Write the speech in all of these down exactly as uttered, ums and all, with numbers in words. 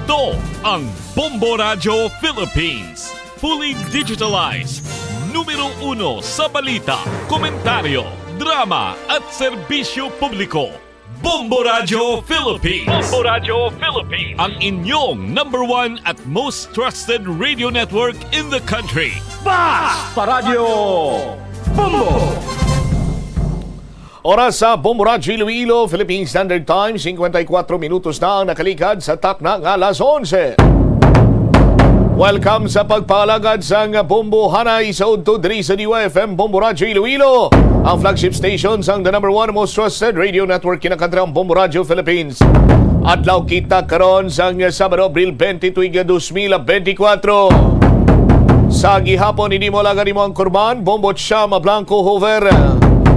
Ito ang Bombo Radyo Philippines. Fully digitalized. Numero uno sa balita, komentaryo, drama, at serbisyo publiko. Bombo Radyo Philippines. Bombo Radyo Philippines. Ang inyong number one at most trusted radio network in the country. Basta Radyo Bombo! Oras sa Bombo Radyo Iloilo, Philippine Standard Time, singkwenta y kuwatro minutos na ang nakaligad sa takna nga alas onse. Welcome sa pagpaalagad sang Bombo Hanay sa udto diri sa D Y F M Bombo Radyo Iloilo, ang flagship station sang the number one most trusted radio network kinakantri ang Bombo Radyo Philippines. Adlaw kita karon sang Sabado, Abril twenty, tuig nga dos mil benti kwatro. Sa gihapon, ini mo lang ang imong kurban, Bombo Chama Blanco Hoover.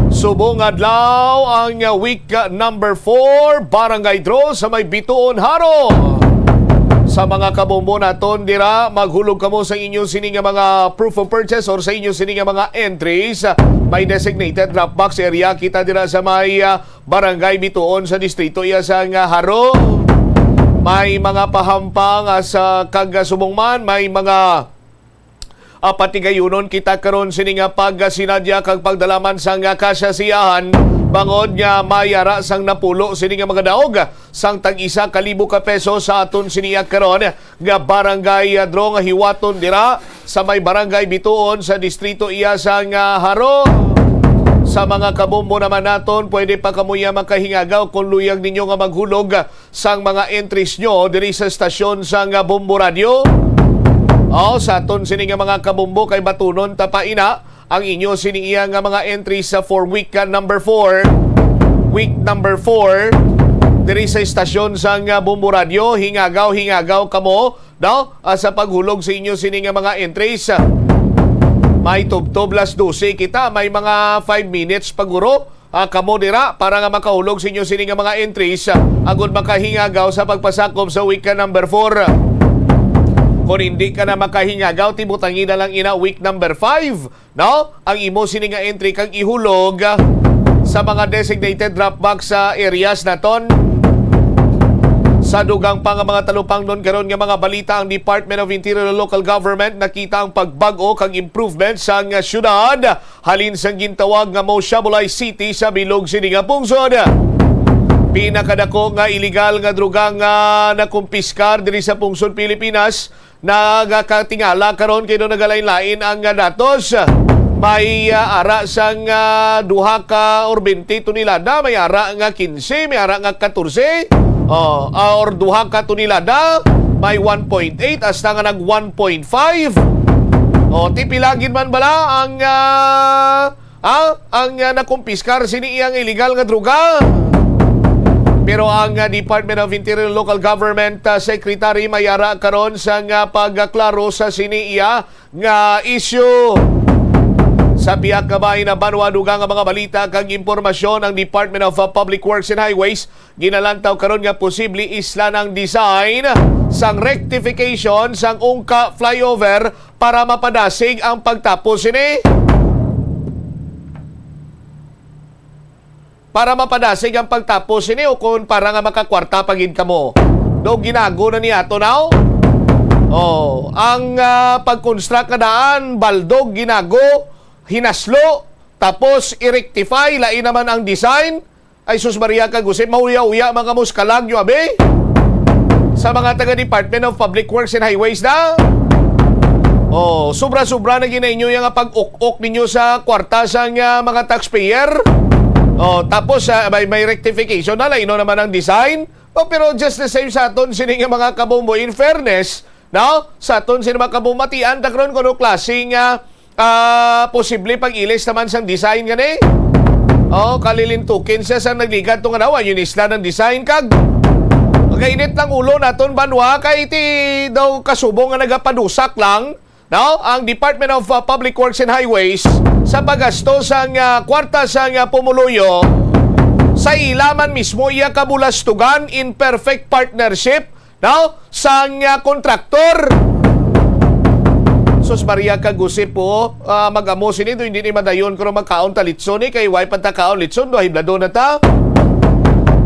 Subong adlaw ang week number four, barangay draw sa may Bituon, Jaro. Sa mga kabombo naton dira, maghulog kamo sa inyo sini nga mga proof of purchase or sa inyo sini nga mga entries. May designated drop box area kita dira sa may, ah, Barangay Bituon sa distrito iya sang Jaro. May mga pahampang, ah, sa kag, ah, subong man, may mga, ah, patigayunon kita karon sini nga pagsinadya kag pagdalaman sang, ah, kasasiyahan, bangod nga may ara sang napulo sini nga mga daog sang tag-isa ka libo ka peso sa aton sini, ah, karon nga barangay, ah, draw nga hiwaton dira sa may Barangay Bituon sa distrito iya sang Jaro. Sa mga kabombo naman naton, pwede pa kamo iya makahingagaw kung luyag ninyo nga maghulog sang mga entries nyo diri sa estasyon sang Bombo Radyo. O, sa aton sini nga mga kabombo, kay batunon ta pa ina ang inyo sini iya nga mga entries sa for week, ah, number four. Week number four, diri sa estasyon sang Bombo Radyo, hingagaw, hingagaw kamo, no? Ah, sa paghulog sa inyo sini nga mga entries. May tubtob las dose kita, may mga five minutes pa guro, ah, kamo dira para nga makahulog sa inyo sini nga mga entries, ah, agud makahingagaw sa pagpasakop sa week number four. Kung hindi ka na makahingagaw, tibutangi na lang ina week number five, no? Ang imo sini nga entry kag ihulog, ah, sa mga designated drop box sa areas naton. Sa dugang pa nga mga talupangnon karon nga mga balita, ang Department of Interior and Local Government nakita ang pagbag-o kag improvement sang syudad halin sang gintawag nga Moshabulay City sa bilog sini nga pungsod. Pinakadako nga iligal nga droga nga nakumpiskar diri sa pungsod Pilipinas nagakatingala karon kay daw nagalain-lain ang, ah, datos. May, ah, ara sang, ah, duha ka or bente tonelada, may ara nga kinse, may ara nga katorse, oh, ah, or duha ka tonelada, may one point eight hasta nga nag one point five. Oh, ti pila gid man bala ang, ah, ah, ang, ah, nakumpiskar sini iyang iligal nga droga. Pero ang, ah, Department of Interior and Local Government, ah, Secretary may ara karon sang, ah, pagklaro sa sini iya nga issue. Sa pihak nga bahin na banwa, dugang nga mga balita kag impormasyon, ang Department of, ah, Public Works and Highways ginalantaw karon nga posible islan ang design sang rectification sang Ungka Flyover para mapadasig ang pagtapos sini. Para mapadasig ang pagtapos sini, o kung para nga makakwarta pa gid kamo. Do ginago na ni ato now. Oh, ang, ah, pag-construct nga daan, baldog, ginago, hinaslo, tapos i-rectify, lain naman ang design. Ay, sus Maria kag Jose, mauya-uya man kamo sa kalag nyo, abi. Sa mga taga Department of Public Works and Highways na. Oh, sobra-sobra na gid na inyo yang pag-uk-uk ninyo sa kwarta sang, ah, mga taxpayer. Oh, tapos, ah, may, may rectification na, laino naman ang design. Oh, pero just the same sa aton sini nga mga kabombo, in fairness, no? Sa aton sini mga kabombo, matian ta karon kuno klaseng, ah, ah, posible pag-ilis naman sang design gani. Oh, kalilintukin siya sa nagligad to nga daw, ayun isla ng design kag magainit lang ulo naton banwa kay ti daw kasubong nga nagapadusak lang, no? Ang Department of, uh, Public Works and Highways sa paggasto sang, uh, kwarta sang, uh, pumuluyo sa ila man mismo iya kabulastugan in perfect partnership, no? Sang, uh, kontraktor. Sus Maria kag Jose po, ah, mag-amo sini, do hindi ni madayon kuno magkaon ta litson ni, kay way pa ta kaon litson, do hibladon na ta.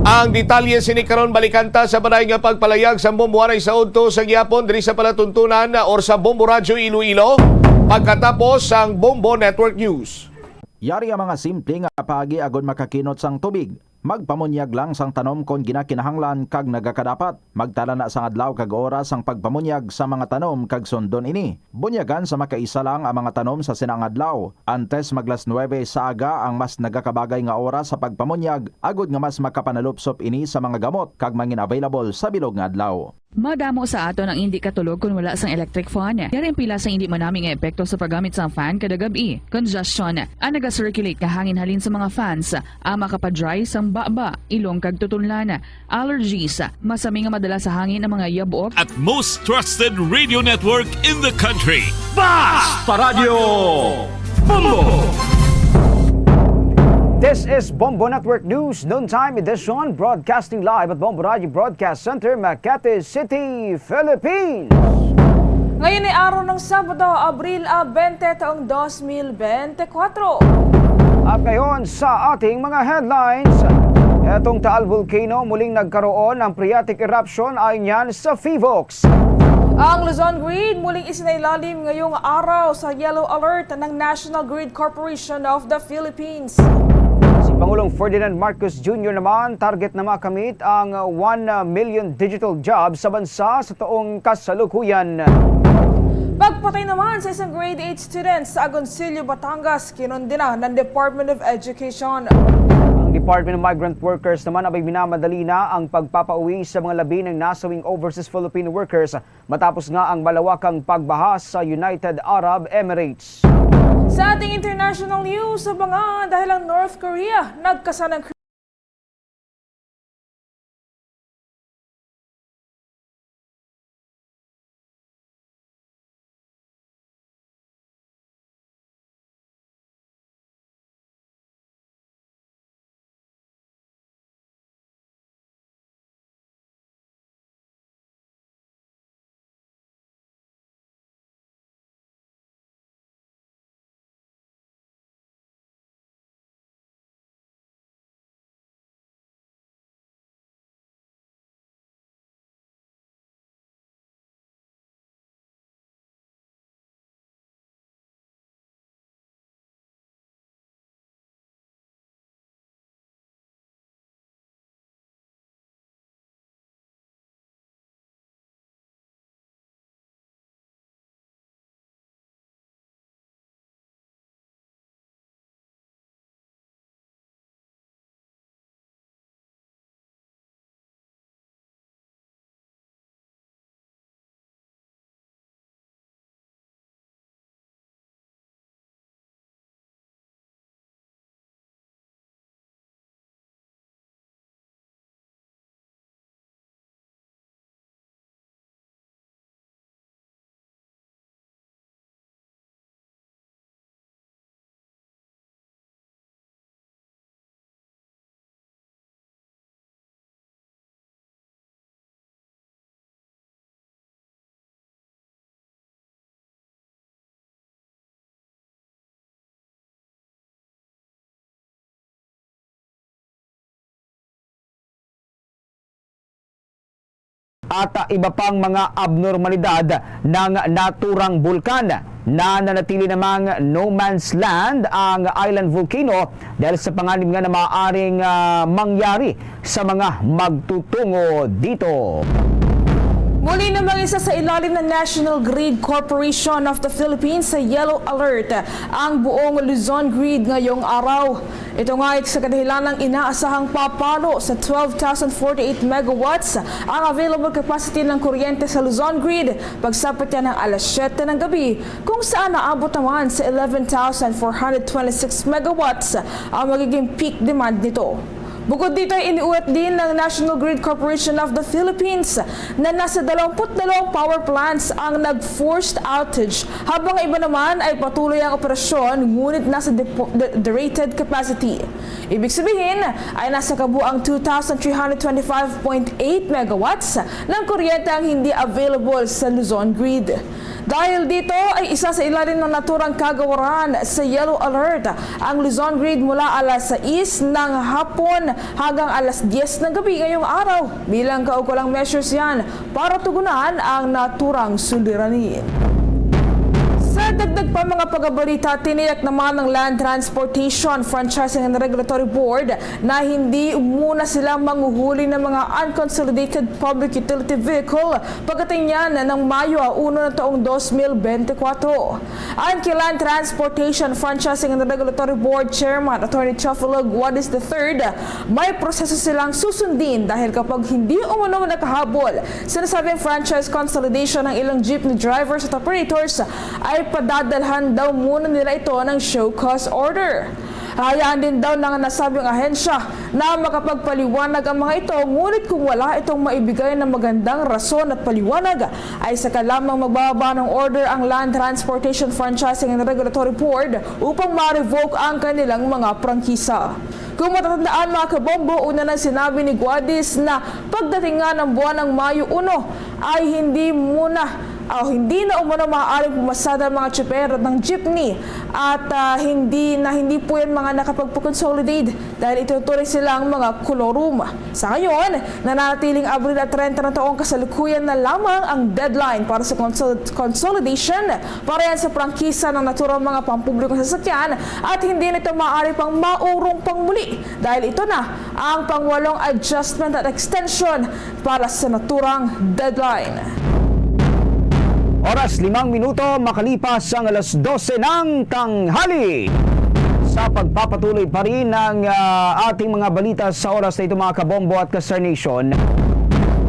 Ang detalye sini karon, balikan ta sa balay nga pagpalayag sa Bombo Anay sa udto sa gihapon diri sa palatuntunan or sa Bombo Radyo Iloilo, pagkatapos sang Bombo Network News. Yari ang mga simple nga paagi agod makakinot sang tubig. Magpamunyag lang sang tanom kon ginakinahanglan kag nagakadapat. Magtala na sang adlaw kag oras sang pagpamunyag sa mga tanom kag sundon ini. Bunyagan sa makaisa lang ang mga tanom sa sina nga adlaw. Antes mag las nuebe sa aga ang mas nagakabagay nga oras sa pagpamunyag, agod nga mas makapanalupsop ini sa mga gamot kag mangin-available sa bilog nga adlaw. Madamo sa aton ang indi katulog kon wala sang electric fan. Yari ang pila sang indi manami nga epekto sa paggamit sang fan kada gab-i. Congestion, ang naga-circulate nga hangin halin sa mga fans, ang makapa-dry sang baba, ilong kag tutunlan. Allergies, masami nga madala sa hangin ang mga yabok. At most trusted radio network in the country. Basta Radyo Bombo! This is Bombo Network News, noontime edition, broadcasting live at Bombo Radyo Broadcast Center, Makati City, Philippines. Ngayon ay araw ng Sabado, Abril a, bente, taong dos mil bente kwatro. At ngayon sa ating mga headlines, etong Taal Volcano, muling nagkaroon ng phreatic eruption ayon yan sa PHIVOLCS. Ang Luzon Grid muling isinailalim ngayong araw sa yellow alert ng National Grid Corporation of the Philippines. Si Pangulong Ferdinand Marcos Junior naman, target na makamit ang one million digital jobs sa bansa sa tuong kasalukuyan. Pagpatay naman sa isang grade eight student sa Agoncillo, Batangas, kinondena ng Department of Education. Ang Department of Migrant Workers naman abay minamadali na ang pagpapauwi sa mga labi ng nasawing overseas Filipino workers matapos nga ang malawakang pagbaha sa United Arab Emirates. Sa ating international news, abangan dahil ang North Korea nagkasanang at, ah, iba pang mga abnormalidad ng naturang bulkan. Nananatili namang no man's land ang island volcano dahil sa panganib nga na maaaring, ah, mangyari sa mga magtutungo dito. Muli namang isailalim ng National Grid Corporation of the Philippines sa yellow alert ang buong Luzon Grid ngayong araw. Ito nga ay sa kadahilanang inaasahang papalo sa twelve thousand forty-eight megawatts ang available capacity ng kuryente sa Luzon Grid pagsapit niya ng alas siyete ng gabi, kung saan naabot naman sa eleven thousand four hundred twenty-six megawatts ang magiging peak demand nito. Bukod dito, iniulat din ng National Grid Corporation of the Philippines na nasa dalawampu't dalawang power plants ang nag-forced outage, habang ang iba naman ay patuloy ang operasyon ngunit nasa depo-, de-, derated capacity. Ibig sabihin ay nasa kabuang two thousand three hundred twenty-five point eight megawatts ng kuryente ang hindi available sa Luzon Grid. Dahil dito ay isa sa ilalim ng naturang kagawaran sa yellow alert ang Luzon grid mula alas sais ng hapon hanggang alas diyes ng gabi ngayong araw. Bilang kaukulang measures yan para tugunan ang naturang suliranin. Sa dagdag pa mga pagabalita, tiniyak naman ng Land Transportation Franchising and Regulatory Board na hindi muna sila manguhuli ng mga unconsolidated public utility vehicle pagdating niyan ng Mayo uno ng taong dos mil bente kwatro. Ayon kay Land Transportation Franchising and Regulatory Board Chairman Attorney Teofilo Guadis the third, may proseso silang susundin dahil kapag hindi umano nakahabol sa nasabing franchise consolidation ang ilang jeepney drivers at operators, ay padadalhan daw muna nila ito ng show cause order. Hayaan din daw ng nasabing ahensya na makapagpaliwanag ang mga ito, ngunit kung wala itong maibigay na magandang rason at paliwanag, ay saka lamang magbababa ng order ang Land Transportation Franchising and Regulatory Board upang ma-revoke ang kanilang mga prangkisa. Kung matatandaan, mga kabombo, una nang sinabi ni Guadis na pagdating nga ng buwan ng Mayo uno ay hindi muna, ah, hindi na umano maaaring pumasada ang mga tsuper ng jeepney at, ah, hindi na hindi po yan mga nakapagpa-consolidate dahil itinuturing silang mga kolorum. Sa ngayon, nananatiling Abril at treinta na taong kasalukuyan na lamang ang deadline para sa consol-, consolidation para yan sa prangkisa ng naturang mga pampublikong sasakyan at hindi nito maaari pang maurong pang muli dahil ito na ang pangwalong adjustment at extension para sa naturang deadline. Oras, limang minuto makalipas ang alas dose ng tanghali. Sa pagpapatuloy pa rin ng, ah, ating mga balita sa oras na ito, mga kabombo at ka-Star Nation,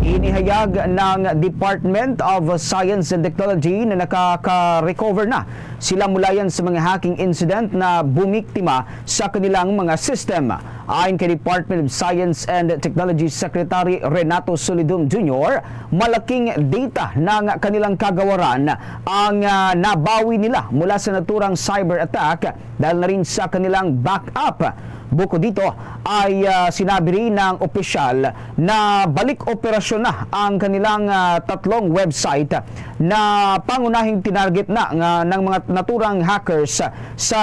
inihayag ng Department of Science and Technology na nakaka-recover na sila mula yan sa mga hacking incident na bumiktima sa kanilang mga system. Ayon kay Department of Science and Technology Secretary Renato Solidum Junior, malaking data ng kanilang kagawaran ang, ah, nabawi nila mula sa naturang cyber attack dahil na rin sa kanilang backup. Bukod dito ay, ah, sinabi rin ng opisyal na balik operasyon na ang kanilang, ah, tatlong website na pangunahing tinarget na nga ng mga naturang hackers sa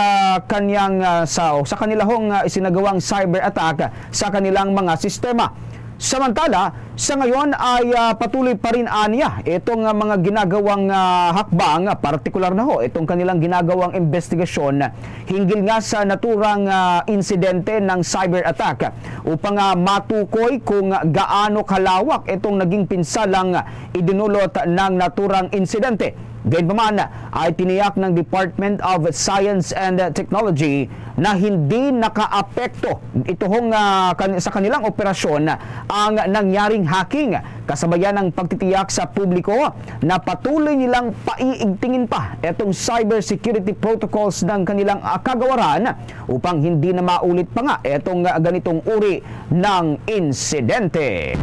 kaniyang, ah, sa, sa kanila hong, ah, isinagawang cyber attack sa kanilang mga sistema. Samantala, sa ngayon ay, ah, patuloy pa rin aniya itong, ah, mga ginagawang, ah, hakbang, partikular na ho itong kanilang ginagawang investigasyon hinggil nga sa naturang, ah, insidente ng cyber attack upang, ah, matukoy kung gaano kalawak itong naging pinsalang idinulot ng naturang insidente. Gayunpaman, ay tiniyak ng Department of Science and Technology na hindi nakaapekto ito hong, ah, kan-, sa kanilang operasyon ang nangyaring hacking, kasabayan ng pagtitiyak sa publiko na patuloy nilang paiigtingin pa itong cybersecurity protocols ng kanilang, ah, kagawaran upang hindi na maulit pa nga itong, ah, ganitong uri ng insidente.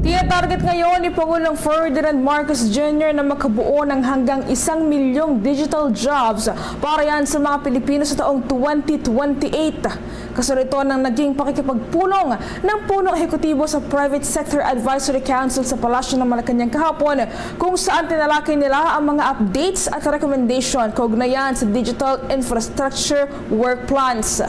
Tinatarget ngayon ni Pangulong Ferdinand Marcos Junior na makabuo ng hanggang isang milyong digital jobs para yan sa mga Pilipino sa taong twenty twenty-eight. Kasunod ito ng naging pakikipagpulong ng punong ehekutibo sa Private Sector Advisory Council sa Palasyo ng Malacañang kahapon, kung saan tinalakay nila ang mga updates at recommendation kaugnayan sa digital infrastructure work plans.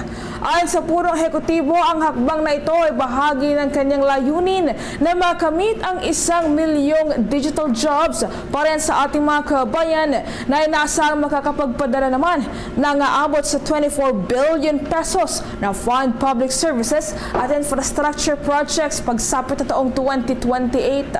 Ayon sa punong ehekutibo, ang hakbang na ito ay bahagi ng kanyang layunin na makamit ang isang milyong digital jobs para yan sa ating mga kabayan na inaasahang makakapagpadala naman ng aabot sa twenty-four billion pesos na fund public services at infrastructure projects pagsapit na taong twenty twenty-eight.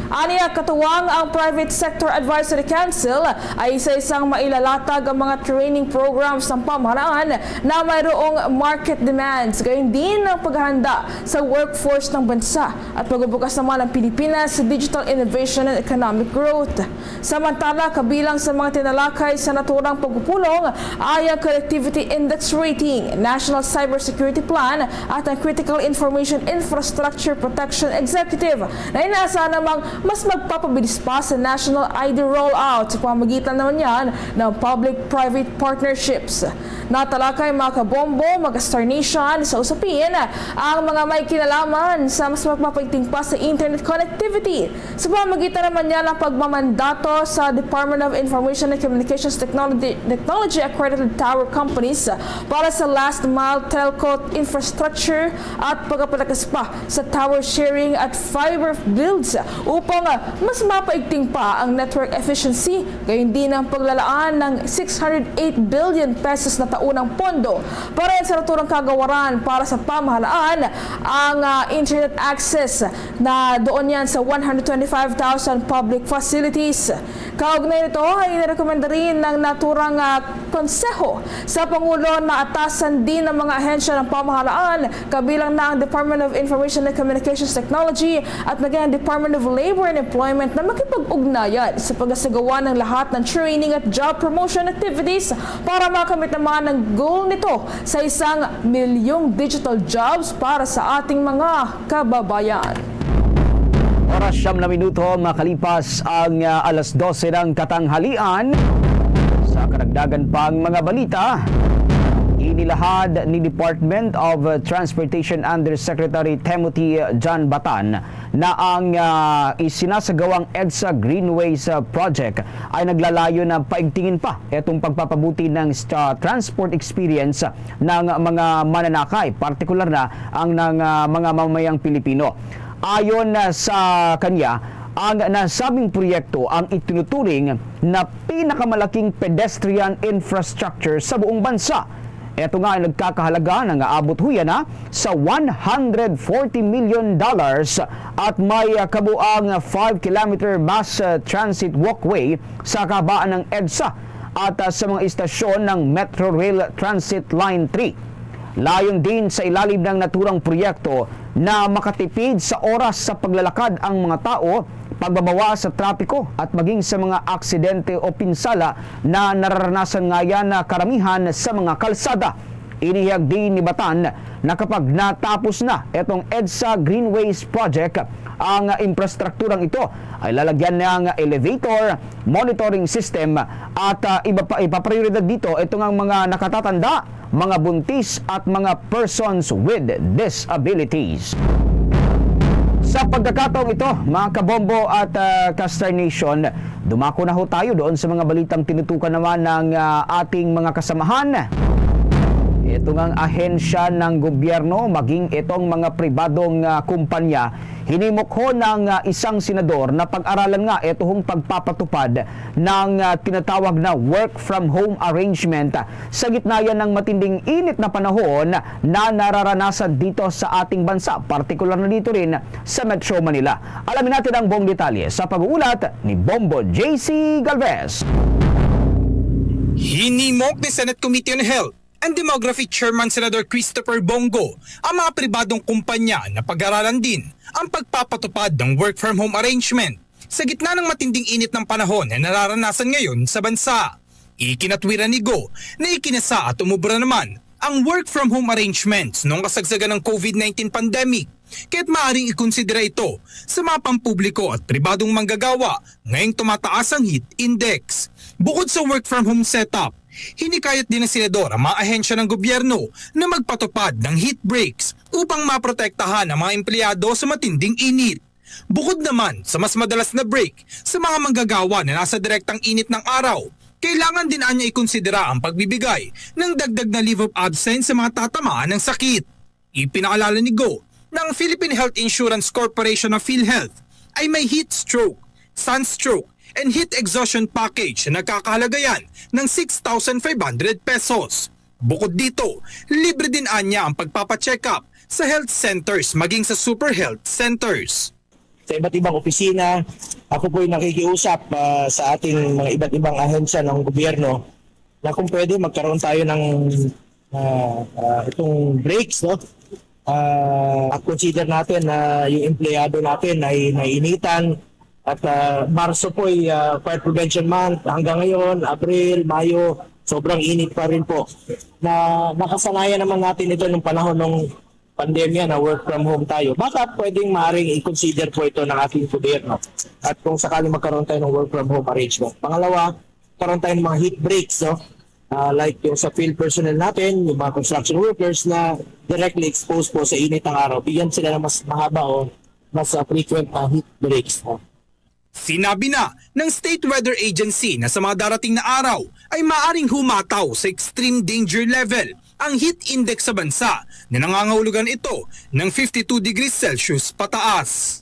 Aniya, katuwang ang Private Sector Advisory Council ay isa-isang mailalatag ang mga training programs ng pamahalaan na mayroong market demands, gayon din ang paghahanda sa workforce ng bansa at pagbubukas naman ng Pilipinas sa digital innovation and economic growth. Samantala, kabilang sa mga tinalakay sa naturang pagpupulong ay ang Connectivity Index Rating, National Cybersecurity Plan at ang Critical Information Infrastructure Protection Executive na inaasahan namang Mas magpapabilis pa sa national I D rollout sa pamamagitan naman yan ng public-private partnerships. Natalakay, mga kabombo, mga ka-Star Nation, sa usapin ang mga may kinalaman sa mas magpapaigting pa sa internet connectivity sa pamamagitan naman niya ng pagmamandato sa Department of Information and Communications Technology, Technology Accredited Tower Companies para sa last mile telco infrastructure at pagpapalakas pa sa tower sharing at fiber builds upang mas mapaigting pa ang network efficiency, gayon din ang paglalaan ng six hundred eight billion pesos na taunang pondo para sa naturang kagawaran para sa pamahalaan ang, ah, internet access na doon yan sa one hundred twenty-five thousand public facilities. Kaugnay nito ay inirekomenda rin ng naturang, ah, konseho sa Pangulo na atasan din ang mga ahensya ng pamahalaan, kabilang na ang Department of Information and Communications Technology at naging Department of Labor and Employment na makipag-ugnayan sa pagsasagawa ng lahat ng training at job promotion activities para makamit naman ang goal nito sa isang milyong digital jobs para sa ating mga kababayan. Oras siyam na minuto makalipas ang, ah, alas dose ng katanghalian. Sa karagdagan pang mga balita, inilahad ni Department of Transportation Undersecretary Timothy John Batan na ang, ah, isinasagawang EDSA Greenways, ah, Project ay naglalayon na paigtingin pa itong pagpapabuti ng, ah, transport experience ng mga mananakay, partikular na ang ng, ah, mga mamamayang Pilipino. Ayon, ah, sa kanya, ang nasabing proyekto ang itinuturing na pinakamalaking pedestrian infrastructure sa buong bansa. Ito nga ay nagkakahalaga na nga abot huya na sa one hundred forty million dollars at may, ah, kabuang five kilometer mass, ah, transit walkway sa kahabaan ng EDSA at, ah, sa mga istasyon ng Metro Rail Transit Line three. Layon din sa ilalim ng naturang proyekto na makatipid sa oras sa paglalakad ang mga tao, pagbabawas sa trapiko at maging sa mga aksidente o pinsala na nararanasan ngayan na karamihan sa mga kalsada. Inihayag din ni Batan na kapag natapos na itong EDSA Greenways Project, ang infrastrukturang ito ay lalagyan ng elevator, monitoring system at, ah, iba pa, ipaprioridad dito itong ang mga nakatatanda, mga buntis at mga persons with disabilities. Sa pagkakataong ito, mga kabombo at, ah, ka-Star Nation, dumako na ho tayo doon sa mga balitang tinutukan naman ng, ah, ating mga kasamahan. Ito ngang ahensya ng gobyerno, maging itong mga pribadong, ah, kumpanya, hinimok ho ng, ah, isang senador na pag-aralan nga ito hong pagpapatupad ng, ah, tinatawag na work from home arrangement, ah, sa gitna yan ng matinding init na panahon na nararanasan dito sa ating bansa, partikular na dito rin sa Metro Manila. Alamin natin ang buong detalye sa pag-uulat ni Bombo J C Galvez. Hinimok ni Senate Committee on Health and Demography Chairman Senador Christopher Bong Go ang mga pribadong kumpanya na pag-aralan din ang pagpapatupad ng work from home arrangement sa gitna ng matinding init ng panahon na nararanasan ngayon sa bansa. Ikinatwiran ni Go na ikinasa at umubra naman ang work from home arrangements noong kasagsagan ng COVID nineteen pandemic, kaya't maaaring ikonsidera ito sa mga pampubliko at pribadong manggagawa ngayong tumataas ang heat index. Bukod sa work from home setup, hinikayat din ng senador ang mga ahensya ng gobyerno na magpatupad ng heat breaks upang maprotektahan ang mga empleyado sa matinding init. Bukod naman sa mas madalas na break sa mga manggagawa na nasa direktang init ng araw, kailangan din anya ikonsidera ang pagbibigay ng dagdag na leave of absence sa mga tatamaan ng sakit. Ipinaalala ni Go na ang Philippine Health Insurance Corporation of PhilHealth ay may heat stroke, sunstroke, and heat exhaustion package na nagkakahalaga yan ng six thousand five hundred pesos. Bukod dito, libre din anya ang pagpapacheck-up sa health centers maging sa super health centers. Sa iba't ibang opisina, ako po'y nakikiusap, ah, sa ating mga iba't ibang ahensya ng gobyerno na kung pwede magkaroon tayo ng, ah, ah, itong breaks, no? Ah, at consider natin na yung empleyado natin ay naiinitan at, ah, Marso po'y, ah, Fire Prevention Month. Hanggang ngayon, Abril, Mayo, sobrang init pa rin po. Na nakasanayan naman natin ito nung panahon ng pandemya na work from home tayo, baka pwedeng maaring i-consider po ito ng ating gobyerno. At kung sakaling magkaroon tayo ng work from home arrangement. Pangalawa, magkaroon tayo ng mga heat breaks, no? Ah, like yung sa field personnel natin, yung mga construction workers na directly exposed po sa init ng araw, bigyan sila ng mas mahaba o mas, ah, frequent na heat breaks, no? Sinabi na ng State Weather Agency na sa mga darating na araw ay maaring humataw sa extreme danger level ang heat index sa bansa na nangangahulugan ito ng fifty-two degrees Celsius pataas.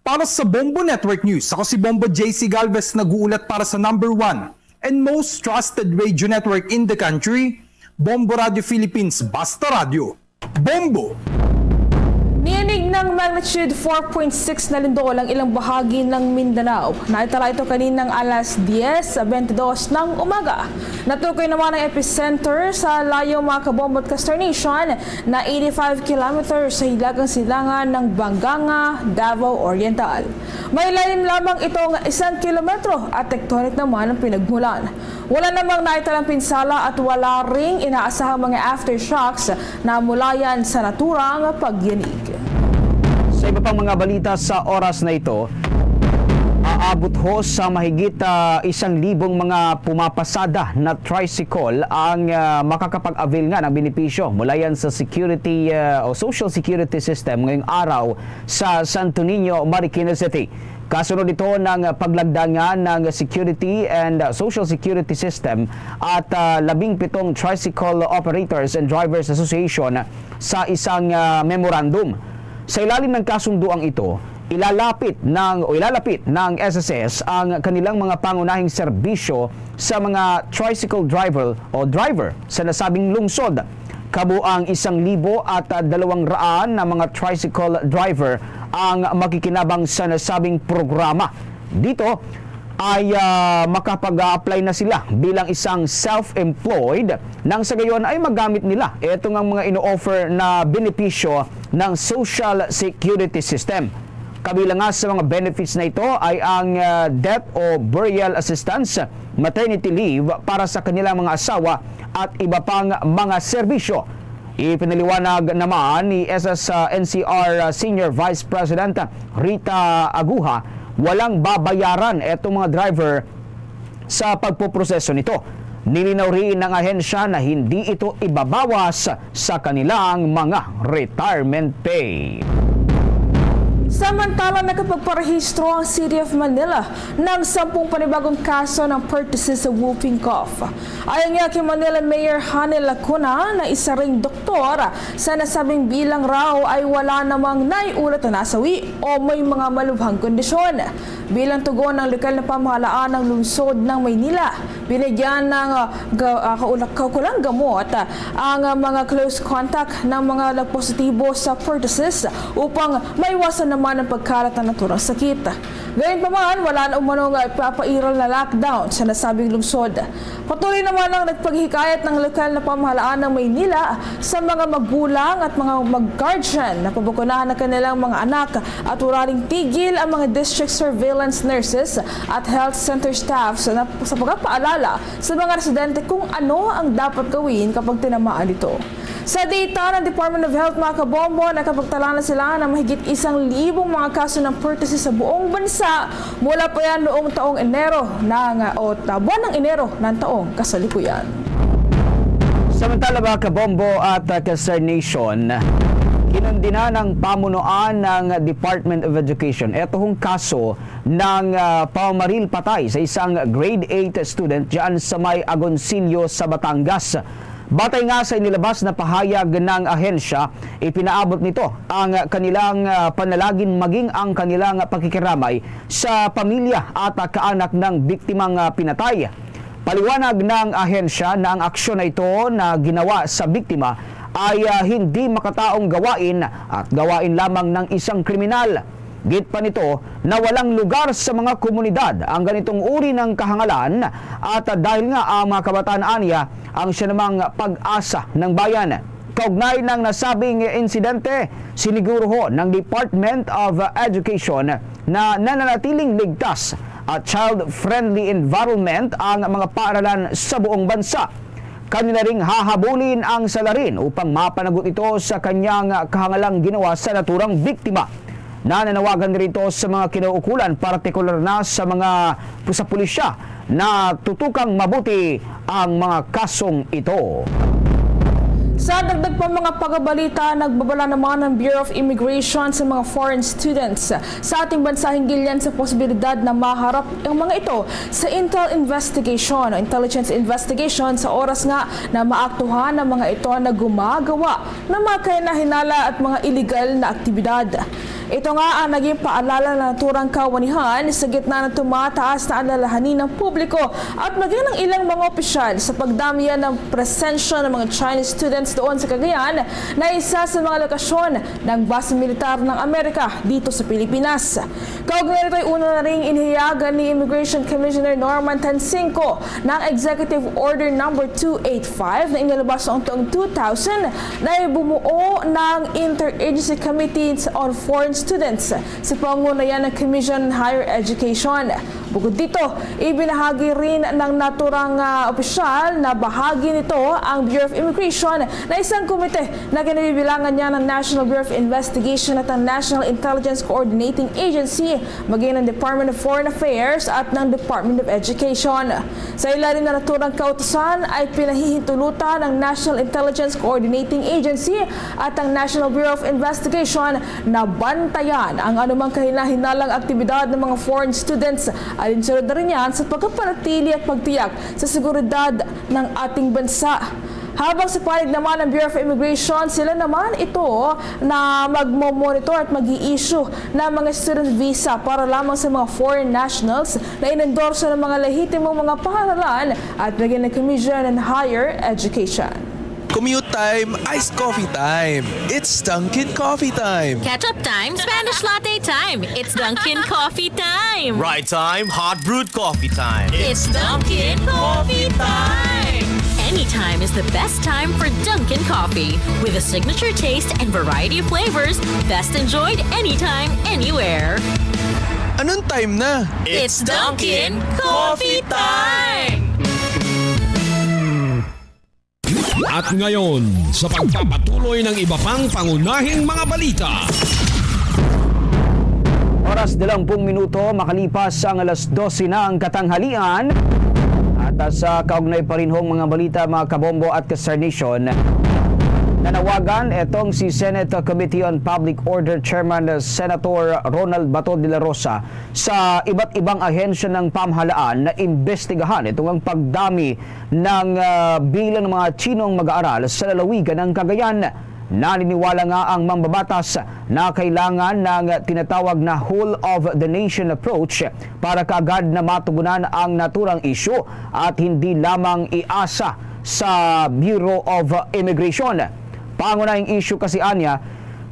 Para sa Bombo Network News, ako si Bombo J C Galvez, nag-uulat para sa number one and most trusted radio network in the country, Bombo Radio Philippines, Basta Radio. Bombo! Niinig ng magnitude four point six na lindol ang ilang bahagi ng Mindanao. Naitala ito kaninang alas diez bentidós ng umaga. Natukoy naman ang epicenter sa layo, mga kabombo at ka-Star Nation, na eighty-five kilometers sa hilagang silangan ng Banganga, Davao Oriental. May lalim lamang itong isang kilometro at tectonic naman ang pinagmulan. Wala namang naitalang pinsala at wala ring inaasahang mga aftershocks na mulayan sa naturang pagyanig. Sa iba pang mga balita sa oras na ito, aabot ho sa mahigit, ah, isang libong mga pumapasada na tricycle ang, ah, makakapag-avail nga ng benepisyo mula yan sa security, ah, o social security system ngayong araw sa Santo Niño, Marikina City. Kasunod ito ng paglagda nga ng security and social security system at, ah, labing pitong Tricycle Operators and Drivers Association sa isang, ah, memorandum. Sa ilalim ng kasunduang ito, ilalapit ng o ilalapit ng S S S ang kanilang mga pangunahing serbisyo sa mga tricycle driver o driver sa nasabing lungsod. Kabuang isang libo at dalawang raan na mga tricycle driver ang makikinabang sa nasabing programa. Dito ay, ah, makapag-apply na sila bilang isang self-employed nang sa gayon ay magamit nila ito nga mga ino-offer na benepisyo ng social security system. Kabilang nga sa mga benefits na ito ay ang, ah, death o burial assistance, maternity leave para sa kanilang mga asawa at iba pang mga serbisyo. Ipinaliwanag naman ni S S N C R Senior Vice President Rita Aguja, walang babayaran etong mga driver sa pagpoproseso nito. Nilinaw rin ng ahensya na hindi ito ibabawas sa kanilang mga retirement pay. Samantala, nakapagparehistro ang City of Manila ng sampung panibagong kaso ng pertussis sa whooping cough. Ayon nga kay Manila Mayor Honey Lacuna, na isa ring doktor sa nasabing bilang raw ay wala namang naiulat na nasawi o may mga malubhang kondisyon. Bilang tugon ng lokal na pamahalaan ng lungsod ng Maynila, binigyan ng, ah, ga- ah, kaula- kaukulang gamot, ah, ang, ah, mga close contact ng mga nagpositibo sa pertussis upang maiwasan naman ang pagkalat ng naturang sakit. Gayunpaman, wala na umano nga ipapairal na lockdown sa nasabing lungsod. Patuloy naman ang nagpaghikayat ng lokal na pamahalaan ng Maynila sa mga magulang at mga mag-guardian na pabakunahan ang kanilang mga anak at wala ring tigil ang mga district surveillance nurses at health center staff sa, sa pagpapaalala sa mga residente kung ano ang dapat gawin kapag tinamaan ito. Sa data ng Department of Health, mga kabombo, nakapagtala na sila ng mahigit isang libong mga kaso ng pertussis sa buong bansa mula pa yan noong taong Enero ng, o, ah, buwan ng Enero ng taong kasalukuyan. Samantala, mga kabombo at, ah, ka-Star Nation, kinundina ng pamunuan ng Department of Education ito hong kaso ng, ah, pamamaril patay sa isang grade eight student dyan sa may Agoncillo sa Batangas. Batay nga sa inilabas na pahayag ng ahensya, ipinaabot nito ang kanilang, ah, panalagin maging ang kanilang pakikiramay sa pamilya at kaanak ng biktimang, ah, pinatay. Paliwanag ng ahensya na ang aksyon na ito na ginawa sa biktima ay, ah, hindi makataong gawain at gawain lamang ng isang kriminal. Gid pa nito na walang lugar sa mga komunidad ang ganitong uri ng kahangalan at, ah, dahil nga ang mga kabataan aniya ang siya namang pag-asa ng bayan. Kaugnay ng nasabing insidente, siniguro ho ng Department of Education na nananatiling ligtas at child-friendly environment ang mga paaralan sa buong bansa. Kanila ring hahabulin ang salarin upang mapanagot ito sa kanyang kahangalang ginawa sa naturang biktima. Nananawagan diri ito sa mga kinauukulan, partikular na sa mga sa pulisya, na tutukang mabuti ang mga kasong ito. Sa dagdag pa mga pagbabalita, nagbabala naman ang Bureau of Immigration sa mga foreign students sa ating bansa hinggil yan sa posibilidad na maharap ang mga ito sa intel investigation o intelligence investigation sa oras nga na maaktuhan ang mga ito na gumagawa ng mga kahinahinala at mga iligal na aktibidad. Ito nga ang naging paalala ng naturang kawanihan sa gitna ng tumataas na alalahanin ng publiko at maging ng ilang mga opisyal sa pagdami ng presensya ng mga Chinese students doon sa Cagayan na isa sa mga lokasyon ng base militar ng Amerika dito sa Pilipinas. Kaugnay nito'y una na ring inihayag ni Immigration Commissioner Norman Tansinco ng Executive Order Number two eight five na inilabas noong taong two thousand na bumuo ng Interagency Committee on Foreign Students sa pangunayan ng Commission on Higher Education. Bukod dito, ibinahagi rin ng naturang, ah, opisyal na bahagi nito ang Bureau of Immigration na isang komite na kinabibilangan niya ng National Bureau of Investigation at ang National Intelligence Coordinating Agency, maging ng Department of Foreign Affairs at ng Department of Education. Sa ilalim na naturang kautusan ay pinahihintulutan ng National Intelligence Coordinating Agency at ang National Bureau of Investigation na bantayan ang anumang kahinahinalang aktibidad ng mga foreign students, alinsunod na rin yan sa pagpapanatili at pagtiyak sa seguridad ng ating bansa. Habang sa panig naman ng Bureau of Immigration, sila naman ito na magmo-monitor at mag-i-issue ng mga student visa para lamang sa mga foreign nationals na inendorso ng mga lehitimong mga paaralan at maging ng Commission on Higher Education. Commute time, iced coffee time. It's Dunkin' Coffee time. Ketchup time, Spanish latte time. It's Dunkin' Coffee time. Ride time, hot brewed coffee time. It's Dunkin' Coffee time. Anytime is the best time for Dunkin' Coffee. With a signature taste and variety of flavors, best enjoyed anytime, anywhere. Anong time na? It's Dunkin' Coffee time! At ngayon, sa pagpapatuloy ng iba pang pangunahing mga balita. Oras, dalawampung minuto makalipas ang alas dose ng katanghalian. At, ah, sa kaugnay pa rin hong mga balita, mga kabombo at ka-Star Nation, nanawagan etong si Senate Committee on Public Order Chairman, ah, Senator Ronald Bato de la Rosa sa iba't ibang ahensya ng pamahalaan na imbestigahan itong ang pagdami ng, ah, bilang ng mga Chinong mag-aaral sa lalawigan ng Cagayan. Naniniwala nga ang mambabatas na kailangan ng tinatawag na whole of the nation approach para kaagad na matugunan ang naturang isyu at hindi lamang iasa sa Bureau of Immigration. Pangunahing isyu kasi anya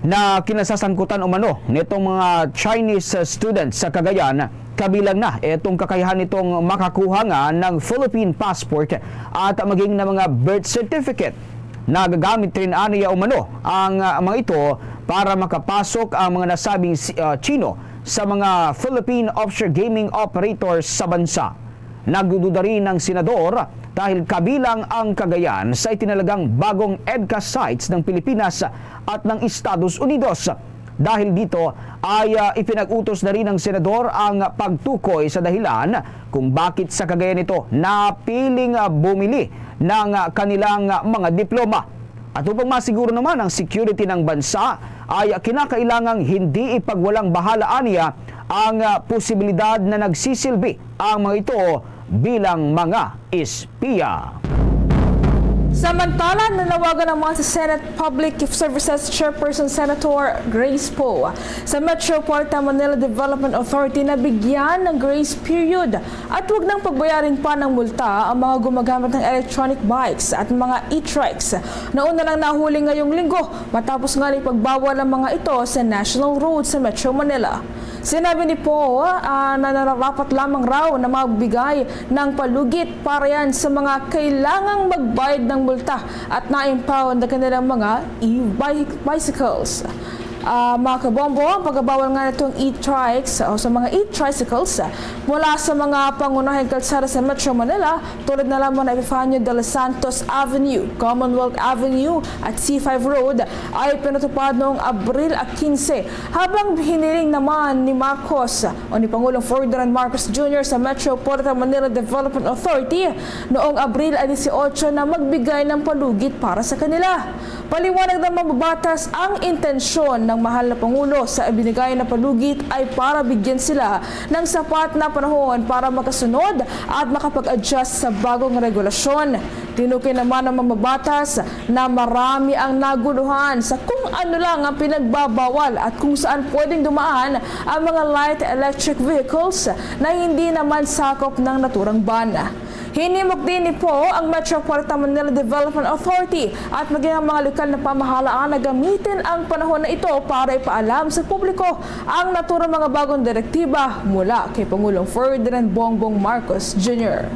na kinasasangkutan umano nitong mga Chinese students sa Cagayan, kabilang na itong kakayahan nitong makakuha nga ng Philippine passport at maging na mga birth certificate. Nagagamit rin aniya umano ang, ah, mga ito para makapasok ang mga nasabing si-, ah, Chino sa mga Philippine offshore gaming operators sa bansa. Nagdududa rin ang senador dahil kabilang ang Cagayan sa itinalagang bagong EDCA sites ng Pilipinas at ng Estados Unidos. Dahil dito ay, ah, ipinag-utos na rin ng senador ang pagtukoy sa dahilan kung bakit sa Cagayan ito napiling, ah, bumili ng, ah, kanilang, ah, mga diploma. At upang masiguro naman ang security ng bansa, ay kinakailangang hindi ipagwalang bahala aniya ang, ah, posibilidad na nagsisilbi ang mga ito bilang mga espiya. Samantala, nanawagan naman si Senate Public Services Chairperson Senator Grace Poe sa Metropolitan Manila Development Authority na bigyan ng grace period at wag nang pagbayarin pa ng multa ang mga gumagamit ng electronic bikes at mga e-trikes na una lang nahuli ngayong linggo matapos nga ipagbawal ang mga ito sa national road sa Metro Manila. Sinabi ni Poe, ah, na nararapat lamang raw na magbigay ng palugit para yan sa mga kailangang magbayad ng multa at na-impound ang kanilang mga e-bicycles. Ah, mga kabombo, ang pagbabawal nga nitong e-trikes o sa mga e-tricycles mula sa mga pangunahing kalsada sa Metro Manila, tulad na lamang na Epifanio de los Santos Avenue, Commonwealth Avenue at C five Road, ay pinatupad noong Abril quince, habang hiniling naman ni Marcos o ni Pangulong Ferdinand Marcos Junior sa Metropolitan Manila Development Authority noong Abril dieciocho na magbigay ng palugit para sa kanila. Paliwanag ng mambabatas, ang intensyon ng mahal na Pangulo sa ibinigay na palugit ay para bigyan sila ng sapat na panahon para makasunod at makapag-adjust sa bagong regulasyon. Tinukoy naman ng mambabatas na marami ang naguluhan sa kung ano lang ang pinagbabawal at kung saan pwedeng dumaan ang mga light electric vehicles na hindi naman sakop ng naturang ban. Hinimok din po ang Metropolitan Manila Development Authority at maging ang mga lokal na pamahalaan na gamitin ang panahon na ito para ipaalam sa publiko ang naturang mga bagong direktiba mula kay Pangulong Ferdinand Bongbong Marcos Junior.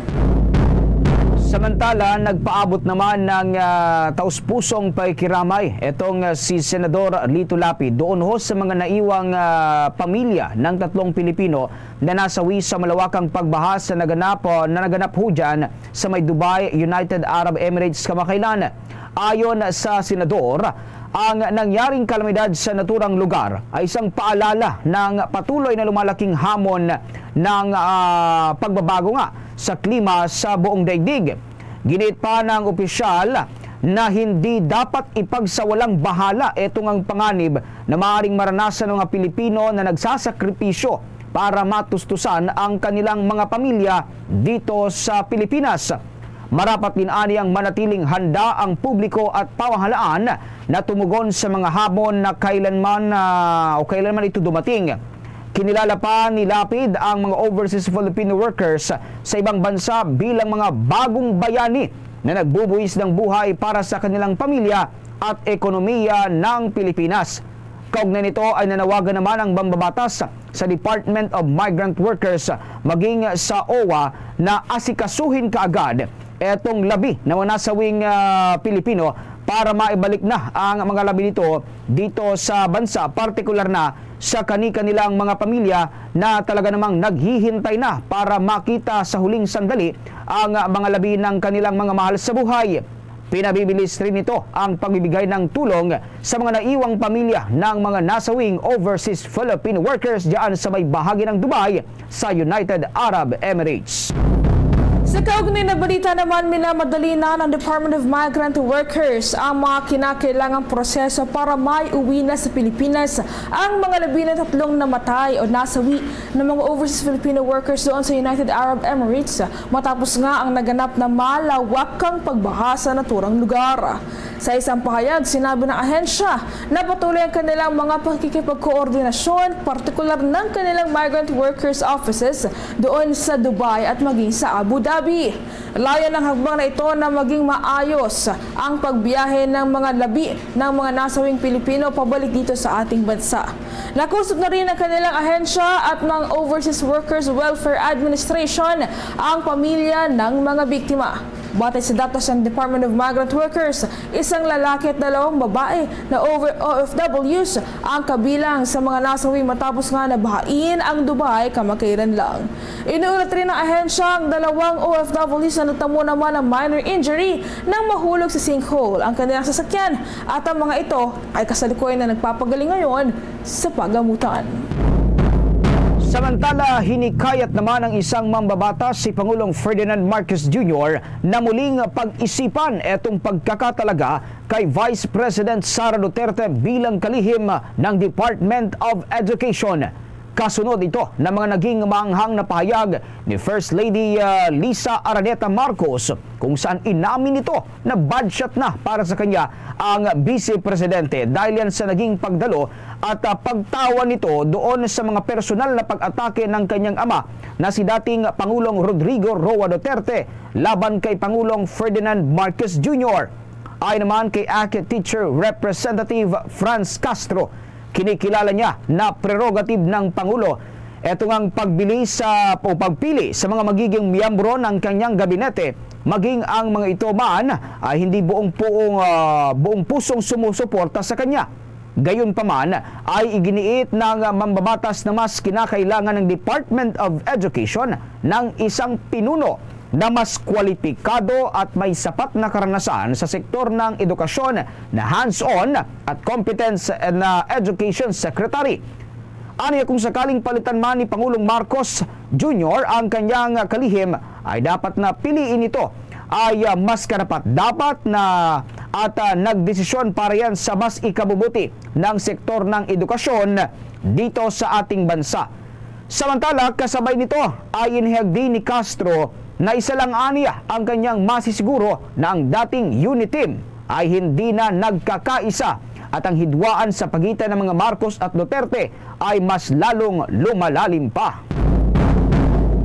Samantala, nagpaabot naman ng ah, taus-pusong pakikiramay itong ah, si Senador Lito Lapid doon ho sa mga naiwang ah, pamilya ng tatlong Pilipino na nasawi sa malawakang pagbaha sa naganap, na naganap ho dyan sa may Dubai, United Arab Emirates kamakailan. Ayon sa senador, ang nangyaring kalamidad sa naturang lugar ay isang paalala ng patuloy na lumalaking hamon ng ah, pagbabago nga sa klima sa buong daigdig. Giniit pa ng opisyal na hindi dapat ipagsawalang bahala itong ang panganib na maaring maranasan ng mga Pilipino na nagsasakripisyo para matustusan ang kanilang mga pamilya dito sa Pilipinas. Marapat din ani ang manatiling handa ang publiko at pamahalaan na tumugon sa mga hamon na kailanman ah, o kailanman ito dumating. Kinilala pa ni Lapid ang mga overseas Filipino workers sa ibang bansa bilang mga bagong bayani na nagbubuhis ng buhay para sa kanilang pamilya at ekonomiya ng Pilipinas. Kaugnay nito ay nanawagan naman ang mambabatas sa Department of Migrant Workers maging sa owa na asikasuhin kaagad etong labi na mga nasawing ah, Pilipino para maibalik na ang mga labi nito dito sa bansa, partikular na sa kani-kanilang mga pamilya na talaga namang naghihintay na para makita sa huling sandali ang mga labi ng kanilang mga mahal sa buhay. Pinabibilis rin nito ang pagbibigay ng tulong sa mga naiwang pamilya ng mga nasawing overseas Philippine workers diyan sa may bahagi ng Dubai sa United Arab Emirates. Sa kaugnay na balita naman, minamadali na ng Department of Migrant Workers ang mga kinakailangang proseso para maiuwi na sa Pilipinas ang mga labi na tatlong namatay o nasawi ng mga overseas Filipino workers doon sa United Arab Emirates matapos nga ang naganap na malawakang pagbaha sa naturang lugar. Sa isang pahayag, sinabi ng ahensya na patuloy ang kanilang mga pakikipagkoordinasyon, partikular ng kanilang migrant workers offices doon sa Dubai at maging sa Abu Dhabi. Layo ng hakbang na ito na maging maayos ang pagbiyahe ng mga labi ng mga nasawing Pilipino pabalik dito sa ating bansa. Nakusog na rin ng kanilang ahensya at ng Overseas Workers Welfare Administration ang pamilya ng mga biktima. Batay sa datos ng Department of Migrant Workers, isang lalaki at dalawang babae na over O F Ws ang kabilang sa mga nasawi matapos nga nabahain ang Dubai kamakairan lang. Inuulat rin ng ahensya ang dalawang O F Ws na natamo naman ng minor injury nang mahulog sa sinkhole ang kanilang sasakyan at ang mga ito ay kasalukuyan na nagpapagaling ngayon sa pagamutan. Samantala, hinikayat naman ang isang mambabatas si Pangulong Ferdinand Marcos Junior na muling pag-isipan etong pagkakatalaga kay Vice President Sara Duterte bilang kalihim ng Department of Education. Kasunod ito ng mga naging maanghang na pahayag ni First Lady ah, Lisa Araneta Marcos, kung saan inamin nito na budget na para sa kanya ang Vice Presidente dahil yan sa naging pagdalo at ah, pagtawan nito doon sa mga personal na pag-atake ng kanyang ama na si dating Pangulong Rodrigo Roa Duterte laban kay Pangulong Ferdinand Marcos Junior. Ayon naman kay ACT Teacher Representative Franz Castro, kinikilala niya na prerogative ng Pangulo eto ngang pagbili sa o pagpili sa mga magiging miyembro ng kanyang gabinete, maging ang mga ito man ay hindi buong puong ah, buong pusong sumusuporta sa kanya. Gayunpaman, ay iginiit ng mambabatas na mas kinakailangan ng Department of Education ng isang pinuno na mas kwalipikado at may sapat na karanasan sa sektor ng edukasyon na hands-on at competence na education secretary. Aniya, kung sakaling palitan man ni Pangulong Marcos Junior ang kanyang kalihim, ay dapat na piliin ito ay, ah, mas karapat-dapat na at, ah, nagdesisyon para yan sa mas ikabubuti ng sektor ng edukasyon dito sa ating bansa. Samantala, kasabay nito ay inihagdi ni Castro na isa lang aniya ang kanyang masisiguro na ang dating UNITIM ay hindi na nagkakaisa at ang hidwaan sa pagitan ng mga Marcos at Duterte ay mas lalong lumalalim pa.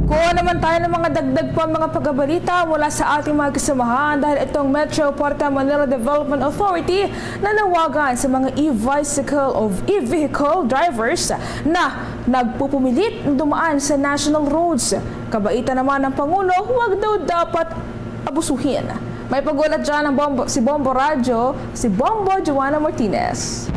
Kuha naman tayo ng mga dagdag pa mga pagkabalita mula sa ating mga kasamahan dahil itong Metro Porta Manila Development Authority nanawagan sa mga e-bicycle o e-vehicle drivers na nagpupumilit dumaan sa national roads. Kabaitan naman ng Pangulo, huwag daw dapat abusuhin. May pag-ulat dyan ang Bombo, si Bombo Radyo, si Bombo Joanna Martinez.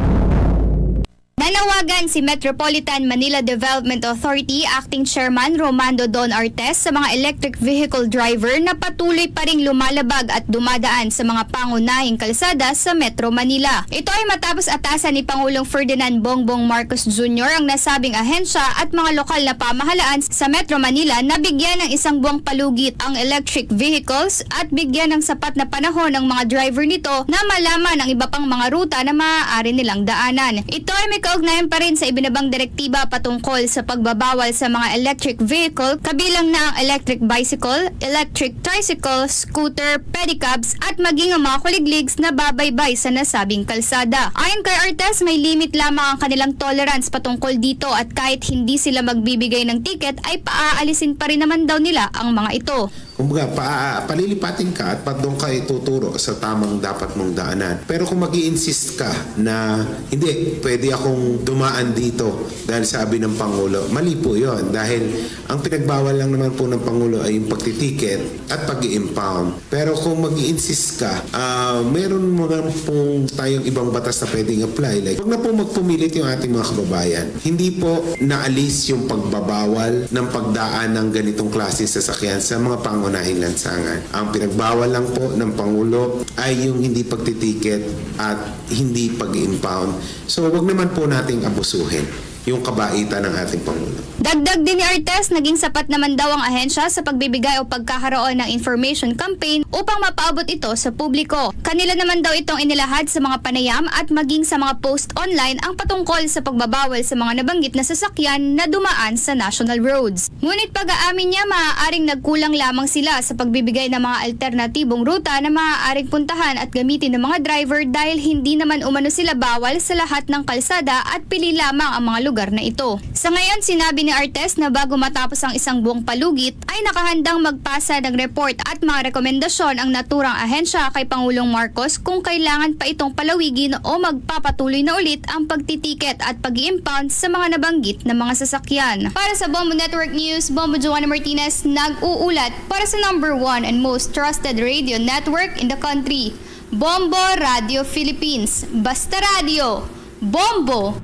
Nanawagan si Metropolitan Manila Development Authority Acting Chairman Romando Don Artes sa mga electric vehicle driver na patuloy pa ring lumalabag at dumadaan sa mga pangunahing kalsada sa Metro Manila. Ito ay matapos atasan ni Pangulong Ferdinand Bongbong Marcos Junior ang nasabing ahensya at mga lokal na pamahalaan sa Metro Manila na bigyan ng isang buwang palugit ang electric vehicles at bigyan ng sapat na panahon ang mga driver nito na malaman ang iba pang mga ruta na maaari nilang daanan. Ito ay may kaugnayan pa rin sa ibinabang direktiba patungkol sa pagbabawal sa mga electric vehicle, kabilang na ang electric bicycle, electric tricycle, scooter, pedicabs, at maging ang mga kuligligs na babaybay sa nasabing kalsada. Ayon kay Artes, may limit lamang ang kanilang tolerance patungkol dito at kahit hindi sila magbibigay ng ticket ay paaalisin pa rin naman daw nila ang mga ito. Kumbaga, pa, palilipatin ka at pa doon ka ituturo sa tamang dapat mong daanan. Pero kung mag insist ka na, "Hindi, pwede akong dumaan dito dahil sabi ng Pangulo," mali po yun. Dahil ang pinagbawal lang naman po ng Pangulo ay yung pagtitiket at pag impound. Pero kung mag insist ka, ah, meron mga pong tayong ibang batas na pwedeng apply. Like, wag na po magpumilit yung ating mga kababayan. Hindi po naalis yung pagbabawal ng pagdaan ng ganitong klaseng sasakyan sa mga pangunahing lansangan. Ang pinagbawal lang po ng Pangulo ay yung hindi pagtitiket at hindi pag impound. So, wag naman po nating abusuhin yung kabaitan ng ating Pangulo. Dagdag din ni Artes, naging sapat naman daw ang ahensya sa pagbibigay o pagkakaroon ng information campaign upang mapaabot ito sa publiko. Kanila naman daw itong inilahad sa mga panayam at maging sa mga post online ang patungkol sa pagbabawal sa mga nabanggit na sasakyan na dumaan sa national roads. Ngunit pag-aamin niya, maaaring nagkulang lamang sila sa pagbibigay ng mga alternatibong ruta na maaaring puntahan at gamitin ng mga driver dahil hindi naman umano sila bawal sa lahat ng kalsada at pili lamang ang mga lugar na ito. Sa ngayon, sinabi ni Artes na bago matapos ang isang buwang palugit, ay nakahandang magpasa ng report at mga rekomendasyon ang naturang ahensya kay Pangulong Marcos kung kailangan pa itong palawigin o magpapatuloy na ulit ang pagtitiket at pag impound sa mga nabanggit na mga sasakyan. Para sa Bombo Network News, Bombo Joanna Martinez nag-uulat para sa number one and most trusted radio network in the country, Bombo Radio Philippines. Basta Radio, Bombo!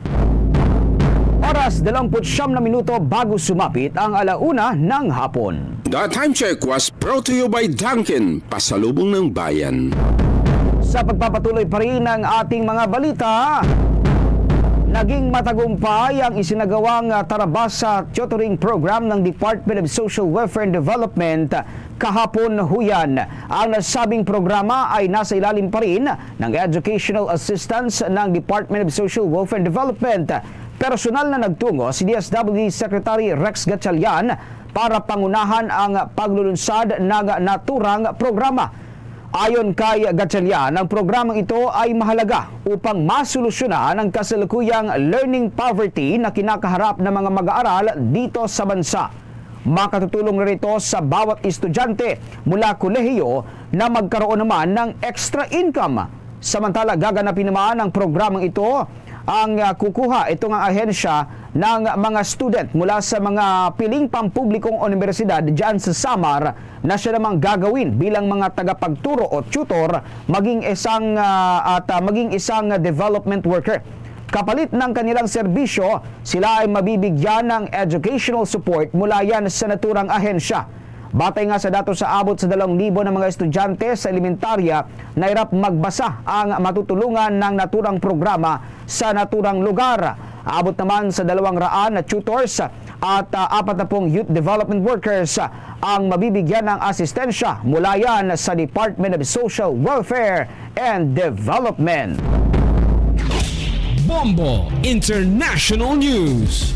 Oras, dalawampu't siyam na minuto bago sumapit ang ala una ng hapon. The time check was brought to you by Dunkin, pasalubong ng bayan. Sa pagpapatuloy pa rin ng ating mga balita, naging matagumpay ang isinagawang, ah, Tarabasa Tutoring Program ng Department of Social Welfare and Development kahapon, Huyan. Ang nasabing programa ay nasa ilalim pa rin ng educational assistance ng Department of Social Welfare and Development. Personal na nagtungo si D S W D Secretary Rex Gatchalian para pangunahan ang paglulunsad ng naturang programa. Ayon kay Gatchalian, ang programang ito ay mahalaga upang masolusyonan ang kasalukuyang learning poverty na kinakaharap ng mga mag-aaral dito sa bansa. Makatutulong rin ito sa bawat estudyante mula kolehiyo na magkaroon naman ng extra income. Samantala, gaganapin naman ang programang ito ang, ah, kukuha ito nga ahensya ng mga student mula sa mga piling pampublikong unibersidad dyan sa Samar na siya namang gagawin bilang mga tagapagturo o tutor, maging isang, ah, at, ah, maging isang development worker. Kapalit ng kanilang serbisyo, sila ay mabibigyan ng educational support mula yan sa naturang ahensya. Batay nga sa datos, sa abot sa dalawang libo na mga estudyante sa elementarya na hirap magbasa ang matutulungan ng naturang programa sa naturang lugar. Abot naman sa dalawang raan na tutors at, ah, apat na pung youth development workers ang mabibigyan ng asistensya mula yan sa Department of Social Welfare and Development. Bombo International News.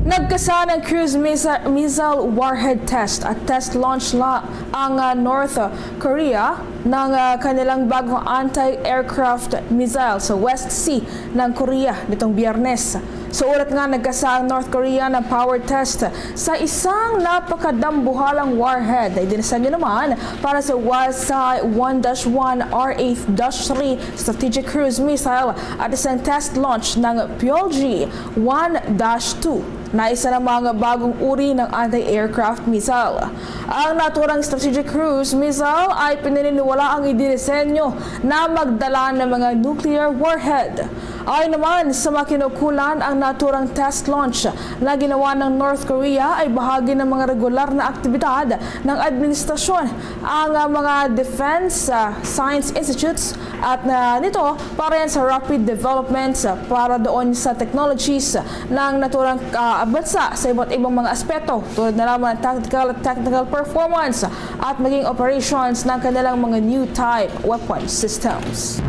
Nagkasa ng cruise missile, missile warhead test at test launch la ang, ah, North Korea ng, ah, kanilang bagong anti-aircraft missile sa West Sea ng Korea nitong Biyernes. Sa ulat nga, nagkasa ang North Korea ng power test sa isang napakadambuhalang warhead na idinisenyo naman para sa Hwasei one dash one R eight dash three strategic cruise missile at isang test launch ng Pyeongji one dash two na isa namang bagong uri ng anti-aircraft missile. Ang naturang strategic cruise missile ay pinaniniwalaang idinisenyo na magdala ng mga nuclear warhead. Ayon naman sa mga kinukulan, ang naturang test launch na ginawa ng North Korea ay bahagi ng mga regular na aktibidad ng administrasyon, ang, ah, mga defense, ah, science institutes at na nito para yan sa rapid developments, ah, para doon sa technologies ng naturang, ah, bansa sa iba't ibang mga aspeto, tulad na lamang ng tactical at technical performance at maging operations ng kanilang mga new type weapon systems.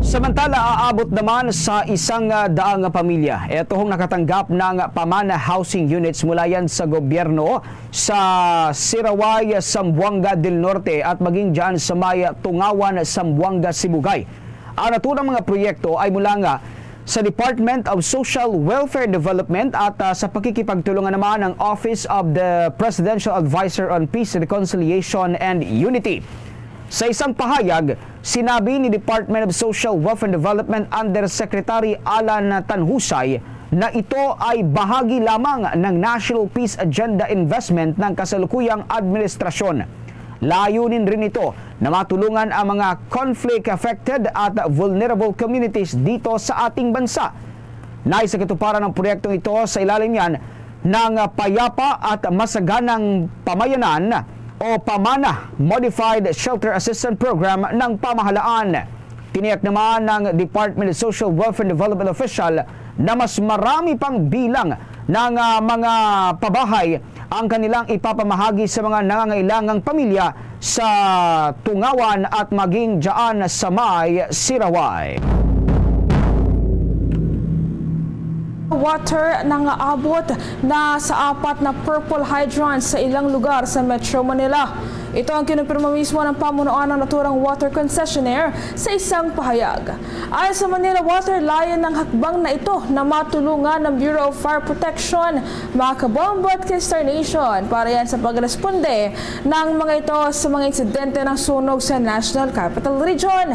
Samantala, aabot naman sa isang, ah, daang pamilya ito ang nakatanggap ng pamana housing units mula yan sa gobyerno sa Siraway, Zamboanga del Norte at maging dyan sa may Tungawan, Zamboanga, Sibugay. Ang naturang mga proyekto ay mula nga sa Department of Social Welfare and Development at, ah, sa pakikipagtulungan naman ng Office of the Presidential Advisor on Peace, Reconciliation, and Unity. Sa isang pahayag, sinabi ni Department of Social Welfare and Development Undersecretary Alan Tanhusay na ito ay bahagi lamang ng National Peace Agenda investment ng kasalukuyang administrasyon. Layunin rin ito na matulungan ang mga conflict-affected at vulnerable communities dito sa ating bansa. Nais sa katuparan ng proyektong ito sa ilalim yan ng Payapa at Masaganang Pamayanan o PAMANA Modified Shelter Assistance Program ng pamahalaan. Tiniyak naman ng Department of Social Welfare and Development official na mas marami pang bilang ng, ah, mga pabahay ang kanilang ipapamahagi sa mga nangangailangang pamilya sa Tungawan at maging dyan sa may Siraway. Water nangaabot na sa apat na purple hydrants sa ilang lugar sa Metro Manila. Ito ang kinumpirma mismo ng pamunuan ng naturang water concessionaire sa isang pahayag. Ayon sa Manila Water, layon ng hakbang na ito na matulungan ng Bureau of Fire Protection, mga kabombo at ka-Star Nation, para yan sa pagresponde ng mga ito sa mga insidente ng sunog sa National Capital Region.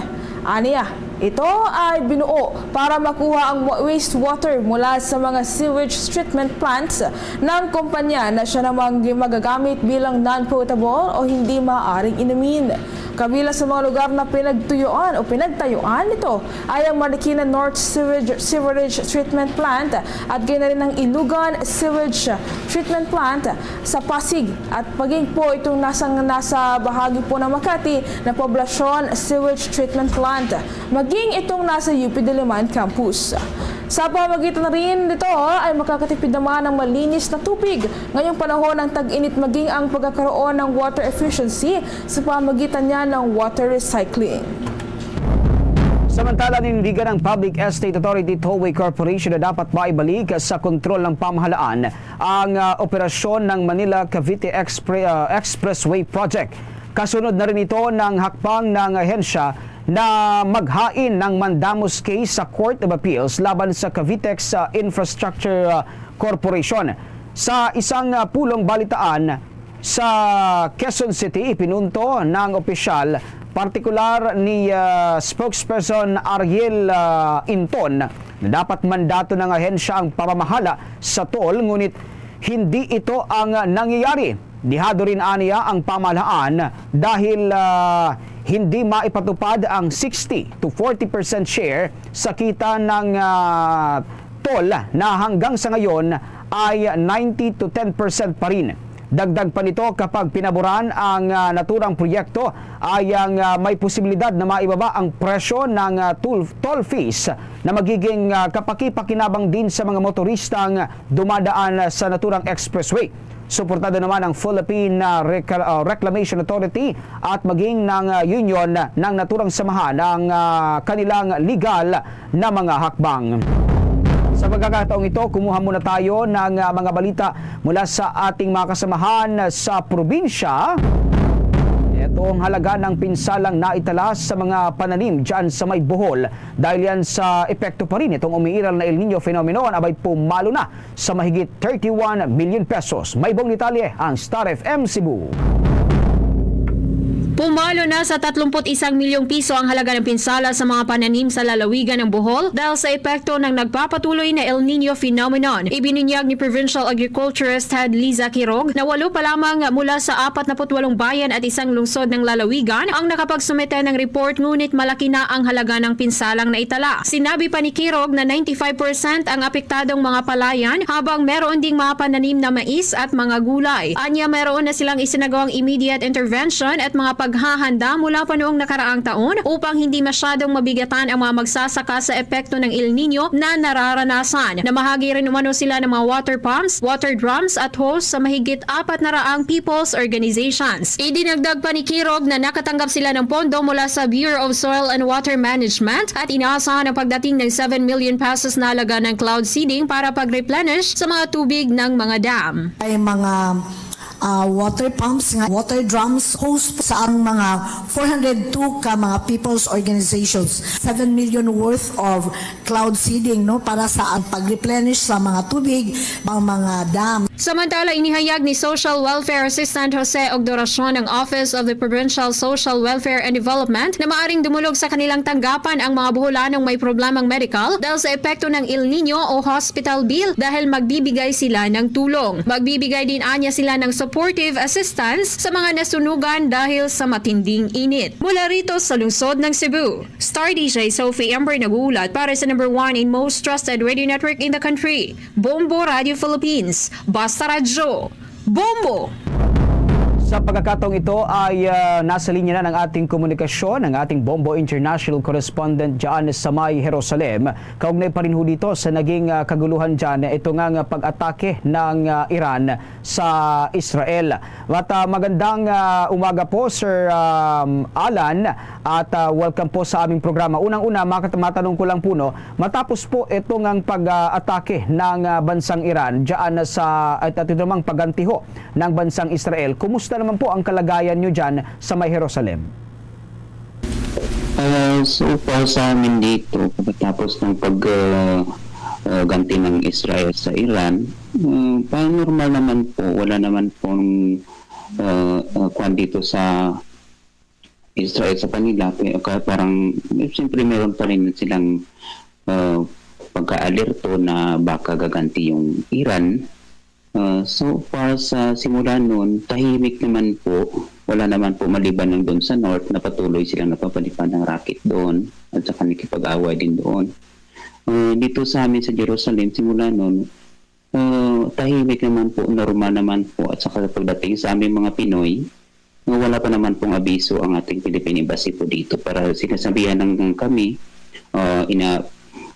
Aniya, ito ay binuo para makuha ang wa-, wastewater mula sa mga sewage treatment plants ng kumpanya na siya namang magagamit bilang non-potable o hindi maaaring inumin. Kabilang sa mga lugar na pinagtuyuan o pinagtayuan nito ay ang Marikina North Sewage, Sewerage Treatment Plant at gayon na rin ang Ilugan Sewage Treatment Plant sa Pasig at maging po itong nasang, nasa bahagi po ng Makati na Poblacion Sewage Treatment Plant, maging itong nasa U P Diliman Campus. Sa pamamagitan na rin nito ay makakatipid naman ng malinis na tubig ngayong panahon ng tag-init, maging ang pagkakaroon ng water efficiency sa pamamagitan niya ng water recycling. Samantala, nanindigan ang Public Estate Authority Tollway Corporation na dapat maibalik sa kontrol ng pamahalaan ang, ah, operasyon ng Manila Cavite Expre-, ah, Expressway Project. Kasunod na rin ito ng hakbang ng ahensya na maghain ng mandamus case sa Court of Appeals laban sa Cavitex, ah, Infrastructure, ah, Corporation. Sa isang, ah, pulong balitaan sa Quezon City, ipinunto ng opisyal, partikular ni, ah, spokesperson Ariel, ah, Inton, na dapat mandato ng ahensya ang pamamahala sa toll, ngunit hindi ito ang nangyayari. Dihado rin aniya ang pamahalaan dahil, ah, hindi maipatupad ang sixty to forty percent share sa kita ng, ah, toll na hanggang sa ngayon ay ninety to ten percent pa rin. Dagdag pa nito, kapag pinaboran ang, ah, naturang proyekto, ay ang, ah, may posibilidad na maibaba ang presyo ng, ah, toll, toll fees na magiging, ah, kapakipakinabang din sa mga motoristang dumadaan sa naturang expressway. Suportado naman ang Philippine, ah, Recal-, ah, Reclamation Authority at maging ng, ah, Union ng naturang samahan ang, ah, kanilang legal na mga hakbang. Sa pagkakataong ito, kumuha muna tayo ng, ah, mga balita mula sa ating mga kasamahan sa probinsya. Ito ang halaga ng pinsalang naitala sa mga pananim dyan sa may Bohol dahil yan sa epekto pa rin itong umiiral na El Nino phenomenon, abay pumalo na sa mahigit thirty-one million pesos. May buong detalye ang Star F M Cebu. Pumalo na sa tatlumpu't isang milyong piso ang halaga ng pinsala sa mga pananim sa lalawigan ng Bohol dahil sa epekto ng nagpapatuloy na El Nino phenomenon. Ibinunyag ni Provincial Agriculturist Head Liza Quirog na walo pa lamang mula sa apatnapu't walong bayan at isang lungsod ng lalawigan ang nakapagsumite ng report, ngunit malaki na ang halaga ng pinsalang naitala. Sinabi pa ni Quirog na ninety-five percent ang apektadong mga palayan, habang meron ding mga pananim na mais at mga gulay. Anya, meron na silang isinagawang immediate intervention at mga paghahanda mula pa noong nakaraang taon upang hindi masyadong mabigatan ang mga magsasaka sa epekto ng El Nino na nararanasan. Namahagi rin umano sila ng mga water pumps, water drums at hose sa mahigit apat na raang people's organizations. Idinagdag pa ni Quirog na nakatanggap sila ng pondo mula sa Bureau of Soil and Water Management at inaasahan ang pagdating ng seven million pesos na halaga ng cloud seeding para pag-replenish sa mga tubig ng mga dam. Ay mga, ah, water pumps, nga water drums, hose sa ang mga four hundred two ka mga people's organizations, seven million worth of cloud seeding, no, para sa ang pag-replenish sa mga tubig, ang mga dam. Samantala, inihayag ni Social Welfare Assistant Jose Ogdoracion ng Office of the Provincial Social Welfare and Development na maaring dumulog sa kanilang tanggapan ang mga Boholanong may problemang medical dahil sa epekto ng El Nino o hospital bill, dahil magbibigay sila ng tulong. Magbibigay din anya sila ng supportive assistance sa mga nasunugan dahil sa matinding init. Mula rito sa lungsod ng Cebu, Star D J Sophie Amber nag-uulat para sa number one and most trusted radio network in the country, Bombo Radio Philippines. Basta Radyo, Bombo! Sa pagkakataong ito ay, ah, nasa linya na ng ating komunikasyon, ang ating Bombo International Correspondent dyan sa may Jerusalem. Kaugnay pa rin ho dito sa naging, ah, kaguluhan dyan, ito nga, nga pag-atake ng, ah, Iran sa Israel. At, ah, magandang, ah, umaga po, Sir, um, Alan, at, ah, welcome po sa aming programa. Unang-una, makat-, matanong ko lang po, no, matapos po itong ang pag-atake ng, ah, bansang Iran dyan sa, at, at ito namang pagganti ho ng bansang Israel, kumusta naman po ang kalagayan nyo dyan sa may Jerusalem? Ah, so far sa amin dito, pagkatapos ng pag, ah, ah, ganti ng Israel sa Iran, ah, parang normal naman po, wala naman pong, ah, ah, kwan dito sa Israel sa kanila. Pe-, kaya parang, eh, siyempre meron pa rin silang, ah, pagka-alerto na baka gaganti yung Iran. Ah, so far sa simula noon, tahimik naman po. Wala naman po maliban lang doon sa north na patuloy silang napapalipan ng rocket doon at saka nakipag-away din doon. Ah, dito sa amin sa Jerusalem, simula noon, ah, tahimik naman po, normal naman po. At saka pagdating sa aming mga Pinoy, ah, wala pa naman pong abiso ang ating Philippine Embassy po dito para sinasabihan lang kami, ah, ina-,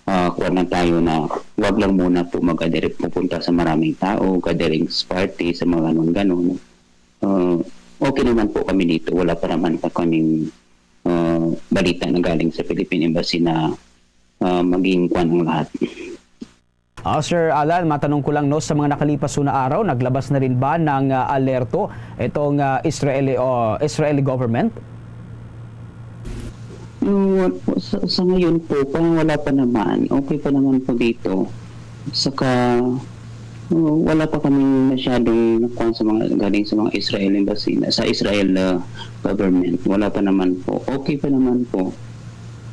ah, kuwan lang tayo na wag lang muna po mag-gathering, pupunta sa maraming tao, gatherings, party, sa mga ganun-ganun. Ah, okay naman po kami dito. Wala pa naman pa kaming, ah, balita na galing sa Philippine Embassy na, ah, maging kuwan ang lahat. Ah, Sir Alan, matanong ko lang, no, sa mga nakalipas na araw, naglabas na rin ba ng, ah, alerto itong, ah, Israeli, o Israeli government? No, wa-, sa, sa ngayon po, parang wala pa naman. Okay pa naman po dito. Saka, oh, wala pa kami masyadong nakuha sa mga, galing sa mga Israel embassy, na, sa Israel, ah, government. Wala pa naman po. Okay pa naman po.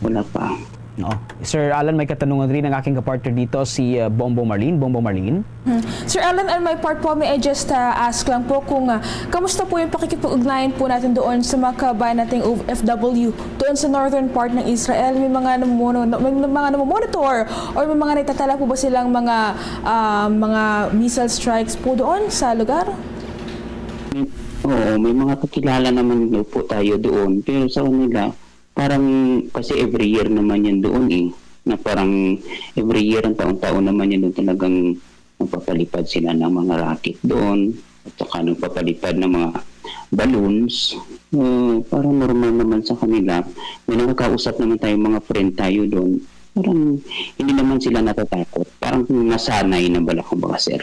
Wala pa. Oh, Sir Alan, may katanungan rin ang aking kapartner dito, si, uh, Bombo Marlene. Bombo Marlene? Hmm. Sir Alan, on my part po, may I just, uh, ask lang po kung, uh, kamusta po yung pakikipag-ugnayan po natin doon sa mga kabayan nating O F W doon sa northern part ng Israel? May mga namumuno-, may mga namumonitor or may mga nagtatala po ba silang mga, uh, mga missile strikes po doon sa lugar? Oo, may mga kakilala naman daw po tayo doon. Pero sa kanila, parang kasi every year naman yan doon eh. Na parang every year, ang taon-taon naman yan doon, talagang nagpapalipad sila ng mga rocket doon. At saka nagpapalipad ng mga balloons. Uh, parang normal naman sa kanila. May nakakausap naman tayo, mga friend tayo doon. Parang hindi naman sila natatakot. Parang nasanay na bala, kumbaga, sir.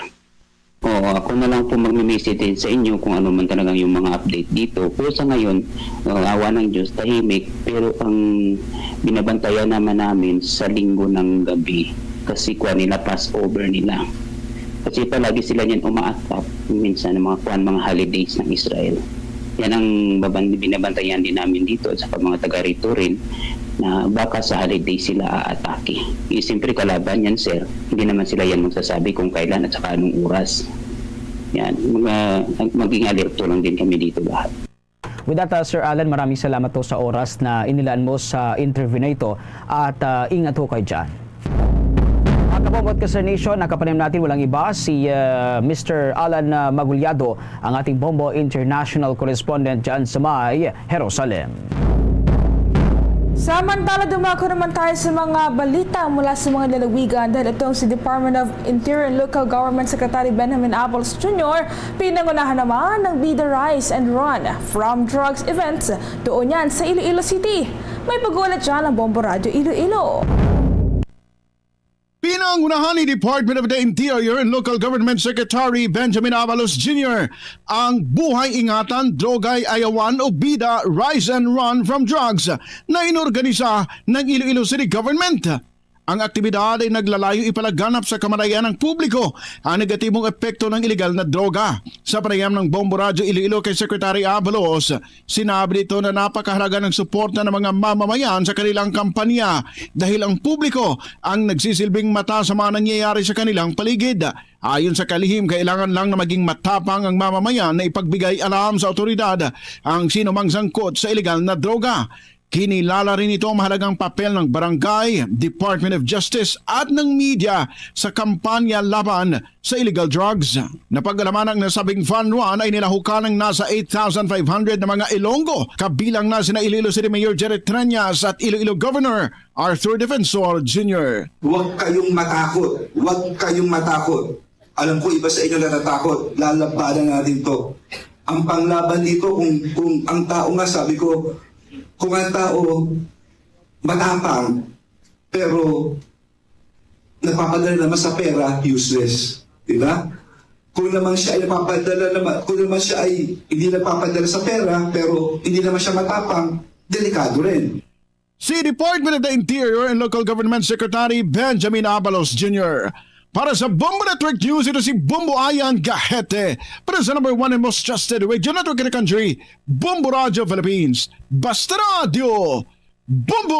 Oo, ako na lang po magme-message sa inyo kung ano man talagang yung mga update dito. Pero sa ngayon, uh, awa ng Diyos, tahimik. Pero ang binabantayan naman namin sa linggo ng gabi, kasi kuha nila, Passover nila. Kasi palagi sila niyan uma-attack, minsan ng mga kuwan, mga holidays ng Israel. Yan ang baban-, binabantayan din namin dito at saka mga taga rito rin, na baka sa holiday sila aatake. Eh, siyempre, kalaban yan, sir. Hindi naman sila yan magsasabi kung kailan at saka anong oras. Yan, mga, maging alerto lang din kami dito lahat. With that, uh, Sir Alan, maraming salamat po sa oras na inilaan mo sa interview na ito at, uh, ingat ho kayo dyan. Mga kabombo at ka-Star Nation, nakapanayam natin walang iba si, uh, Mister Alan, uh, Magulyado, ang ating Bombo International Correspondent dyan sa may Jerusalem. Samantala, dumako naman tayo sa mga balita mula sa mga lalawigan dahil itong si Department of Interior and Local Government Secretary Benjamin Abalos Junior pinangunahan naman ng bida Rise and Run from Drugs events doon yan sa Iloilo City. May pag-uulat dyan ang Bombo Radyo Iloilo. Pinangunahan ni Department of the Interior and Local Government Secretary Benjamin Abalos Junior ang Buhay Ingatan, Drogay Ayawan o Bida Rise and Run from Drugs na inorganisa ng Iloilo City Government. Ang aktibidad ay naglalayo ipalaganap sa kamalayan ng publiko ang negatibong epekto ng iligal na droga. Sa panayam ng Bombo Radyo Iloilo kay Secretary Abalos, sinabi nito na napakahalaga ng suporta ng mga mamamayan sa kanilang kampanya dahil ang publiko ang nagsisilbing mata sa mga nangyayari sa kanilang paligid. Ayon sa kalihim, kailangan lang na maging matapang ang mamamayan na ipagbigay alam sa awtoridad ang sino mang sangkot sa iligal na droga. Kinilala rin ito ang mahalagang papel ng barangay, Department of Justice at ng media sa kampanya laban sa illegal drugs. Napag-alaman ang nasabing fun run ay nilahukan ng nasa eight thousand five hundred na mga Ilonggo, kabilang na sina Iloilo City Mayor Jerry Treñas at Iloilo Governor Arthur Defensor Junior. Huwag kayong matakot. Huwag kayong matakot. Alam ko, iba sa inyo natatakot. Lalabanan natin to. Ang panglaban dito, kung, kung ang tao nga, sabi ko, kung ang tao matapang, pero nagpapadala naman sa pera, useless. Di ba? Kung naman siya ay nagpapadala naman, kung naman siya ay hindi nagpapadala sa pera, pero hindi naman siya matapang, delikado rin. Si Department of the Interior and Local Government Secretary Benjamin Abalos Junior. Para sa Bombo Network News, ito si Bombo Ayan Gahete. Para sa number one and most trusted radio network in the country, Bombo Radio Philippines. Basta Radio, Bombo!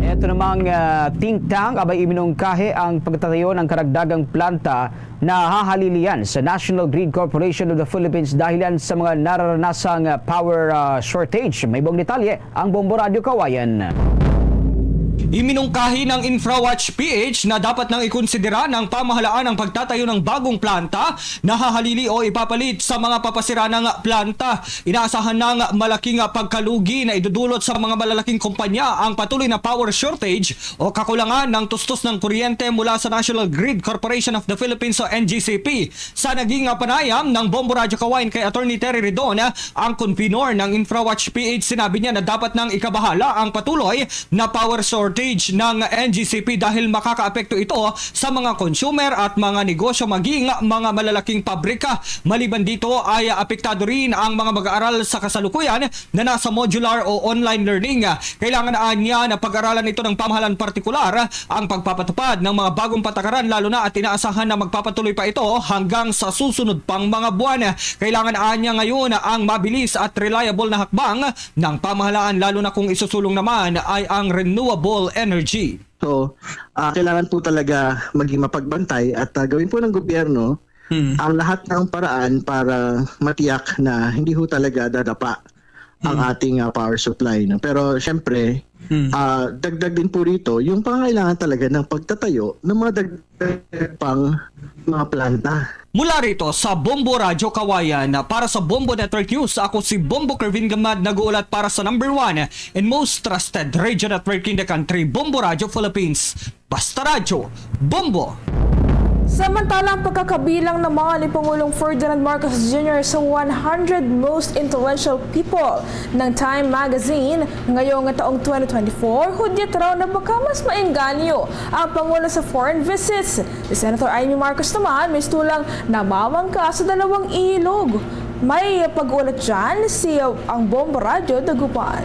Ito namang, ah, think tank abay iminungkahi ang pagtatayo ng karagdagang planta na hahalilian sa National Grid Corporation of the Philippines dahilan sa mga nararanasang, ah, power, ah, shortage. May buong detalye ang Bombo Radyo Kawayan. Iminungkahi ng InfraWatch P H na dapat nang ikonsidera ng pamahalaan ang pagtatayo ng bagong planta na hahalili o ipapalit sa mga papasira ng planta. Inaasahan ng malaking pagkalugi na idudulot sa mga malalaking kumpanya ang patuloy na power shortage o kakulangan ng tustos ng kuryente mula sa National Grid Corporation of the Philippines o N G C P. Sa naging panayam ng Bombo Radyo Kawayan kay Attorney Terry Ridon, ang convenor ng InfraWatch P H, sinabi niya na dapat nang ikabahala ang patuloy na power shortage. shortage ng N G C P dahil makakaapekto ito sa mga consumer at mga negosyo, maging mga malalaking pabrika. Maliban dito ay apektado rin ang mga mag-aaral sa kasalukuyan na nasa modular o online learning. Kailangan anya na pag-aralan ito ng pamahalaan, partikular ang pagpapatupad ng mga bagong patakaran, lalo na at inaasahan na magpapatuloy pa ito hanggang sa susunod pang mga buwan. Kailangan anya ngayon ang mabilis at reliable na hakbang ng pamahalaan, lalo na kung isusulong naman ay ang renewable energy. So, ah, kailangan po talaga maging mapagbantay at, ah, gawin po ng gobyerno Hmm. ang lahat ng paraan para matiyak na hindi ho talaga dadapa ang Hmm. ating, ah, power supply, no? Pero siyempre, Hmm. ah, dagdag din po rito yung pangangailangan talaga ng pagtatayo ng mga dagdag pang mga planta. Mula rito sa Bombo Radyo Kawayan, para sa Bombo Network News, ako si Bombo Kervin Gamad, nag-uulat para sa number one and most trusted radio network in the country, Bombo Radyo Philippines. Basta Radyo, Bombo! Samantala, ang pagkakabilang naman ni Pangulong Ferdinand Marcos Junior sa one hundred most influential people ng Time Magazine ngayong taong twenty twenty-four, hudyat raw na baka mas maengganyo ang Pangulo sa foreign visits. Si Senator Imee Marcos naman mistulang namamangka sa dalawang ilog. May pag-ulat dyan si ang Bombo Radyo Dagupan.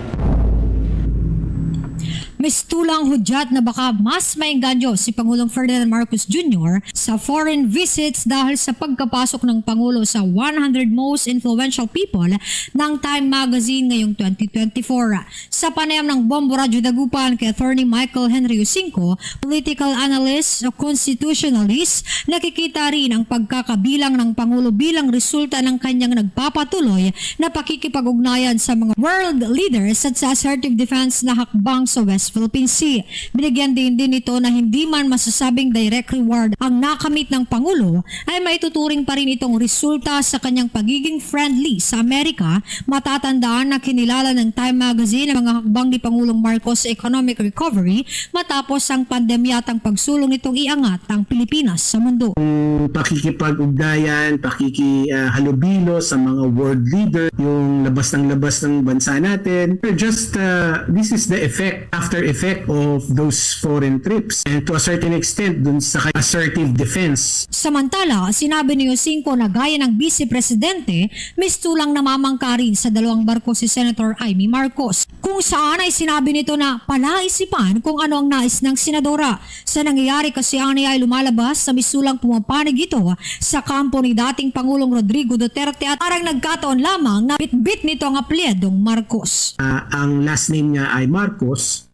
Mistulang hudyat na baka mas maengganyo si Pangulong Ferdinand Marcos Junior sa foreign visits dahil sa pagkapasok ng Pangulo sa one hundred most influential people ng Time Magazine ngayong twenty twenty-four. Sa panayam ng Bombo Radyo Dagupan kay Attorney Michael Henry Usinco, political analyst, constitutionalist, nakikita rin ang pagkakabilang ng Pangulo bilang resulta ng kanyang nagpapatuloy na pakikipag-ugnayan sa mga world leaders at sa assertive defense na hakbang sa West Philippine Sea. Binigyan din din ito na hindi man masasabing direct reward ang nakamit ng Pangulo, ay maituturing pa rin itong resulta sa kanyang pagiging friendly sa Amerika. Matatandaan na kinilala ng Time Magazine ang mga hakbang ni Pangulong Marcos sa economic recovery matapos ang pandemya at ang pagsulong nitong iangat ang Pilipinas sa mundo. Yung pakikipag-ugnayan, pakiki, ah, halubilo sa mga world leader, yung labas ng labas ng bansa natin. Just, ah, this is the effect, after effect of those foreign trips. And to a certain extent, dun sa kay-, assertive defense. Samantala, sinabi ni Usinco na gaya ng Vice Presidente, mistulang namamangka rin sa dalawang barko si Senator Imee Marcos, kung saan ay sinabi nito na palaisipan kung ano ang nais ng senadora. Sa nangyayari kasi, anya, ay lumalabas sa misulang pumapanig ito sa kampo ni dating Pangulong Rodrigo Duterte at parang nagkataon lamang na bitbit nito ang apelyidong Marcos. Ah, ang last name niya ay Marcos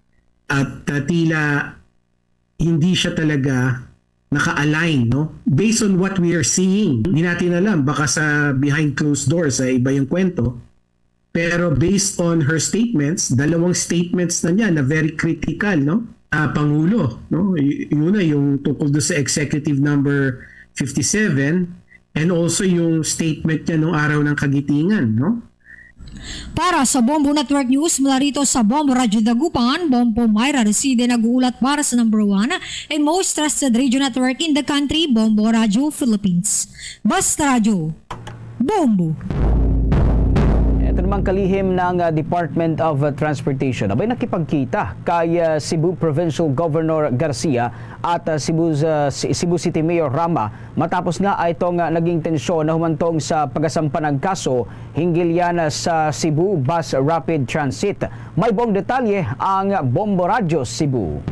at, ah, tila hindi siya talaga naka-align, no? Based on what we are seeing, hindi natin alam, baka sa behind closed doors ay iba yung kwento. Pero based on her statements, dalawang statements na niya na very critical, no? Ah, Pangulo, no? Y-, yun na yung tungkol doon sa Executive Number fifty-seven and also yung statement niya nung araw ng Kagitingan, no? Para sa Bombo Network News, mula rito sa Bombo Radyo Dagupan, Bombo Myra Reside nag-uulat para sa number one and most trusted radio network in the country, Bombo Radyo Philippines. Basta Radyo, Bombo. Ito namang kalihim ng, ah, Department of, ah, Transportation. Abay, nakipagkita kay, ah, Cebu Provincial Governor Garcia at, ah, Cebu, ah, C-, Cebu City Mayor Rama matapos nga ay itong, ah, naging tensyon na humantong sa pagasampa ng kaso hinggil yan sa Cebu Bus Rapid Transit. May buong detalye ang Bombo Radyo Cebu.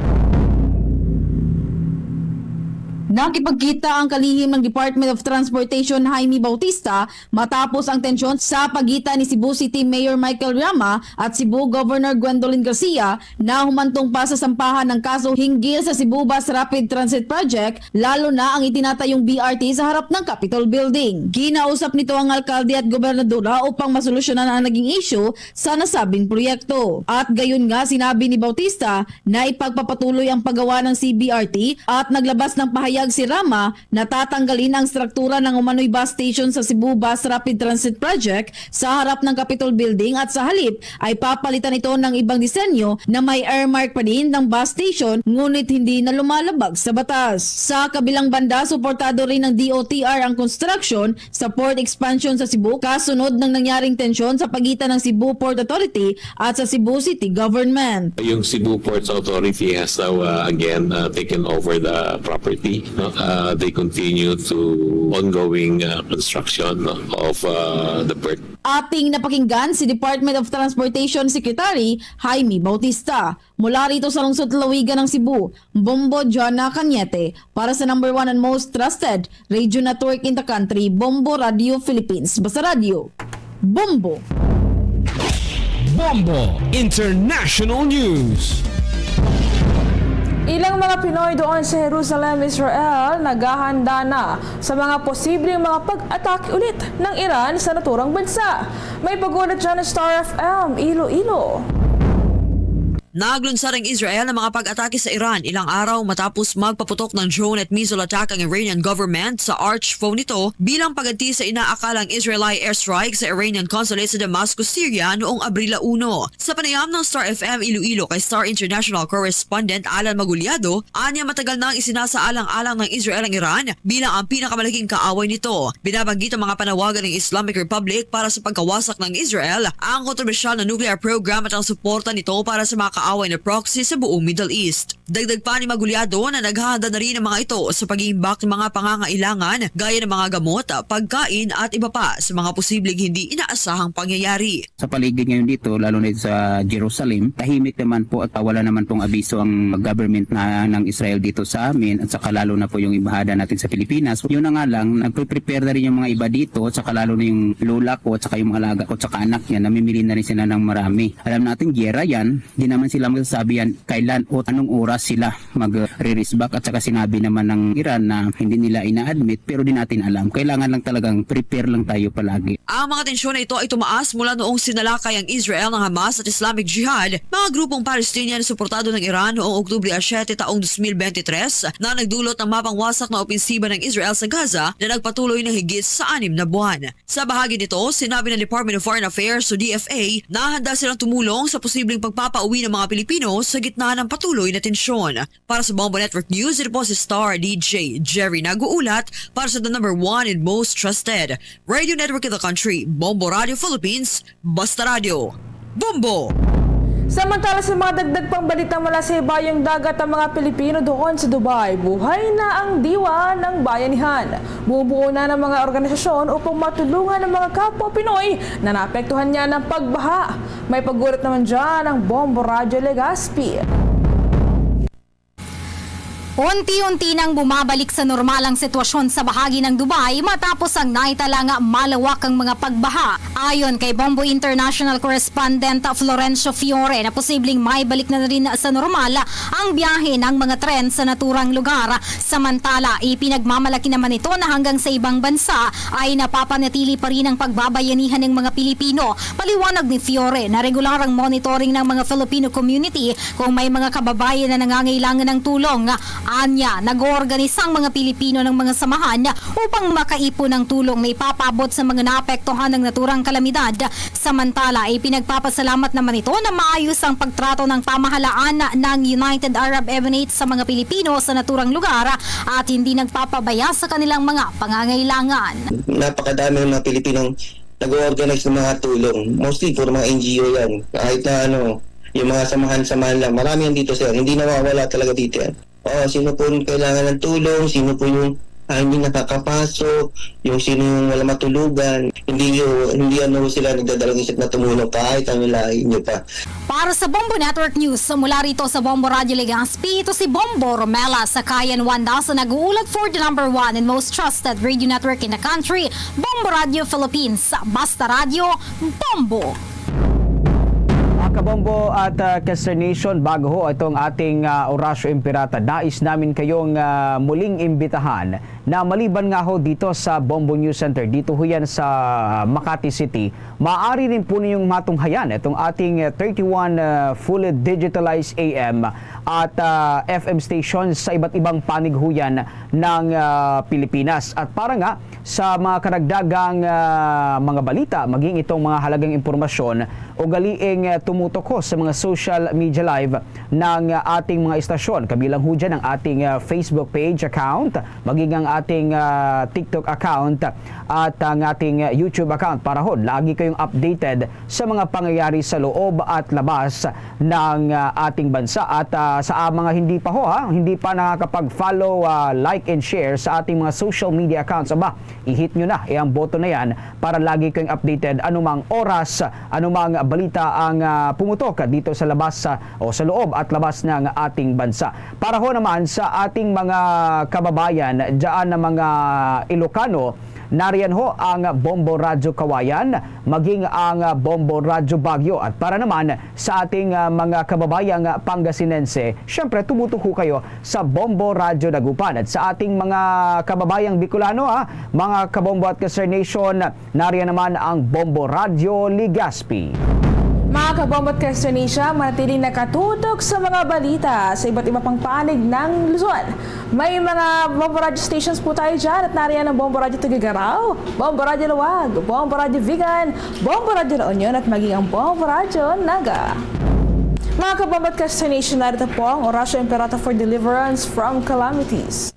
Nakipagkita ang kalihim ng Department of Transportation Jaime Bautista matapos ang tensyon sa pagitan ni Cebu City Mayor Michael Rama at Cebu Governor Gwendolyn Garcia na humantong pa sa sampahan ng kaso hinggil sa Cebu Bus Rapid Transit Project, lalo na ang itinatayong B R T sa harap ng Capitol Building. Kinausap nito ang alkalde at gobernadora upang masolusyonan ang naging issue sa nasabing proyekto. At gayon nga, sinabi ni Bautista na ipagpapatuloy ang paggawa ng C B R T at naglabas ng pahayag Pahayag si Rama, natatanggalin ang struktura ng umano'y bus station sa Cebu Bus Rapid Transit Project sa harap ng Capitol Building at sa halip ay papalitan ito ng ibang disenyo na may earmark pa din ng bus station ngunit hindi na lumalabag sa batas. Sa kabilang banda, suportado rin ng D O T R ang construction sa port expansion sa Cebu kasunod ng nangyaring tensyon sa pagitan ng Cebu Port Authority at sa Cebu City Government. Yung Cebu Ports Authority has now, uh, again, uh, taken over the property, no? Uh, they continue to ongoing, uh, construction, no, of, uh, the berth. Ating napakinggan si Department of Transportation Secretary Jaime Bautista. Mula rito sa lungsod lalawigan ng Cebu, Bombo Jana Cañete para sa number one and most trusted radio network in the country, Bombo Radio Philippines. Basta Radio, Bombo. Bombo International News. Ilang mga Pinoy doon sa Jerusalem, Israel, naghahanda na sa mga posibleng mga pag-atake ulit ng Iran sa naturang bansa. May pag-ulat dyan ng Star F M Iloilo. Naglunsad ang Israel ng mga pag-atake sa Iran ilang araw matapos magpaputok ng drone at missile attack ang Iranian government sa arch foe nito bilang paganti sa inaakalang Israeli airstrike sa Iranian consulate sa Damascus, Syria noong Abril uno. Sa panayam ng Star F M Iloilo kay Star International correspondent Alan Maguliado, anya matagal nang isinasaalang-alang ng Israel ang Iran bilang ang pinakamalaking kaaway nito. Binabanggit ang mga panawagan ng Islamic Republic para sa pagkawasak ng Israel, ang kontrobersyal na nuclear program at ang suporta nito para sa mga kaaway na proxy sa buong Middle East. Dagdag pa ni Maguliado na naghahanda na rin ang mga ito sa pag-iimbak ng mga pangangailangan gaya ng mga gamot, pagkain at iba pa sa mga posibleng hindi inaasahang pangyayari. Sa paligid ngayon dito, lalo na sa Jerusalem, tahimik naman po at wala naman pong abiso ang government na ng Israel dito sa amin at saka lalo na po yung embahada natin sa Pilipinas. Yun na nga lang, nagpe-prepare na rin yung mga iba dito at saka lalo na yung lola ko at saka yung mga alaga ko at saka anak niya, namimili na rin sila ng marami. Alam natin, giyera yan, di naman sila magsasabi yan kailan o anong oras sila magre-resist back at saka sinabi naman ng Iran na hindi nila ina-admit pero di natin alam. Kailangan lang talagang prepare lang tayo palagi. Ang mga tensyon na ito ay tumaas mula noong sinalakay ang Israel ng Hamas at Islamic Jihad, mga grupong Palestinian na suportado ng Iran noong Oktubre siyete taong dos mil bente tres na nagdulot ng mapangwasak na opensiba ng Israel sa Gaza na nagpatuloy na higit sa anim na buwan. Sa bahagi nito, sinabi ng Department of Foreign Affairs o D F A na handa silang tumulong sa posibleng pagpapauwi ng mga Pilipino sa gitna ng patuloy na tensyon. Para sa Bombo Network News, ito po si Star D J Jerry nag-uulat para sa the number one and most trusted radio network in the country, Bombo Radio Philippines, Basta Radio, Bombo! Samantala, sa mga dagdag pang balita mula sa ibayong dagat, ang mga Pilipino doon sa Dubai, buhay na ang diwa ng bayanihan. Bumubuo na ng mga organisasyon upang matulungan ang mga kapwa Pinoy na naapektuhan niya ng pagbaha. May pag-ulat naman dyan ang Bombo Radyo Legazpi. Unti-unti nang bumabalik sa normal ang sitwasyon sa bahagi ng Dubai matapos ang naitala nga malawak ang mga pagbaha. Ayon kay Bombo International correspondent Florencio Fiore na posibleng maibalik na rin sa normal ang biyahe ng mga tren sa naturang lugar. Samantala, ipinagmamalaki naman ito na hanggang sa ibang bansa ay napapanatili pa rin ang pagbabayanihan ng mga Pilipino. Paliwanag ni Fiore na regular ang monitoring ng mga Filipino community kung may mga kababayan na nangangailangan ng tulong. Anya, nag-oorganisa ang mga Pilipino ng mga samahan upang makaipon ng tulong na ipapaabot sa mga naapektuhan ng naturang kalamidad. Samantala, ipinagpapasalamat naman ito na maayos ang pagtrato ng pamahalaan ng United Arab Emirates sa mga Pilipino sa naturang lugar at hindi nagpapabaya sa kanilang mga pangangailangan. Napakadami ng mga Pilipinong nag-o-organize ng mga tulong. Mostly, puro mga N G O yan. Kahit na ano, yung mga samahan-samahan lang. Marami yan dito, sir. Hindi nawawala talaga dito yan. Oo, sino po yung kailangan ng tulong, sino po yung, ah, hindi nakakapasok, yung sino yung wala matulugan, hindi, hindi ano sila nagdadalang isip na tumulong kahit ang lahi nyo pa. Para sa Bombo Network News, mula rito sa Bombo Radyo Legazpi, ito si Bombo Romela Sakayan Wanda sa nag-uulat for the number one and most trusted radio network in the country, Bombo Radio Philippines. Basta Radio, Bombo! Mga kabombo at, ah, ka-Star Nation, bago ho itong ating, ah, Orasyo Impirata, nais namin kayong, ah, muling imbitahan Na maliban nga ho dito sa Bombo News Center, dito ho yan sa Makati City, maaari rin po ninyong matunghayan itong ating, eh, thirty-one, eh, fully digitalized A M at, ah, F M stations sa iba't ibang panig ho yan ng, ah, Pilipinas. At para nga sa mga karagdagang, ah, mga balita, maging itong mga halagang impormasyon, ugaliing, ah, tumutok ho sa mga social media live ng, ah, ating mga istasyon. Kabilang ho dyan ang ating, ah, Facebook page account, maging ang ating, ah, TikTok account, at ang ating, ah, YouTube account para ho lagi kayong updated sa mga pangyayari sa loob at labas ng, ah, ating bansa. At, ah, sa, ah, mga hindi pa ho, ha, hindi pa nakakapag-follow, ah, like and share sa ating mga social media accounts, aba, i-hit nyo na, eh, ang button na yan para lagi kayong updated anumang oras, anumang balita ang, ah, pumutok dito sa labas, ah, o sa loob at labas ng ating bansa. Para ho naman sa ating mga kababayan dyan na mga Ilocano, nariyan ho ang Bombo Radyo Kawayan, maging ang Bombo Radyo Baguio. At para naman sa ating, ah, mga kababayang Pangasinense, syempre tumutok ho kayo sa Bombo Radyo Dagupan. At sa ating mga kababayang Bicolano, ah, mga Kabombo at Ka-Star Nation, nariyan naman ang Bombo Radyo Legazpi. Mga Kabombo at Ka-Star Nation, manatiling nakatutok sa mga balita sa iba't iba pang panig ng Luzon. May mga Bombo Radyo stations po tayo dyan at nariyan ang Bombo Radyo Tuguegarao, Bombo Radyo Laoag, Bombo Radyo Vigan, Bombo Radyo La Union at maging ang Bombo Radyo Naga. Mga Kabombo at Ka-Star Nation, narito po ang Oratio Imperata for deliverance from calamities.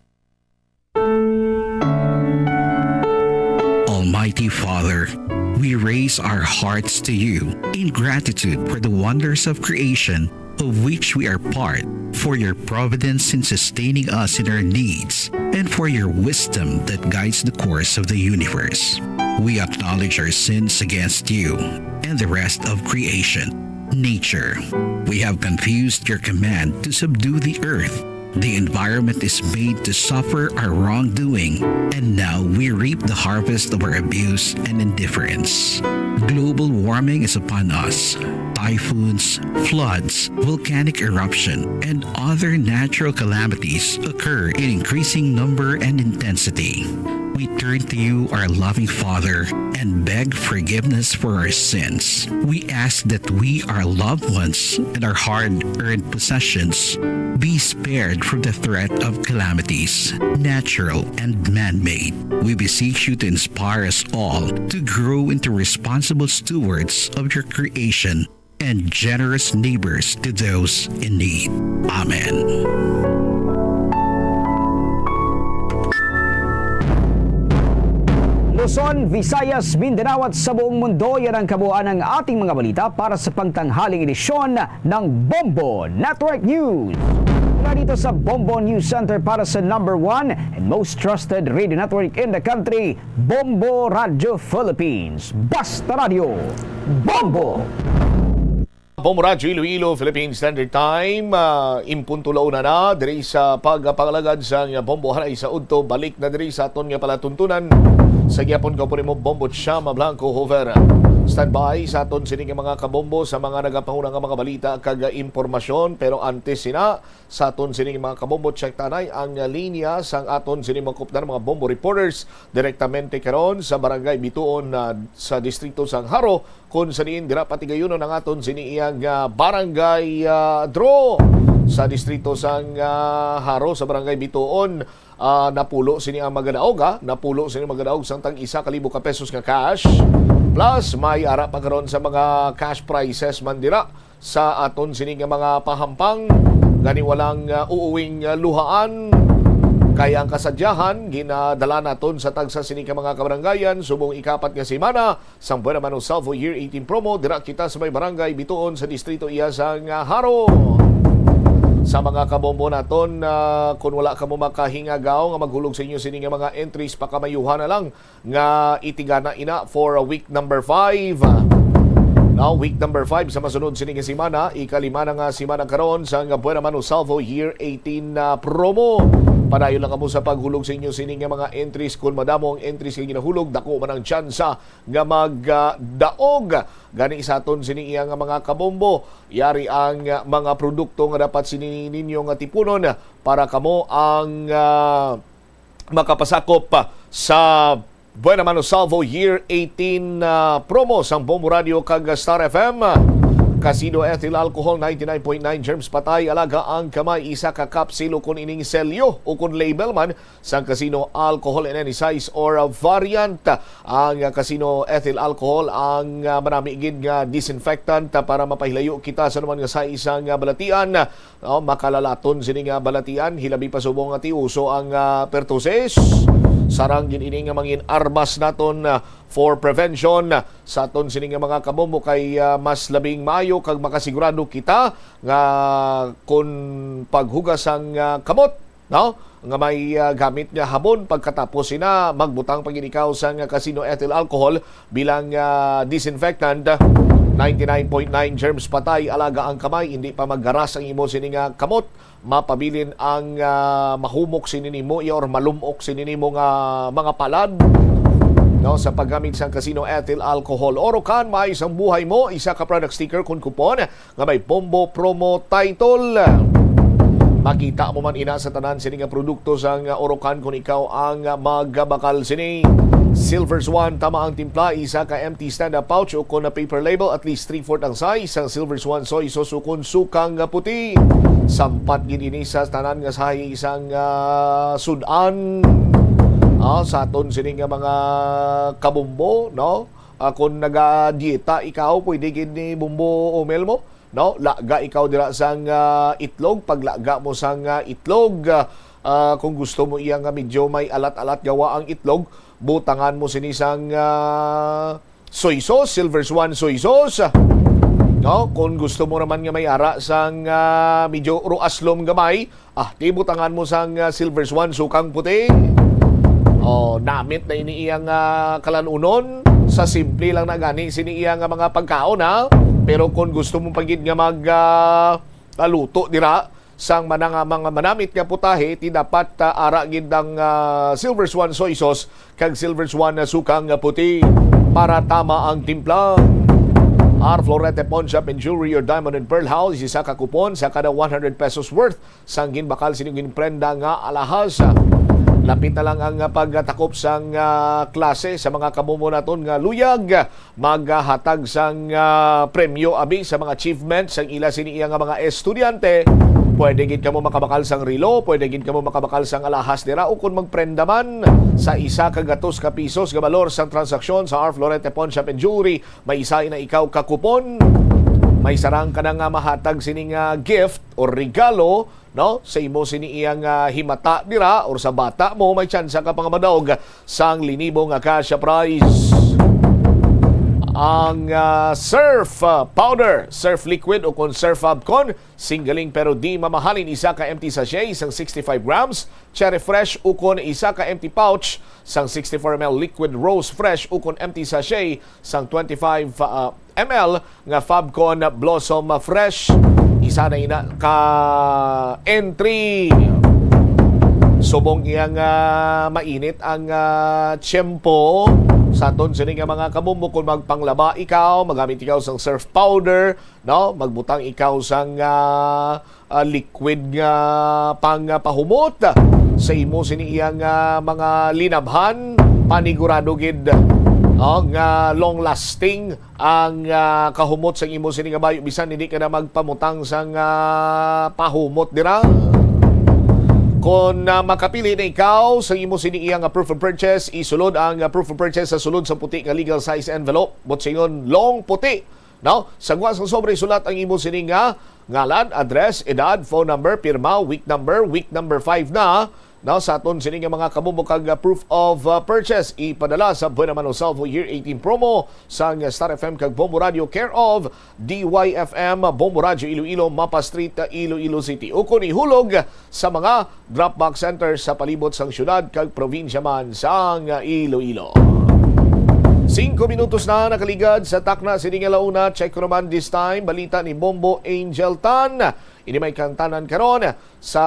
Almighty Father, we raise our hearts to you in gratitude for the wonders of creation of which we are part, for your providence in sustaining us in our needs, and for your wisdom that guides the course of the universe. We acknowledge our sins against you and the rest of creation, nature. We have confused your command to subdue the earth. The environment is made to suffer our wrongdoing, and now we reap the harvest of our abuse and indifference. Global warming is upon us. Typhoons, floods, volcanic eruption, and other natural calamities occur in increasing number and intensity. We turn to you, our loving Father, and beg forgiveness for our sins. We ask that we, our loved ones, and our hard-earned possessions be spared from the threat of calamities, natural and man-made. We beseech you to inspire us all to grow into responsible stewards of your creation and generous neighbors to those in need. Amen. Luzon, Visayas, Mindanao at sa buong mundo, yan ang kabuuan ng ating mga balita para sa pangtanghaling edisyon ng Bombo Network News. Mula dito sa Bombo News Center para sa number one and most trusted radio network in the country, Bombo Radyo Philippines. Basta Radyo, Bombo! Bombo Radyo Iloilo, Philippine Standard Time, ah, impunto la una na diri sa pagpangalagad sang Bombo Haray sa udto. Balik na diri sa aton nga palatuntunan. Sa gihapon, kaupo nimo, Bombo Chama Blanco Hover. Standby sa aton sini nga mga kabombo sa mga nagapanguna nga mga balita kag impormasyon. Pero antes sina, sa aton sini nga mga kabombo, check ta anay ang linya sang aton sini mga kupdan, mga bombo reporters direktamente karon sa Barangay Bituon, ah, sa distrito sang Jaro, kung sa diin dira patigayunon ang aton sini iyang, ah, barangay, ah, draw sa distrito sang, ah, Jaro, sa Barangay Bituon. Ah, napulo sini ang magadaog, ah. Napulo sini magadaog sang tag isa ka libo ka pesos nga cash. Plus, may ara pa karon sa mga cash prizes man dira sa aton sini nga mga pahampang. Gani walang, ah, uuwing, ah, luhaan. Kay ang kasadyahan, ginadala naton sa tagsa sini ka mga kabarangayan subong ikapat nga semana sang Buena Mano Salvo Year eighteen promo, dira kita sa may barangay Bituon sa distrito iya sang, ah, Jaro. Sa mga kabombo naton, ah, kung wala kamo makahingagaw nga maghulog sa inyo sini nga mga entries, pakamayuhan na lang nga itigana ina for week number five. Now, week number five sa masunod sini nga semana, ikalima na nga semana karon sang Buena Mano Salvo Year eighteen na promo. Padayon lang kamo sa paghulog sa inyo sini nga mga entries. Kung madamo ang entries nga ginahulog, dako man ang tsansa nga magdaog gani sa aton sini iya nga mga kabombo. Yari ang, ah, mga produkto nga dapat sini ninyo nga tipunon para kamo ang, ah, makapasakop sa Buena Mano Salvo Year eighteen, ah, promo sang Bombo Radio kag Star F M. Casino Ethyl Alcohol, ninety-nine point nine germs patay, alaga ang kamay, isa ka kapsil ukon ining selyo ukon label man sang Casino Alcohol in any size or variant. Ang, ah, Casino Ethyl Alcohol ang, ah, manami gid nga disinfectant, ah, para mapahilayo kita sa anuman nga size sang, ah, balatian. No, makalalaton sini nga balatian, hilabi pa subong nga tiuso ang, ah, pertussis. Sarang gid ini nga mangin armas naton, ah, for prevention, ah, sa aton sini nga mga kabombo kay, ah, mas labing maayo kag makasigurado kita nga kun paghugas ang, ah, kamot, no, nga may, ah, gamit nga habon, pagkatapos sina magbutang pa gid ikaw sang Casino Ethyl Alcohol bilang, ah, disinfectant. Ninety-nine point nine germs patay, alaga ang kamay, hindi pa maggaras ang imo sini nga kamot, mapabilin ang, ah, mahumok sini nimo iya or malumok sini nimo nga mga palad, no, sa paggamit sang Casino Ethyl Alcohol. Orocan, maayos ang buhay mo, isa ka product sticker kun kupon nga may Bombo Promo Title. Makita mo man ina sa tanan sini nga produkto sang Orocan kun ikaw ang magbakal sini. Silver Swan, tama ang timpla, isa ka empty stand-up pouch ukon na paper label, at least three-fourth ang size sang Silver Swan soy sauce ukon sukang nga puti. Sampat gid ini sa tanan nga size sang, ah, sud-an. Ah, sa aton sini nga mga kabombo, no? Ah, kung naga-dieta ikaw, pwede gid ni Bombo Omel mo, no? Laga ikaw dira sang, ah, itlog, paglaga mo sang, ah, itlog, ah, ah, kung gusto mo iya nga medyo may alat-alat gawa ang itlog, butangan mo sini sang, ah, soy sauce, Silver Swan soy sauce. No? Kung gusto mo naman nga may ara sang, ah, medyo ruaslom gamay, ah, di butangan mo sang, ah, Silver Swan sukang puti. Oh, namit na ini iyang, ah, kalanunon. Sa simple lang na gani sini iya nga mga pagkaon, ha. Pero kung gusto mo pa gid nga mag, ah, ah, luto dira sang manang, mga manamit nga putahe, ti dapat, ah, ara gid ang, ah, Silver Swan soy sauce kag Silver Swan na sukang nga puti para tama ang timpla. Our Florete Pawn Shop and Jewelry, your diamond and pearl house, isa ka kupon sa kada one hundred pesos worth sang ginbakal sa inyong ginprenda nga alahas. Lapit na lang ang pagtakop sang, ah, klase sa mga kabombo naton nga luyag maghatag sang, ah, premyo abi sa mga achievement sang ila sini iya nga mga estudyante. Pwede gid kamo makabakal sang relo, pwede gid kamo makabakal sang alahas dira, o kung magprenda man sa isa ka gatos ka pisos nga balor sang transaksyon sa Our Florete Pawn Shop and Jewelry, may isa na ikaw ka kupon. May sarang ka na nga mahatag sini nga gift o regalo, no? Sa imo sini iya nga himata dira or sa bata mo, may tsansa ka pa nga madaog sang linibo nga cash prize. Ang, ah, Surf, ah, powder, Surf liquid o kon Surf Fabcon, singgaling pero di mamahalin, isa ka empty sachet sang sixty-five grams, Cherry Fresh ukon isa ka empty pouch sang sixty-four M L liquid, Rose Fresh ukon empty sachet sang twenty-five, ah, M L nga Fabcon Blossom Fresh. Isa na ina ka entry. Subong iya nga mainit ang, ah, tiyempo, sa aton sini nga mga kabombo, kung magpanglaba ikaw, magamit ikaw sang Surf powder, no? Magbutang ikaw sang, ah, ah, liquid nga pang, ah, pahumot sa imo sini iyang, ah, mga linabhan, panigurado gid, oh, nga long lasting ang, ah, kahumot sang imo sini nga bayo, bisan hindi ka na magpamutang sang, ah, pahumot dira. Kon, ah, makapili na ikaw sa imo sini iya nga proof of purchase, isulod ang, ah, proof of purchase sa sulod sa puti nga legal size envelope. Butsingon, long puti, no? Sa gwa sang sobre, isulat ang imo sini nga ngalan, address, edad, phone number, pirma, week number, week number five na, no? Sa aton sini nga mga kabombo kag, ah, proof of, ah, purchase, ipadala sa Buena Mano Salvo Year eighteen promo sang Star F M kag Bombo Radio, care of D Y F M, Bombo Radio Iloilo, Mapa Street, Iloilo City. Ukon ihulog sa mga drop box center sa palibot sang syudad kag probinsya man sang Iloilo. Singko minutos na nakaligad sa takna sini nga launa. Check ko naman this time, balita ni Bombo Angel Tan. Ini may kantanan karon sa,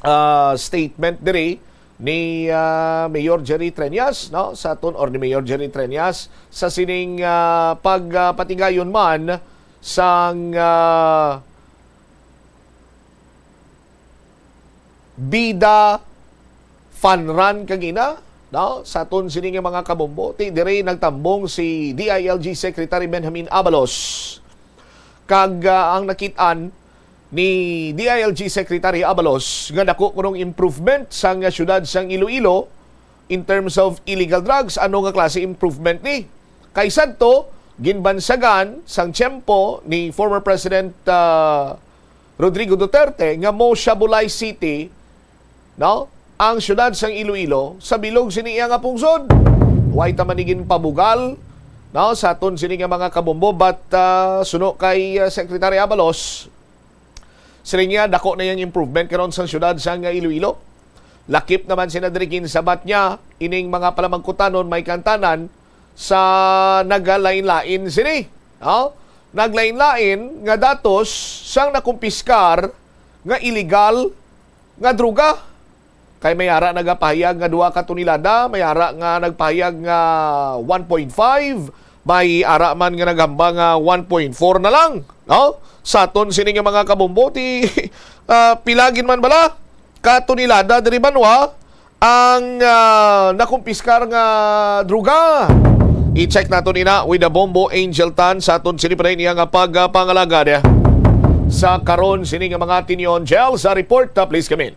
ah, statement diri ni, ah, Mayor Jerry Treñas, no? Sa aton, or ni Mayor Jerry Treñas sa sining, ah, pag, ah, patigayon man sang, ah, bida fun run kagina, no? Sa aton sini nga mga kabombo, ti diri nagtambong si D I L G Secretary Benjamin Abalos. Kag, ah, ang nakit-an ni D I L G Secretary Abalos nga dako kunong improvement sang syudad sang Iloilo in terms of illegal drugs. Ano nga klase improvement ni? Kay sadto, ginbansagan sang tiyempo ni former President, ah, Rodrigo Duterte nga mo-Shabulay City, no? Ang siyudad sang Iloilo sa bilog sini iya nga pungsod. Way ta man ni ginpabugal, no, sa aton sini nga mga kabombo, but, ah, suno kay, ah, Secretary Abalos, siling niya, dako na yang improvement karon sa siyudad sang Iloilo. Lakip naman sina diri, ginsabat niya, ining mga palamagkutanon may kantanan sa nagalain-lain sini, no? Naglain-lain nga datos sang nakumpiskar nga illegal nga droga. Kay may ara nagapahayag nga dua ka tonelada, may ara nga nagpahayag nga one point five, may ara man nga naghambal nga one point four na lang, no? Sa aton sini nga mga kabombo, ti, ah, pila gid man bala ka tonelada diri banwa ang, ah, nakumpiskar nga droga? I-check naton ina with the Bombo Angel Tan sa aton sini pa niya nga pagpangalagad. Sa karon sini nga mga tinyon, Jel, sa report, ah, please come in.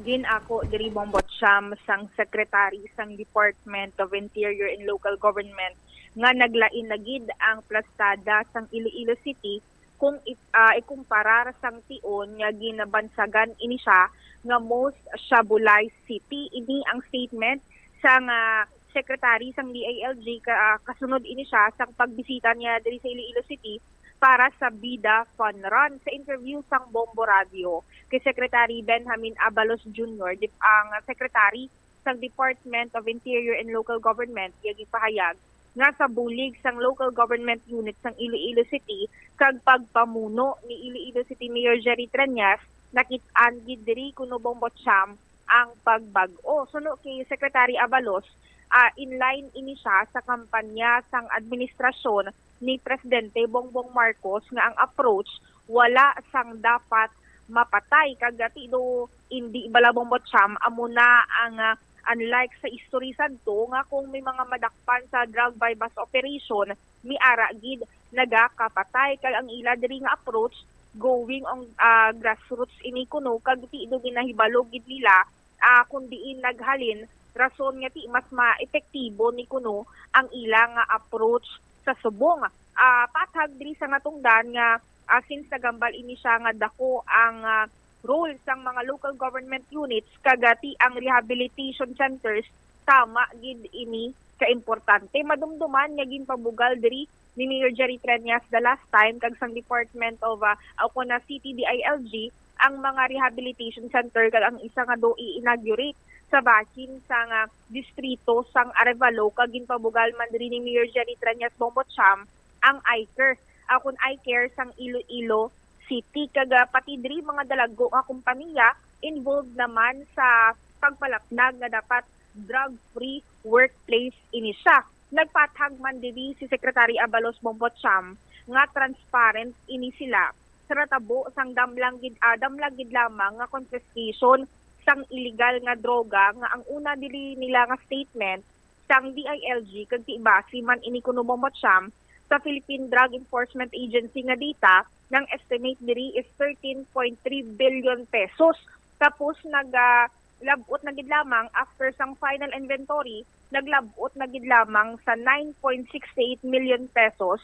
Ginako diri, Bombo Cham, sang Secretary sang Department of Interior and Local Government nga naglain na gid ang plastada sang Iloilo City kung i- ah, ikumparar sang tion nga ginabansagan ini siya nga mo-Shabulay City. Ini ang statement sang, ah, Secretary sang D I L G ka, ah, kasunod ini siya sang pagbisita niya diri sa Iloilo City para sa Bida Fun Run. Sa interview sang Bombo Radio kay Secretary Benjamin Abalos Junior, di, ang Secretary sang Department of Interior and Local Government, iya gipahayag nga sa bulig sang local government unit sang Iloilo City kag pagpamuno ni Iloilo City Mayor Jerry Treñas, nakit-an gid diri kuno, Bombo Cham, ang pagbag-o. Suno kay Secretary Abalos, ah, in line ini siya sa kampanya sang administrasyon ni Presidente Bongbong Marcos nga ang approach wala sang dapat mapatay. Kag ti do indi bala, Bombo Cham, amo na ang, ah, unlike sa history sadto nga kung may mga madakpan sa drug buy-bust operation, may ara gid nagakapatay. Kag ang ila diri nga approach going on, ah, grassroots ini kuno, kag ti do ginahibalo gid nila, ah, kung diin naghalin, rason nga ti mas maepektibo ni kuno ang ila nga approach sa subong. Ah, pathag diri sa natungdan nga, ah, since nagambal ini siya nga dako ang, ah, role sang mga local government units, kag, ah, ti ang rehabilitation centers, tama gid ini kaimportante. Madumduman nga ginpabugal diri ni Mayor Jerry Treñas the last time kag sang Department of, ah, o kon na City D I L G ang mga rehabilitation center kag ang isa nga do i-inaugurate sa bahin sang, ah, distrito sang Arevalo, kag ginpabugal man diri ni Mayor Jerry Treñas, Bombo Cham, ang iCare, ah, kon iCare sang Iloilo City, kag, ah, pati diri mga dalagko nga kompanya involved naman sa pagpalapnag nga dapat drug-free workplace ini siya. Nagpathag man diri si Secretary Abalos, Bombo Cham, nga transparent ini sila sa natabo sang damlang gid, ah, damlag gid lamang nga confiscation sang illegal nga droga, nga ang una diri nila nga statement sang D I L G, kag ti base man ini kuno, Bombo Cham, sa Philippine Drug Enforcement Agency nga data, nga ang estimate diri is thirteen point three billion pesos. Tapos nag, ah, lab-ot na gid lamang, after sang final inventory, naglab-ot na gid lamang sa nine point six eight million pesos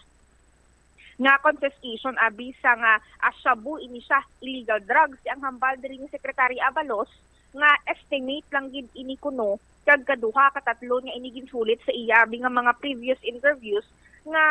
nga confiscation abi sa nga, ah, shabu ini siya, illegal drugs. Ti ang hambal diri ni Secretary Abalos nga estimate lang gid ini kuno, kag kaduha katatlo nga ini ginsulit sa iya abi nga mga previous interviews nga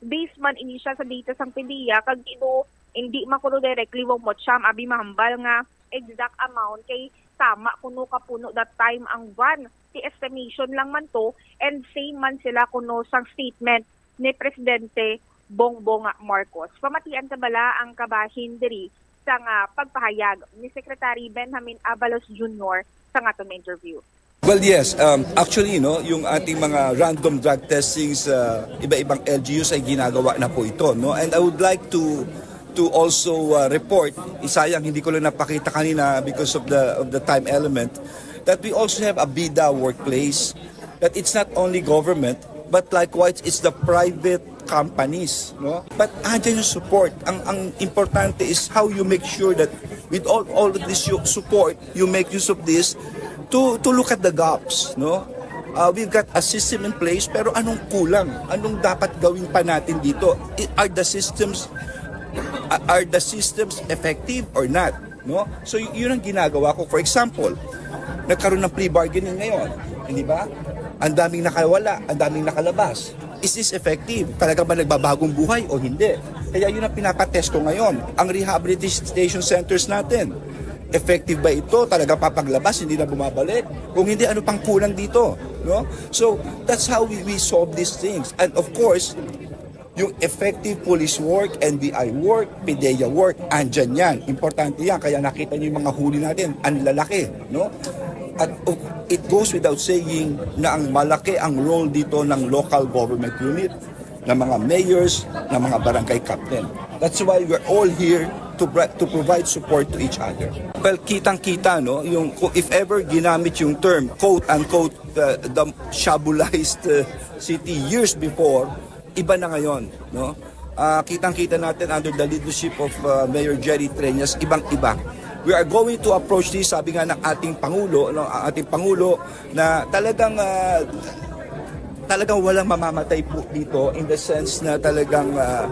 based man ini siya sa data sang PDEA, kag ino, hindi man kuno directly, Bombo Cham, abi mahambal nga exact amount kay tama kuno ka puno that time ang van. Ti estimation lang man to, and same man sila kuno sang statement ni Presidente Bongbong Marcos. Pamatian ta bala ang kabahin diri sa nga pagpahayag ni Secretary Benjamin Abalos Junior sa aton interview. Well, yes. Um, actually, no, yung ating mga random drug testings sa iba-ibang L G Us ay ginagawa na po ito, no? And I would like to to also uh, report, isayang hindi ko lang napakita kanina because of the of the time element, that we also have a bida workplace, that it's not only government, but likewise it's the private companies, no? But andyan yung support. Ang, ang importante is how you make sure that with all, all of this yu- support, you make use of this to, to look at the gaps, no? Uh, we've got a system in place, pero anong kulang? Anong dapat gawin pa natin dito? I- Are the systems, uh, are the systems effective or not? No? So, y- yun ang ginagawa ko. For example, nagkaroon ng plea bargaining ngayon, hindi ba? Ang daming nakawala, ang daming nakalabas. Is this effective? Talaga ba nagbabagong buhay o hindi? Kaya yun ang pinapatest ko ngayon. Ang rehabilitation centers natin, effective ba ito? Talaga papaglabas, hindi na bumabalik? Kung hindi, ano pang kulang dito? No? So, that's how we, we solve these things. And of course, yung effective police work, N B I work, PDEA work, andyan yan. Importante yan. Kaya nakita niyo yung mga huli natin, ang lalaki, no? At uh, it goes without saying na ang malaki ang role dito ng local government unit, ng mga mayors, ng mga barangay captain. That's why we're all here to, bri- to provide support to each other. Well, kitang-kita, no, yung, if ever ginamit yung term, quote-unquote, uh, the shabulized uh, city years before, iba na ngayon, no? Ah, kitang-kita natin under the leadership of uh, Mayor Jerry Treñas, ibang-iba. We are going to approach this, sabi nga ng ating Pangulo, no, ang ating Pangulo na talagang ah, talagang walang mamamatay po dito in the sense na talagang ah,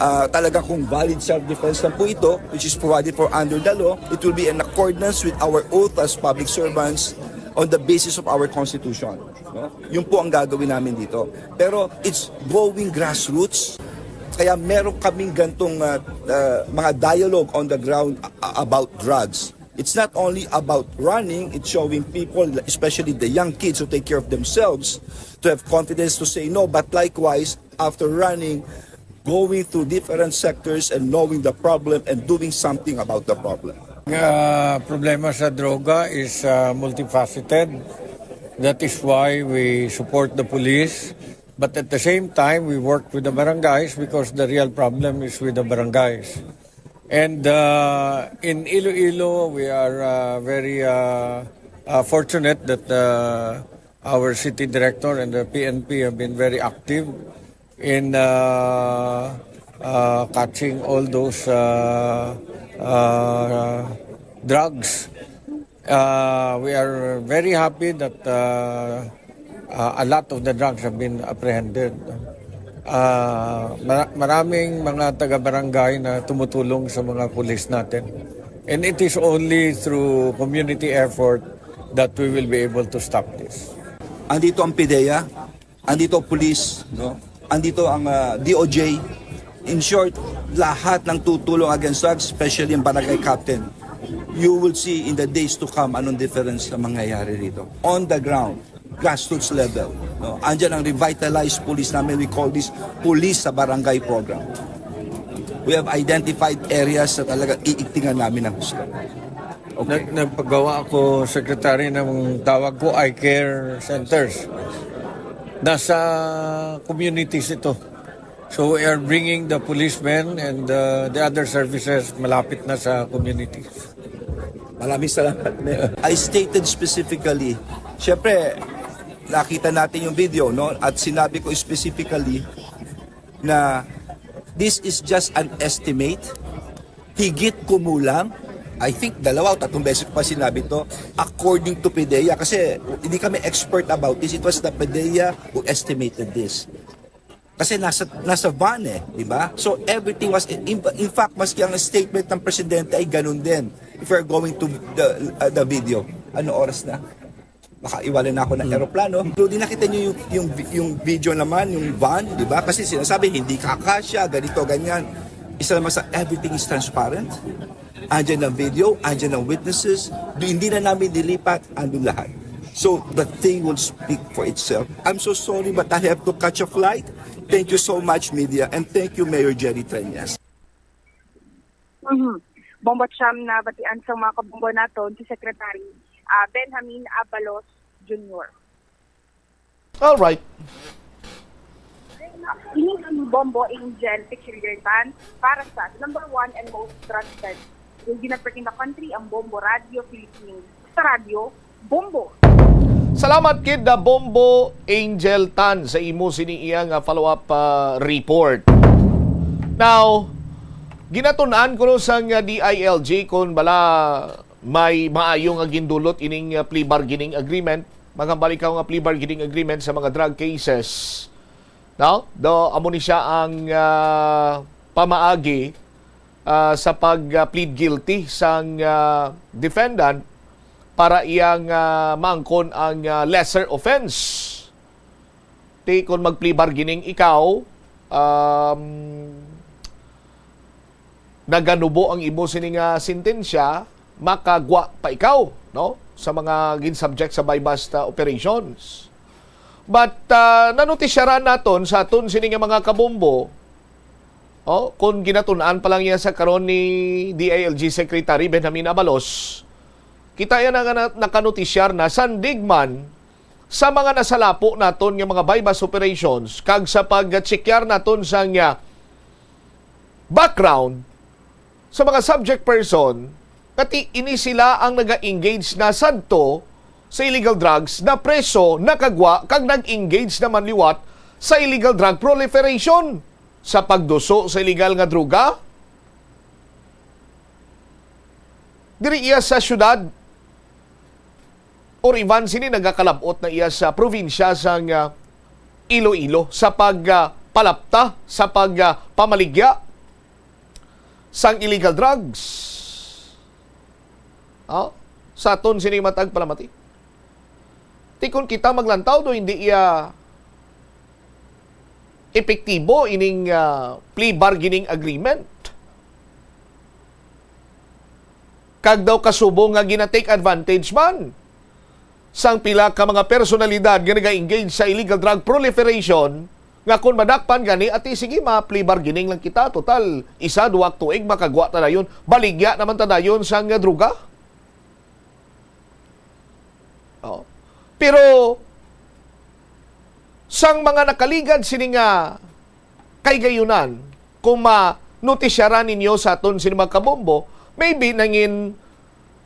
ah, talagang kung valid self-defense lang po ito, which is provided for under the law, it will be in accordance with our oath as public servants on the basis of our constitution. No? Yun po ang gagawin namin dito. Pero it's going grassroots. Kaya meron kaming gantong ah, ah, mga dialogue on the ground a- about drugs. It's not only about running, it's showing people, especially the young kids who take care of themselves, to have confidence to say no. But likewise, after running, going through different sectors and knowing the problem and doing something about the problem. Uh, problema sa droga is uh, multifaceted. That is why we support the police. But at the same time, we work with the barangays because the real problem is with the barangays. And uh, in Iloilo, we are uh, very uh, uh, fortunate that uh, our city director and the P N P have been very active in uh, uh, catching all those uh, uh, drugs. Uh, we are very happy that uh, uh, a lot of the drugs have been apprehended. Uh, mara- maraming mga taga-barangay na tumutulong sa mga pulis natin. And it is only through community effort that we will be able to stop this. Andito ang PDEA, andito ang police, no? Andito ang ah, D O J. In short, lahat ng tutulong against drugs, especially ang barangay captain, you will see in the days to come anong difference na mangyayari rito. On the ground, grassroots level. No? Andyan ang revitalized police namin. We call this police sa barangay program. We have identified areas na talaga iigtingan namin ng gusto. Okay. Nag- nagpagawa ako, Secretary, ng tawag ko eye care centers. Nasa communities ito. So we are bringing the policemen and uh, the other services malapit na sa communities. Maraming salamat, Mayor. I stated specifically, syempre, nakita natin yung video, no? At sinabi ko specifically na this is just an estimate. Higit kumulang, I think dalawa o tatlong beses ko pa sinabi to, according to PDEA. Kasi hindi kami expert about this. It was the PDEA who estimated this. Kasi nasa, nasa van eh, di ba? So everything was, in, in fact, maski ang statement ng presidente ay ganun din. If we're going to the, uh, the video, ano oras na? Makaiwalay na ako ng eroplano. Including nakita niyo yung, yung, yung video naman, yung van, di ba? Kasi sinasabi, hindi kakasya, ganito, ganyan. Isa naman sa everything is transparent. Andyan ang video, andyan ang witnesses. Di, hindi na namin dilipat, andun lahat. So, the thing will speak for itself. I'm so sorry, but I have to catch a flight. Thank you so much, media, and thank you, Mayor Jerry Treñas. Mhm. Bombo Cham na batian sa mga kabombo naton si Secretary ah, Benjamin Abalos Junior. All right. Ini ang Bombo Angel Peculiar Band para sa number one and most trusted radio network in the country, ang Bombo Radio Philippines. Sa radyo, Bombo. Salamat kid na Bombo Angel Tan sa imo sini iya nga follow-up, ah, report. Now, ginatun-an kuno sang, ah, D I L G kung bala may maayo nga gindulot ining, ah, plea bargaining agreement. Maghambal ikaw nga plea bargaining agreement sa mga drug cases. No? Do, amo ni siya ang, ah, pamaagi, ah, sa pag, ah, plead guilty sang, ah, defendant para iyang, ah, maangkon ang, ah, lesser offense. Ti, kung mag-plea bargaining ikaw, um, naganubo ang imo sini nga sentensya, makagwa pa ikaw, no? Sa mga gin-subject sa buy-bust, ah, operations. But, ah, nanutisyaran naton sa aton sini nga mga kabombo, oh, kung ginatun-an pa lang niya sa karon ni D I L G Secretary Benjamin Abalos, kita yan nga na-, nakanotisyar na sandig man sa mga nasalapo naton nga mga buy-bust operations kag sa pag-checkar naton sa nga background sa mga subject person, kati ini sila ang naga-engage na sadto sa illegal drugs, na preso, nakagwa, kag nag-engage naman liwat sa illegal drug proliferation, sa pagduso sa illegal nga droga diri iya sa syudad, or iban sini nagakalab-ot na iya sa probinsya sang, ah, Iloilo sa pag, ah, palapta, sa pag, ah, pamaligya sang illegal drugs. Oh, sa aton sini matag palamati. Ti kon kita maglantaw do, hindi iya epektibo ining, ah, plea bargaining agreement. Kag daw kasubong nga gina-take advantage man sang pila ka mga personalidad nga naga-engage sa illegal drug proliferation, nga kon madakpan gani, ati, sige, ma-plea bargaining lang kita. Total, isa, duwa tuig, makagwa ta dayon. Baligya naman ta dayon sang, ah, droga. Oh. Pero, sang mga nakaligad sini nga kahigayonan, kung manotisiyaran ninyo sa aton sini mga kabombo, maybe nangin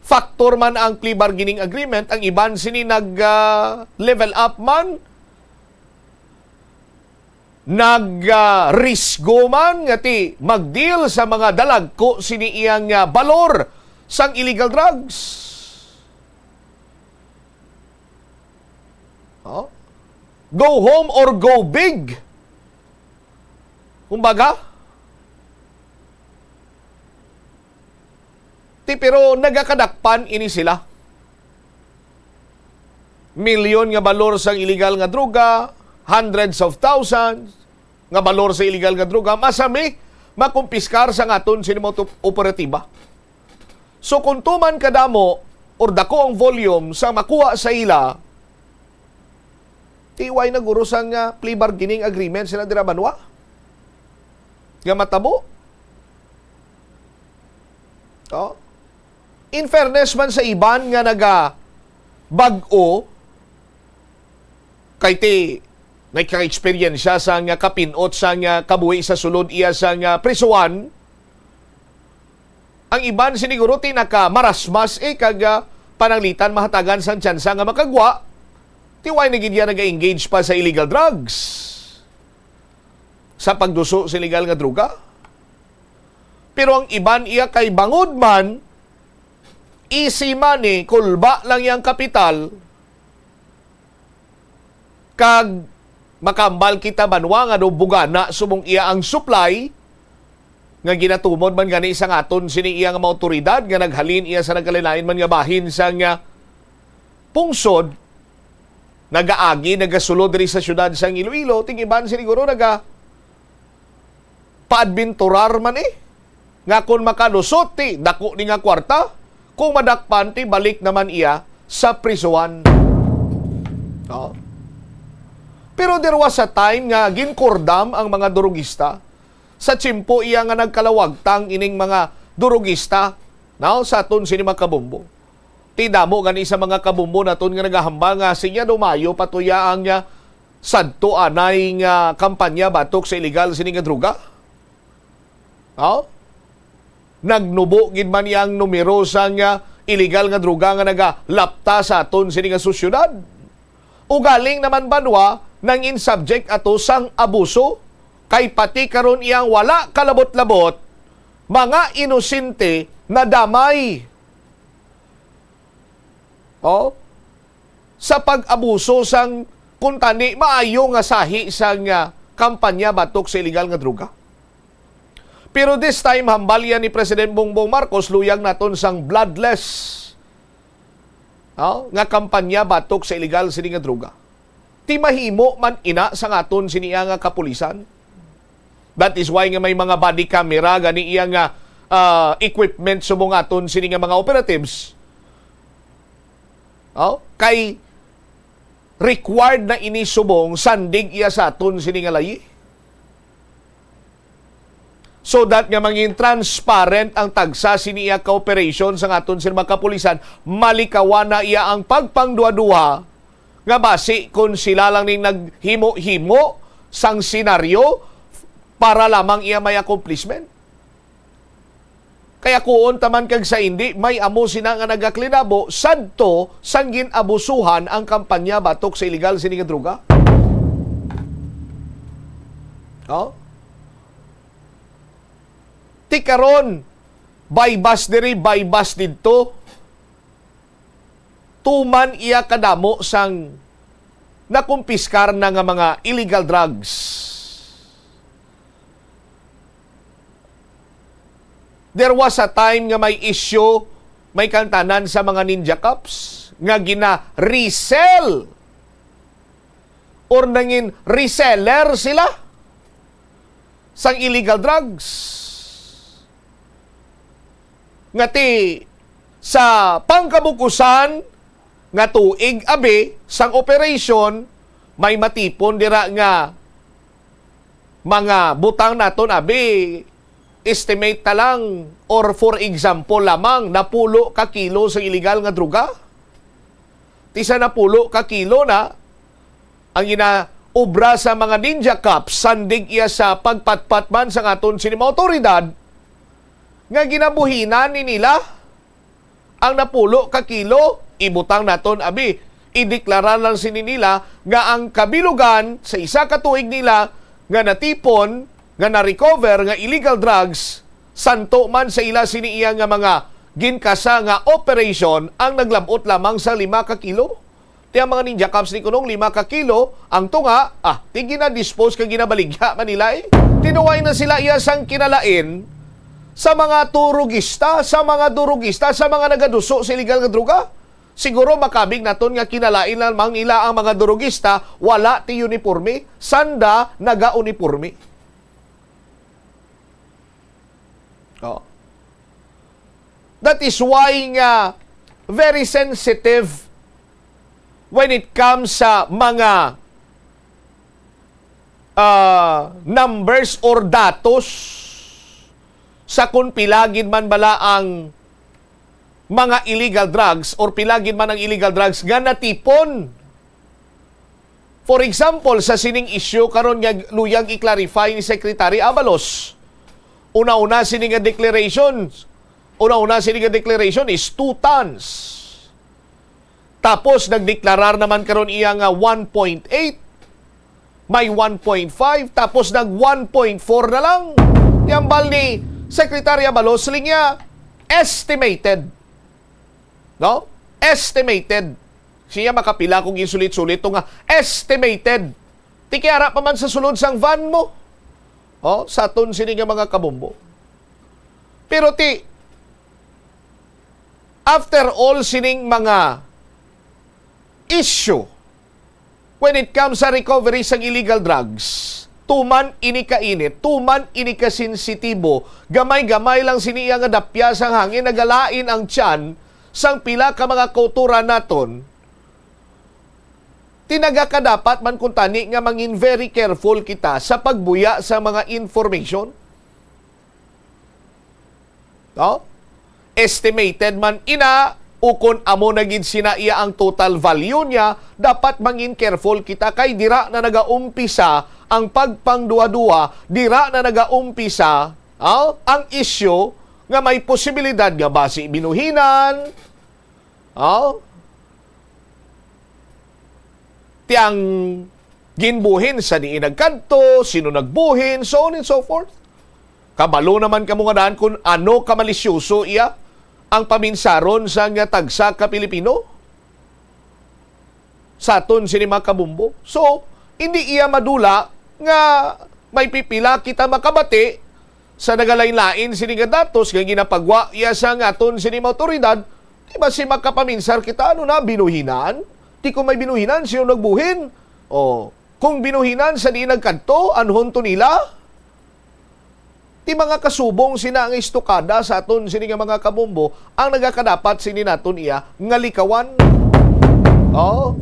factor man ang plea bargaining agreement, ang iban sini nag, ah, level up man, nag, ah, risgo man nga ti mag-deal sa mga dalagko sini iyang, ah, balor sang illegal drugs. Oh? Go home or go big. Kumbaga, ti, pero nagakadakpan ini sila. Milyon nga balor sang illegal nga droga, hundreds of thousands nga balor sa illegal nga droga, masami makumpiskar sa aton sini mga operatiba. So, kung tuman kadamo or dako ang volume sa makuha sa ila, ti wala na guro sang, ah, plea bargaining agreement sila dira banwa nga matabo. Oh. In fairness man sa iban nga nagabag-o, kay ti nagka-eksperyensya sa nga kapin-ot sa nga kabuhi sa sulod iya sa nga prisuhan, ang iban siniguro ti nakamarasmas, eh, kag, ah, pananglitan mahatagan sang tsansa nga makagwa, ti wala na gid iya naga-engage pa sa illegal drugs, sa pagduso sa illegal nga droga. Pero ang iban iya kay bangod man, easy money, kulba lang yang kapital, kag makambal kita banwa nga daw bugana subong iya ang supply, nga ginatumod man gani sa ngaton sini iya nga mga awtoridad nga naghalin iya sa nagkalain-lain man nga bahin sang, ah, pungsod, nagaagi, nagasulod diri sa siyudad sang Iloilo, ti ang iban siniguro naga paadbenturar man, eh, nga kon makalusot ti dako ni nga kwarta, kung madakpan ti balik naman iya sa prisuhan. Oh. Pero there was a time nga ginkordam ang mga durugista sa tiyempo iya nga nagkalawagtang ining mga durugista, no, sa aton sini mga kabombo. Ti damo gani sa mga kabombo naton nga nagahambal nga sinya daw maayo pa tuya ang, ah, sadto anay nga kampanya batok sa illegal sini nga droga. Oh? Nagnubo gid man iya ang numero sang, ah, iligal nga droga nga nagalapta sa aton sini nga sosyedad. Ugaling naman banwa nangin subject ato sang abuso, kay pati karon iyang wala kalabot-labot, mga inosente nadamay. Oh, sa pag-abuso sang kuntani maayo nga sahi sang, ah, kampanya batok sa iligal nga droga. Pero this time, hambal iya ni President Bongbong Marcos, luyag naton sang bloodless, oh, nga kampanya batok sa iligal sini nga droga. Ti mahimo man ina sang aton sini nga kapulisan? That is why nga may mga body camera gani iya nga, ah, equipment subong aton sini nga mga operatives. Oh, kay required na ini subong sandig iya sa aton sini nga layi. So that nga mangin transparent ang tagsa sini iya ka operation sang aton sini mga kapulisan, malikawan na iya ang pagpangduha-duha nga basi kon sila lang ning naghimo-himo sang senaryo para lamang iya may accomplishment. Kaya kuon taman kag sa hindi, may amo sina nga nagaklinabo sadto sang gin-abusuhan ang kampanya batok sa iligal sini nga droga. Oh? Ti karon, baybas diri, baybas didto. Tuman iya kadamo sang nakumpiskar na nga mga illegal drugs. There was a time nga may issue, may kantanan sa mga Ninja Cops nga gina-resell or nangin reseller sila sang illegal drugs. Nga ti sa pangkabukusan nga tuig abi sang operation, may matipon dira nga mga butang naton abi, estimate ta lang, or for example lamang, napulo ka kilo sa illegal nga droga. Ti sa napulo ka kilo na, ang ginaobra sa mga Ninja Cops, sandig iya sa pagpatpat man sang aton sini mga awtoridad, nga ginabuhinan ni nila ang napulo ka kilo. Ibutang naton, abi, ideklara lang sini nila nga ang kabilugan sa isa ka tuig nila nga natipon, nga na-recover nga illegal drugs, santo man sa ila sini iya nga mga ginkasa nga operation, ang naglab-ot lamang sa lima ka kilo. Ti ang mga Ninja Cops ni kunong lima ka kilo ang tunga, ah, ti gina-dispose kag ginabaligya man nila, eh. Tinuway na sila iya sang kinalain sa mga turugista, sa mga durugista, sa mga nagaduso sa illegal nga droga. Siguro makabig naton nga kinalain lamang nila ang mga durugista, wala ti uniporme, sanda nagauniporme. Oh. That is why nga very sensitive when it comes sa mga, ah, numbers or datos sa kung pila gid man bala ang mga illegal drugs or pila gid man ang illegal drugs nga natipon. For example, sa sining issue karon nga luyag i-clarify ni Secretary Abalos, una-una sini nga declaration, una-una sini nga declaration is two tons. Tapos nagdeklarar naman karon iya nga one point eight, may one point five, tapos nag one point four na lang. Ti hambal ni Secretary Abalos, siling niya, estimated. No? Estimated. Siya makapila kung isulit-sulit to nga estimated. Ti kay ara pa man sa sulod sang van mo. Oh, sa aton sini nga mga kabombo. Pero ti, after all sining mga issue, when it comes sa recovery sang illegal drugs, tuman ini kainit, tuman ini kasensitibo, gamay-gamay lang sini iya nga dapya sang hangin, nagalain ang tiyan sang pila ka mga kautoran naton. Ti nagakadapat man kuntani nga mangin very careful kita sa pagbuya sa mga information. No? Estimated man ina, ukon amo na gid sina iya ang total value niya, dapat mangin careful kita kay dira na nagaumpisa ang pagpangduwa-duwa, dira na nagaumpisa, ah, ang issue nga may posibilidad nga basi binuhinan, Oh? Ti ang ginbuhin sa diin nagkadto, sino nagbuhin, so on and so forth. Kabalo naman kamo nga daan kung ano ka malisyoso iya ang paminsaron sang tagsa ka Pilipino sa aton sini mga kabombo. So, hindi iya madula nga may pipila kita makabati sa nagalain-lain sini nga datos nga ginapagwa iya sa aton sini mga awtoridad, di ba si makapaminsar kita, ano na, binuhinan? Di ko may binuhinan, sino nagbuhin? O, kung binuhinan sa diin nagkadto, anhon to nila? Ti mga kasubong sina nga istukada sa aton sini nga mga kabombo ang nagakadapat sini naton iya nga likawan. Oh.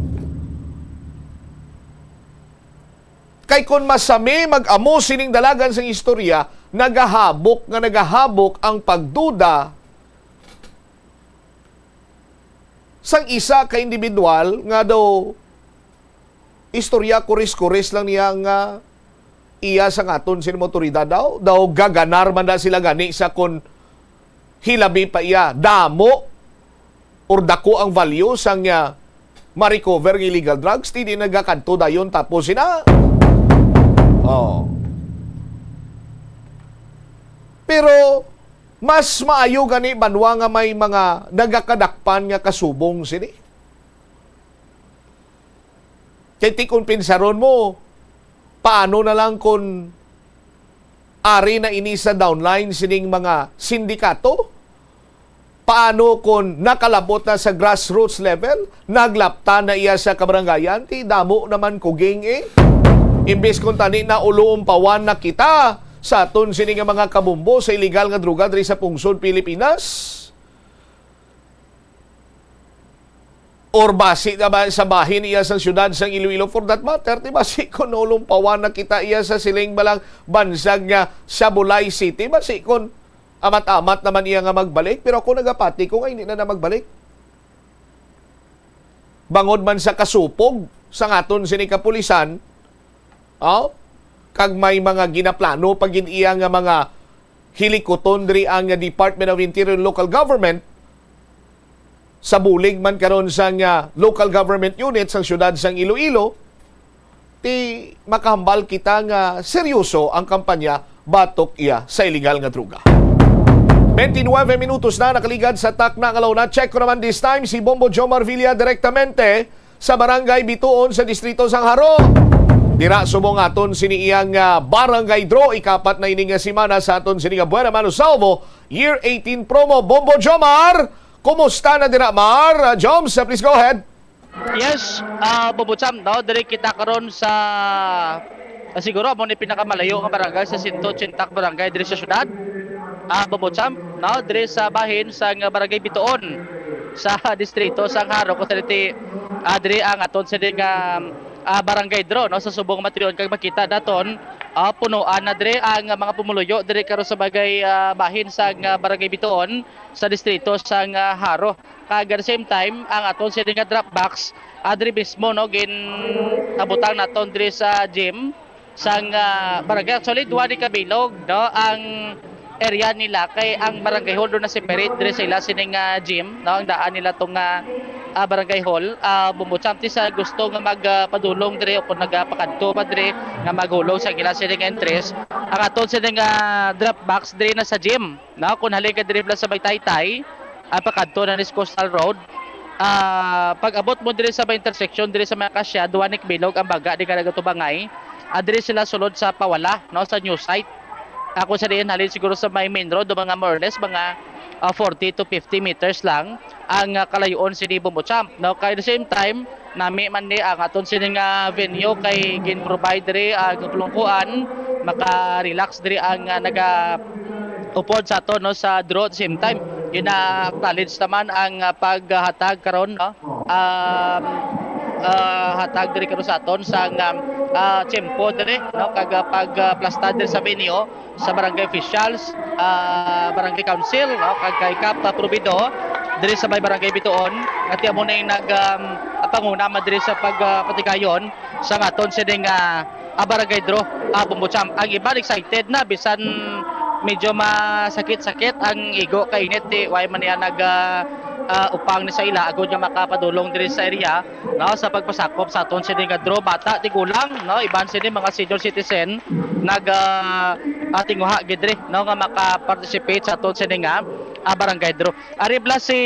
Kay kon masami mag-amo sining dalagan sang istorya, nagahabok nga nagahabok ang pagduda sang isa ka individual nga daw istorya, kuris-kuris lang niya nga iya sa ngaton sini mga awtoridad daw. Daw gaganar man na sila gani sa kon hilabi pa iya, damo or dako ang value sang, ah, ma-recover nga illegal drugs, ti di nagakadto dayon tapos sina. Oh. Pero mas maayo gani banwa nga may mga nagakadakpan nga kasubong sini. Kay ti kon pinsaron mo, paano na lang kon ari na ini sa downline sining mga sindikato? Paano kon nakalabot na sa grassroots level? Naglapta na iya sa kabarangayan? Ti damo naman kuging, eh. Imbis kon tani na ulumpawan na kita sa aton sini nga mga kabombo sa illegal nga droga diri sa pungsod Pilipinas. Or basi na ba sa bahin iya sa siyudad sang Iloilo, for that matter, di basi kon naulumpawan na kita iya sa siling balang bansag nga Sabulay City, basi kon amat-amat naman iya nga magbalik, pero ako nagapati ko nga hindi na na magbalik. Bangod man sa kasupog sa ngaton sini kapulisan, oh, kag may mga ginaplano pa gid iya nga mga hilikuton diri ang Department of Interior and Local Government, sa bulig man karon sang, ah, local government unit sang siyudad sang Iloilo, ti makahambal kita nga seryoso ang kampanya batok iya sa iligal nga droga. Twenty-nine minutos na nakaligad sa takna nga launa. Check ko naman this time si Bombo Jomar Villa direktamente sa Barangay Bituon sa Distrito sang Jaro. Dira subong aton sini iyang, ah, barangay draw, ikapat na ini nga semana sa aton sini nga Buena Mano Salvo Year eighteen promo. Bombo Jomar, kumusta na dira, Mar? Ah, Joms, ah, please go ahead. Yes, ah, Bombo Cham, no? Diri kita karon sa, ah, siguro amo ni pinakamalayo nga barangay sa sento ochenta ka barangay diri sa syudad. Ah, Bombo Cham, no? Diri sa bahin sa nga Barangay Bituon sa distrito sang Jaro, kung sa diti, ah, diri ang aton sini nga, ah, barangay draw, no? Sa subong matiyon kag makita naton, ah, punuan na diri ang mga pumuluyo diri karon sa bagay, ah, bahin sa nga Barangay Bituon sa distrito sang, ah, Jaro. Kag at the same time, ang aton sini nga drop box, ah, diri mismo, no, gin-, nabutang naton diri sa gym sang, ah, barangay. Actually, duha ni kabilog, no, ang area nila, kay ang barangay hall do na separate diri sa ila sining, ah, gym, no, ang daan nila tong, ah, ah, barangay hall. Ah, Bombo Cham, ti sa gusto nga mag, ah, padulong diri o kung nagapakadto pa diri nga maghulog sa ila sining entries, ang aton sining, ah, drop box diri na sa gym. No, kung halin ka diri sa may Taytay, ah, pakadto na ni sa Coastal Road, ah, pag-abot mo diri sa may intersection, diri sa may Acacia, duha ni kabilog ang baga di ka nagatubangay. Ah, diri sila sulod sa Pawala, no, sa new site. Ako sa diin halin siguro sa may main road, mga more or less, mga, ah, forty to fifty meters lang ang, ah, kalayoon sini Bombo Cham. No, kay the same time, nami man ni ang aton sini nga venue kay gin-provide diri ang kalungkuan, maka-relax diri ang, ah, naga-upod sa aton, no, sa draw. At the same time, gina-acknowledge naman ang, ah, paghatag karon, no, um, ah, hatag diri karon sa aton sa, um, ah, tiyempo diri, no, kag, ah, pag, ah, plasta diri sa venue sa barangay officials, ah, barangay council, no, kag kay Kap, ah, Provido diri sa may barangay Bituon, nga ti amo na yung nag, um, panguna man diri sa pag, ah, patigayon sa aton sining, ah, ah, barangay draw, ah, Bombo Cham. Ang iban excited na, bisan medyo masakit-sakit ang igo kay init, eh, way man niya nag, ah, ah, upang ni sa ila agud nga makapadulong diri sa area, no, sa pagpasakop sa aton sini nga draw, bata, tigulang, no, iban sini mga senior citizen nag, ah, ah, tinguha gid diri, no, nga maka-participate sa aton sini nga, ah, barangay draw. Ari bala si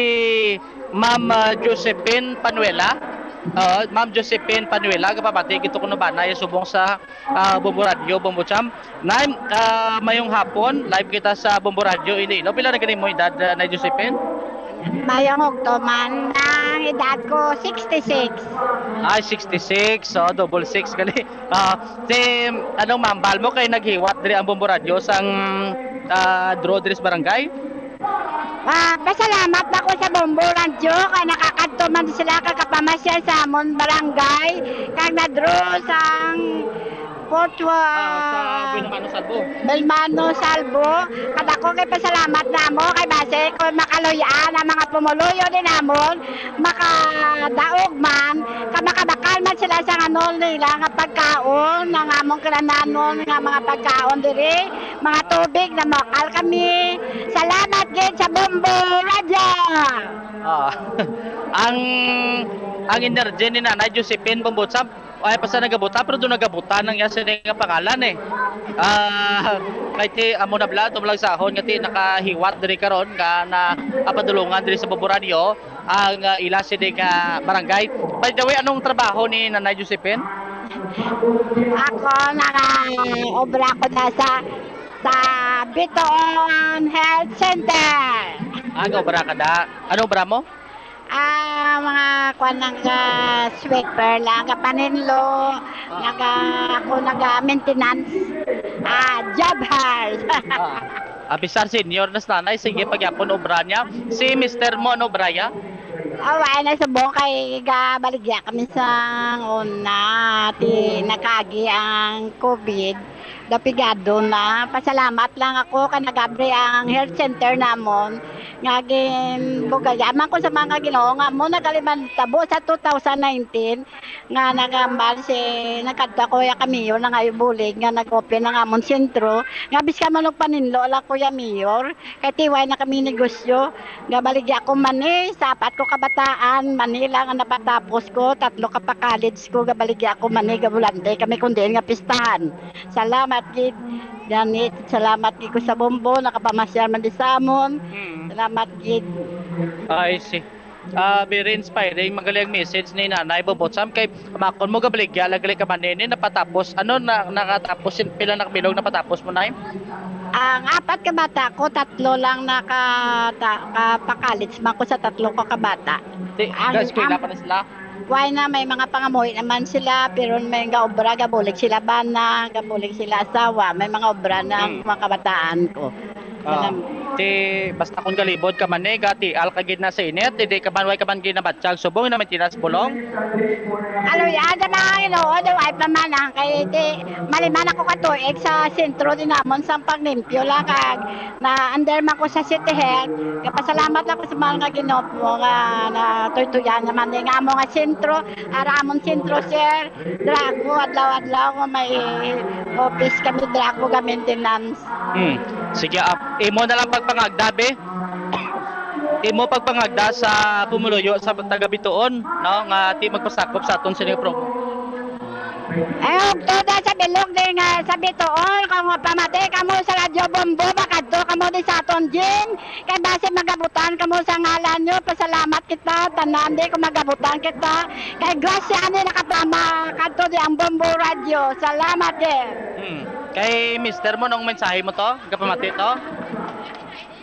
Ma'am, ah, Josephine Panuela. Ah, Ma'am Josephine Panuela, gapamati gid to kuno ba na subong sa, ah, Bombo Radio, Bombo Champ. Nay, ah, mayong hapon, live kita sa Bombo Radio Iloilo. Pila na gani mo edad, ah, Nay Josephine? Mayong hugto man, ang edad ko sixty-six. Ay, sixty-six, so double six gali. Ah, si, ano, ma'am, bahal mo kay naghiwat diri ang Bombo Radio sang, ah, draw diri sa barangay? Ah, pasalamat ako sa Bombo Radio kay nakakadto man sila kag kapamasyal sa amon barangay, kag na-draw sang Portua Ah, sa Binamano, Salvo. Belmano Salvo. Kadako kay pasalamat namo kay basi kung makaluy-an ang mga pumuluyo din namon, makadaog man, ka makabakal man sila sa ano nila nga pagkaon, nga among kinahanglanon nga mga pagkaon diri, mga tubig, na mabakal kami. Salamat gid sa Bombo Radio. Ah, ang, ang energy ni Nanay Josephine Bumbutsab, ay pa sa nagabuta, pero doon nagabuta nang iya sini nga pangalan eh. Ah, kay ti amo na bala, ito lang sahon nga ti nakahiwat diri karon nga na apadulungan diri sa Bombo Radio ang, ah, ila sini nga barangay. By the way, anong trabaho ni Nanay Josephine? Ako, naka-obra ko na sa, sa Bitoon Health Center. Ah, obra ka da? Ano obra mo? Ah, mga kuwan lang, ah, sweeper lang, kapaninlo, Ah. naga, ako naga-maintenance, ah, job hire. Ah. Ah, bisag senior na si nanay, sige, pagyapon obra niya. Si mister mo, ano obra niya? Awa, na subong kay gabaligya kami sa una, ti nakaagi ang COVID, dapigado na. Pasalamat lang ako kay nag-abri ang health center namon nga ginbugayan man ko sa mga Ginoo nga mo nagaliman tabo sa two thousand nineteen nga nagambal si nagkadto ako ya ka mayor na nga bulig nga nag-open ang amon sentro nga bisan man og paninlo lang, Kuya Mayor, kay tiway na kami negosyo. Gabaligya ko mani sa apat ko kabataan, mani lang ang napatapos ko, tatlo ka pa college ko, gabaligya ko mani, gabulante kami kundi nga pistahan. Salamat gid, Janet. Salamat gid ko sa Bombo, nakapamasyal man di sa amon. Mm. Salamat gid. I see. Ah, very inspiring, magaling ang message ni Nanay Bobotsam. Kay, makon mo, gabaligya, lagi ka man ini, napatapos. Ano, na, nakatapos, sin-, pila na kabilog napatapos mo, Nay? Ang apat ka bata ko, tatlo lang naka, ta, ka, pa-college man ko sa tatlo ko ka bata. Ti, Ang, ga-eskwela ang, pa na sila? Why na, may mga pangamuhi naman sila, pero may nga obra, gabulig sila bana, gabulig sila asawa, may mga obra na ang Mm. mga kabataan ko. Ah, Alam. ti, basta kung galibot ka man, eh, gati, al ka gid na sa init, hindi ka man, way ka man ginabatyag, subong na maintenance bulong. Alo, yan, sa mga Ginoo, the wife naman, ah, kay ti, maliman ako ka tuig sa sentro din namon, sa paglimpyo lang, kag na under man ko sa City Health. Kapasalamat ako sa mga Ginoo mo nga natuytuyan naman din nga amo nga sentro, ara amon sentro, sir. Drago, adlaw-adlaw nga may office kami, drago ga maintenance. Hmm. Sige, ah, imo na lang pagpangagda, be. Imo pagpangagda sa pumuluyo sa taga Bitoon, no, nga ti magpasakop sa aton sini nga promo. Ay, ug toda sa bilog din nga sa Bitoon, kung pamati kamo sa Radyo Bombo, makadto kamo di sa aton gym. Kay basi magabutan kamo sa ngalan nyo. Pasalamat kita, tanan di ko magabutan kita. Kay grasya ni nakatama kadto di ang Bombo Radio. Salamat, eh. Hmm. Kay mister mo, nung mensahe mo to? Gapamati to?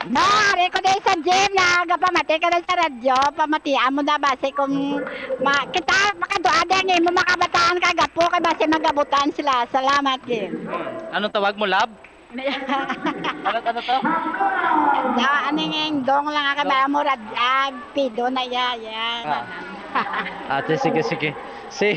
No, ari ko di sa gym na gapamati ka na sa radyo. Pamatian mo na basi kung ma-, kita makadto adi ang imo makabataan kay gapo kay basi magabutan sila. Salamat, eh. Hmm. Anong tawag mo, love? Ano, ano to? Da, ano nga yung dong lang ang kabaya mo, radyag, pido na ya, yan. Ah. Ate, sige, sige. Si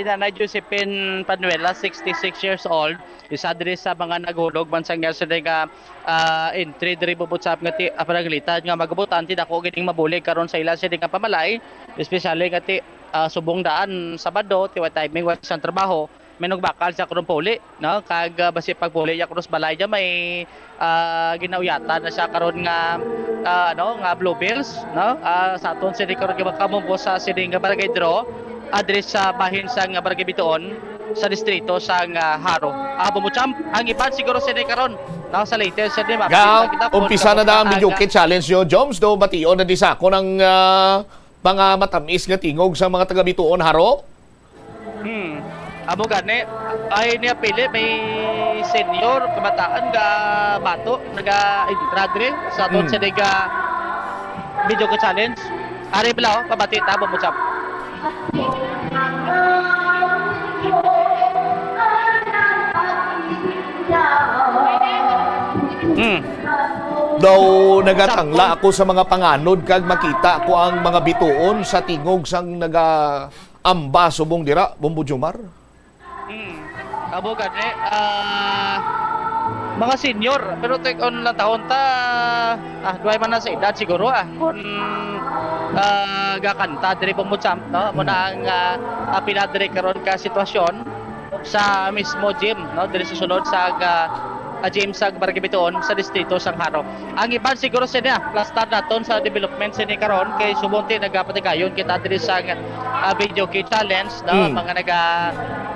Nanay Josephine Panuela, sixty-six years old, isa diri sa mga naghulog man sa nga sila nga, ah, entry diri bubot sa nga ti, ah, pananglitan nga magabutan, ti dako gining mabulig karon sa ila sila nga pamalay, especially nga ti, ah, subong daan Sabado, ti wa timing, wa sang trabaho. May nagbakal sa karon puli, no? Kag, ah, basi pagpuli niya kuno sa balay niya, may, ah, ginauyatan na siya karon nga, ah, ano, nga bluebells, no? Ah, sa aton sini karon nga makabombo sa sini nga barangay draw, ah, diri sa bahin sa nga barangay Bituon, sa distrito sa nga Jaro. Ah, Bombo Champ, ang iban siguro sini karon, no? Sa latest, sini, Ga, mapakita kita kung umpisa na da ang kamusta video ang kit challenge nyo, Joms, do bation na di sa akon ang, ah, mga matamis nga tingog sa mga taga Bituon, Jaro? Hmm. Amo gani, ay niya pili, may senior, kabataan, ga bato, naga-intra diri sa aton Hmm. sa diga video ka challenge. Ari bala, oh, pabati ta, Bombo Champ. Hmm. Daw nagatangla Sakto. ako sa mga panganod kag makita ko ang mga bituon sa tingog sang naga amba subong dira, Bombo Jomar? Hmm. Amo gani, ah, mga senior, pero take on lang tahon ta, ah, duway man na sa edad siguro, ah, kung, ah, gakanta diri Bombo Champ, no? Amo na ang, ah, apila diri karon ka sitwasyon sa mismo gym, no? Diri sa sulod sa, ah, ah, gym sa Barangay Bituon sa distrito sang Jaro. Ang iban siguro sini, ah, plastar naton sa development sini karon kay subong ti nagapatigayon kita diri sa, ah, video key challenge, no? Mm. Mga naga,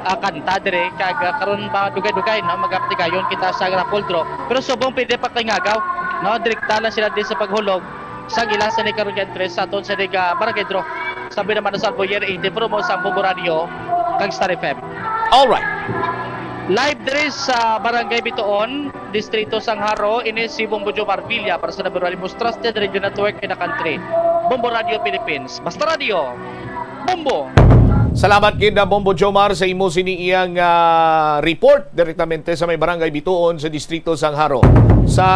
ah, kanta diri kag, ah, karon ba dugay-dugay, no? Magapatigayon kita sa raffle draw. Pero subong pwede pa kay ngagaw, no? Direkta lang sila din sa paghulog sa ila sini karon nga entrance sa aton sini nga barangay draw. Sabi naman sa Boyer eighty promo sa Bombo Radio kag Star F M. Alright. Live diri sa Barangay Bituon, Distrito sang Jaro, ini si Bombo Jomar Villa para sa number one most trusted radio network in the country, Bombo Radio Philippines. Basta Radio, Bombo! Salamat gid na Bombo Jomar sa imo sini iyang, ah, report direktamente sa may Barangay Bituon sa Distrito sang Jaro. Sa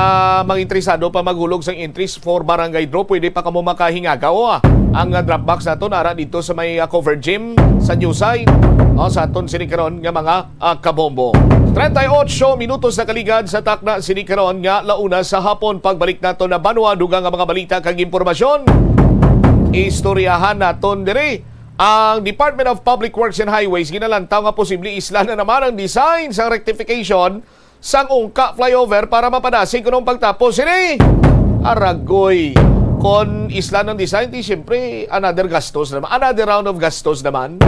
mga interesado pa maghulog sang entries for Barangay Draw, pwede pa kamo makahingagaw, ah. Ang, ah, drop box naton ara dito sa may, ah, cover gym sa New Side, oh, sa aton sini karon nga mga ah, kabombo. Treinta y ocho minutos na kaligad sa takna sini karon nga launa sa hapon. Pagbalik nato na banwa, dugang nga mga balita kag impormasyon. Istoryahan naton diri ang Department of Public Works and Highways ginalantaw nga posible isla na naman ang design sang rectification sang Ungka Flyover para mapadasig kuno ang pagtapos sini. Aragoy. Kon isla ng design, di siyempre, another gastos naman. Another round of gastos naman.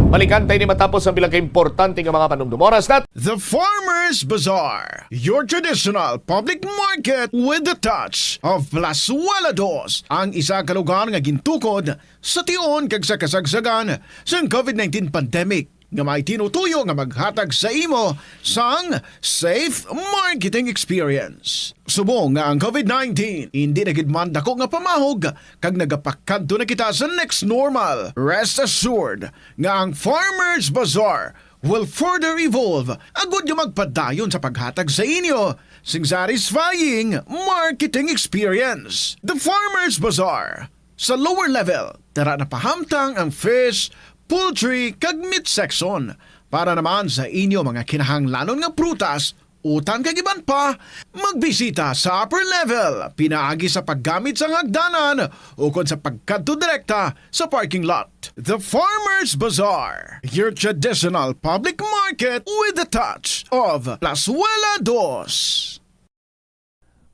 Balikan tayo ni matapos ang pila ka importante nga mga panumdum. Oras na. The Farmers Bazaar, your traditional public market with the touch of Plazuela Dos, ang isa ka lugar nga gintukod sa tion kag sa kasagsagan sang COVID nineteen pandemic, nga may tinutuyo nga maghatag sa imo sang safe marketing experience. Subong nga ang COVID nineteen indi na gid man dako nga pamahog kag nagapakadto na kita sa next normal, rest assured nga ang Farmers Bazaar will further evolve agud nga magpadayon sa paghatag sa inyo sing satisfying marketing experience. The Farmers Bazaar, sa lower level, tara na pahamtang ang fish, poultry, kag meat section para naman sa inyo mga kinahanglanon nga prutas, utan kag iban pa. Magbisita sa upper level pinaagi sa paggamit sang hagdanan ukon sa pagkadto direkta sa parking lot. The Farmers Bazaar, your traditional public market with the touch of Plazuela Dos.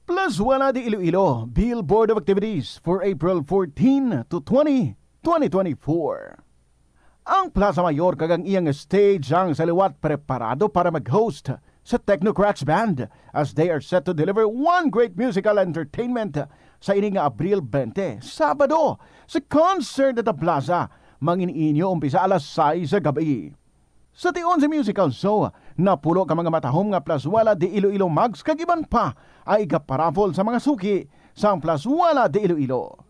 Plazuela de Iloilo, Billboard of Activities for April fourteen to twenty, twenty twenty-four. Ang Plaza Mayor kag ang iyang stage ang sa liwat preparado para mag-host sa Technocrats Band as they are set to deliver one great musical entertainment sa ini nga Abril twenty, Sabado, sa concert at the Plaza. Mangin-inyo umpisa alas sais sa gabi. Sa tion sa musical show, napulo ka mga matahom nga Plazuela de Iloilo mugs kag iban pa ay igaparaffle sa mga suki sang Plazuela de Iloilo.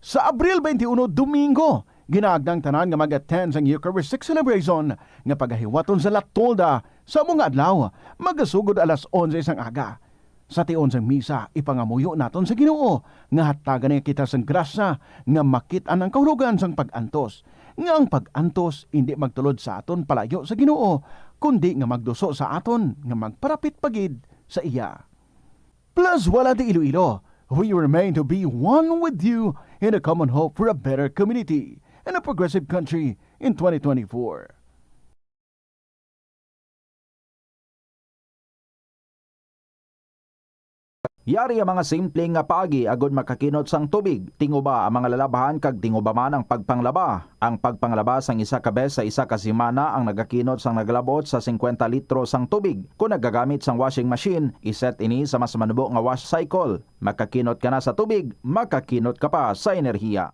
Sa Abril twenty-one, Domingo, ginaagda ang tanan nga mag-attend sang Eucharistic celebration nga pagahiwaton sa La Tolda sa amo nga adlaw, magasugod alas onse sang aga. Sa tion sang misa, ipangamuyo naton sa Ginoo nga hatagan niya kita sang grasya nga makit-an ang kahulogan sang pag-antos, nga ang pag-antos indi magtulod sa aton palayo sa Ginoo, kundi nga magduso sa aton nga magparapit pa gid sa iya. Plazuela de Iloilo, we remain to be one with you in a common hope for a better community and a progressive country in twenty twenty-four. Yari ang mga simple nga paagi agud makakinot sang tubig. Tinguba ang mga lalabhan kag tinguba man ang pagpanglaba. Ang pagpanglaba sang isa ka bes sa isa ka semana ang nagakinot sang nagalabot sa singkwenta litro sang tubig. Kon nagagamit sang washing machine, iset ini sa mas manubo nga wash cycle. Makakinot ka na sa tubig, makakinot ka pa sa enerhiya.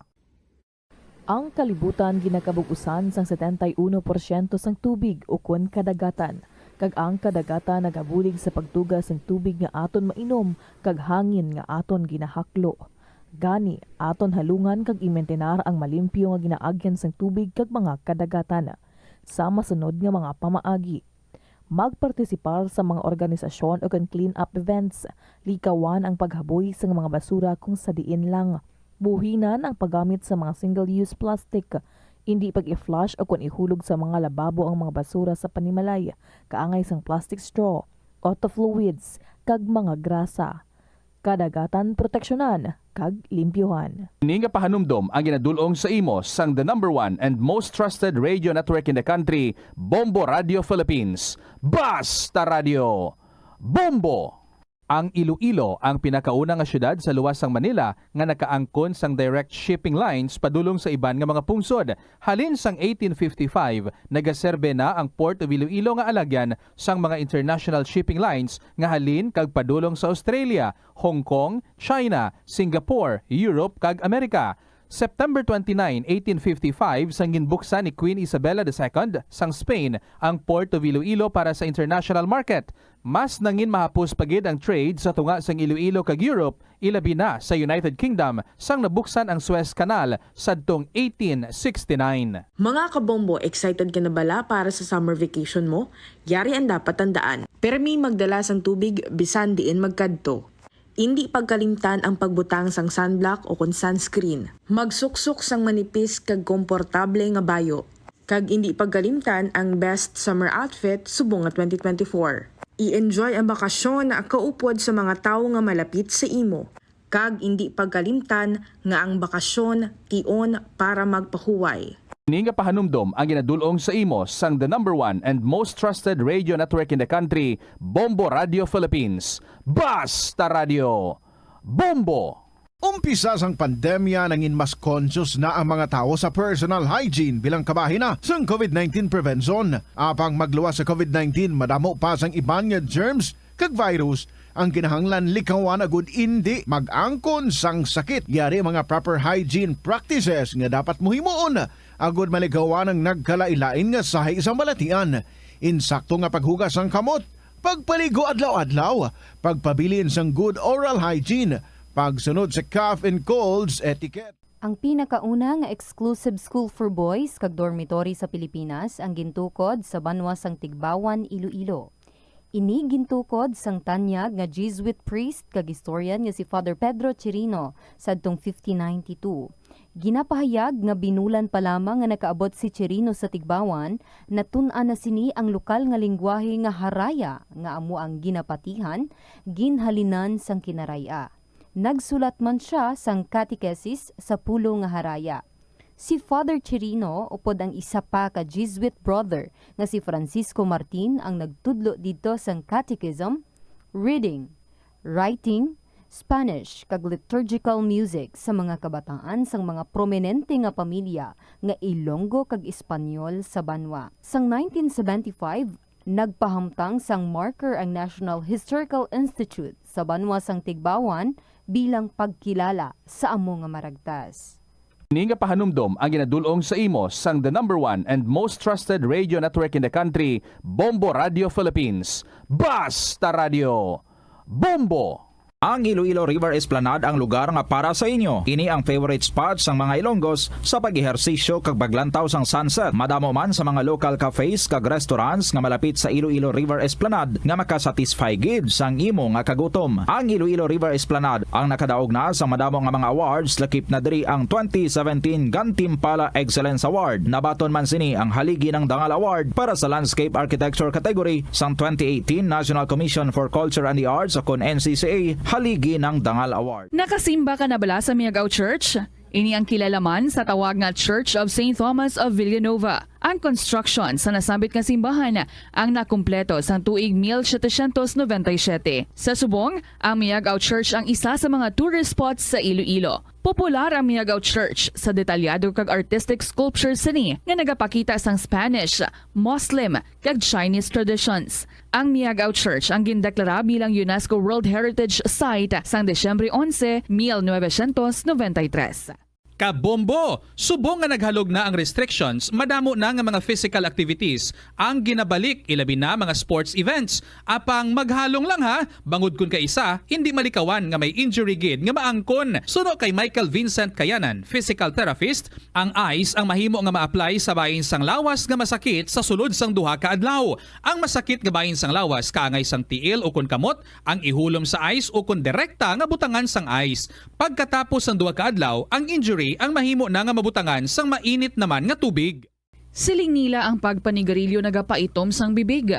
Ang kalibutan ginakabug-usan sang setenta y uno porsyento sang tubig ukon kadagatan, kag ang kadagatan nagabulig sa pagtuga sang tubig nga aton mainom kag hangin nga aton ginahaklo. Gani, aton halungan kag imintinar ang malimpyo nga ginaagyan sang tubig kag mga kadagatan. Sa masunod nga mga pamaagi, magpartisipar sa mga organisasyon ukon clean-up events. Likawan ang paghaboy sang mga basura kung sa diin lang. Buhinan ang paggamit sa mga single-use plastic. Indi pag-i-flush ukon ihulog sa mga lababo ang mga basura sa panimalay, kaangay sang plastic straw, auto fluids, kag mga grasa. Kadagatan proteksyonan kag limpyuhan. Ini nga pahanumdom ang ginadul-ong sa imo sang the number one and most trusted radio network in the country, Bombo Radio Philippines. Basta Radio, Bombo! Ang Iloilo ang pinakauna nga siyudad sa luwas sang Manila nga nakaangkon sang direct shipping lines padulong sa iban nga mga pungsod. Halin sang eighteen fifty-five, nagaserbe na ang Port of Iloilo nga alagyan sang mga international shipping lines nga halin kag padulong sa Australia, Hong Kong, China, Singapore, Europe, kag Amerika. September twenty-nine, eighteen fifty-five, sang ginbuksan ni Queen Isabella the Second sang Spain ang Port of Iloilo para sa international market, mas nangin mahapos pa gid ang trade sa tunga sang Iloilo kag Europe, ilabi na sa United Kingdom, sang nabuksan ang Suez Canal sadtong eighteen sixty-nine. Mga kabombo, excited ka na bala para sa summer vacation mo? Yari ang dapat tandaan. Permi magdala sang tubig bisan diin magkadto. Indi pagkalimtan ang pagbutang sang sunblock o kon sunscreen. Magsuksok sang manipis kag komportable nga bayo. Kag indi pagkalimtan ang best summer outfit subong nga twenty twenty-four. I-enjoy ang bakasyon kaupod sa mga tawo nga malapit sa imo. Kag indi pagkalimtan nga ang bakasyon tion para magpahuway. Ini nga pahanumdom ang ginadul-ong sa imo sang the number one and most trusted radio network in the country, Bombo Radio Philippines. Basta Radio, Bombo! Umpisa sang pandemya, nangin mas conscious na ang mga tawo sa personal hygiene bilang kabahin na sang covid nineteen prevention. Apang magluwas sa covid nineteen, madamo pa sang iban nga germs kag virus ang kinahanglan likawan agud indi mag-angkon sang sakit. Yari mga proper hygiene practices nga dapat mo himuon agud malikawan ang nagkalain-lain nga sahi sang balatian. Insakto nga paghugas sang kamot, pagpaligo adlaw-adlaw, pagpabilin sang good oral hygiene, pagsunod sa cough and colds etiquette. Ang pinakauna nga exclusive school for boys kag dormitory sa Pilipinas ang gintukod sa banwa sang Tigbawan, Iloilo. Ini gintukod sang tanyag nga Jesuit priest kag historian nga si Father Pedro Chirino sadtong fifteen ninety-two. Ginapahayag nga binulan pa lamang nga nakaabot si Chirino sa Tigbawan, natun-an na sini ang lokal nga linggwahe nga Haraya, nga amo ang ginapatihan, ginhalinan sang Kinaray-a. Nagsulat man sia sang catechesis sa pulo nga Haraya. Si Father Chirino upod ang isa pa ka Jesuit brother nga si Francisco Martin ang nagtudlo didto sang catechism, reading, writing, Spanish, kag liturgical music sa mga kabataan sang mga prominente nga pamilya nga Ilonggo kag Espanyol sa banwa. Sang nineteen seventy-five, nagpahamtang sang marker ang National Historical Institute sa banwa sang Tigbawan bilang pagkilala sa amo nga maragtas. Ini nga pahanumdom ang ginadul-ong sa imo sang the number one and most trusted radio network in the country, Bombo Radio Philippines. Basta Radio, Bombo! Ang Iloilo River Esplanade ang lugar nga para sa inyo. Ini ang favorite spot sang mga Ilonggos sa pag-ehersisyo kag paglantaw sang sunset. Madamo man sa mga local cafes kag restaurants nga malapit sa Iloilo River Esplanade nga makasatisfy gid sang imo nga kagutom. Ang Iloilo River Esplanade ang nakadaog na sa madamo nga mga awards, lakip na diri ang twenty seventeen Gantimpala Excellence Award. Nabaton man sini ang Haligi ng Dangal Award para sa Landscape Architecture category sang twenty eighteen National Commission for Culture and the Arts, o kon N C C A, Haligi ng Dangal Award. Nakasimba ka na bala sa Miagao Church? Ini ang kilala man sa tawag nga Church of Saint Thomas of Villanova. Ang construction sa nasambit nga simbahan ang nakumpleto sang tuig mil setecientos noventa y siete. Sa subong, ang Miagao Church ang isa sa mga tourist spots sa Iloilo. Popular ang Miagao Church sa detalyado kag artistic sculpture sini nga nagapakita sang Spanish, Muslim, kag Chinese traditions. Ang Miagao Church ang gindeklara bilang UNESCO World Heritage Site sang Disyembre onse, mil novecientos noventa y tres. Kabombo! Subong nga naghalog na ang restrictions, madamo na nga mga physical activities ang ginabalik, ilabi na mga sports events. Apang maghalong lang ha, bangod kun kaisa, hindi malikawan nga may injury gid nga maangkon. Suno kay Michael Vincent Kayanan, physical therapist, ang ice ang mahimo nga ma-apply sa bahin sang lawas nga masakit sa sulod sang duha ka adlaw. Ang masakit nga bahin sang lawas kaangay sang tiil ukon kamot ang ihulom sa ice ukon direkta nga butangan sang ice. Pagkatapos sang duha ka adlaw, ang injury ang mahimo na nga mabutangan sang mainit naman nga tubig. Siling nila ang pagpanigarilyo nagapaitom sang bibig.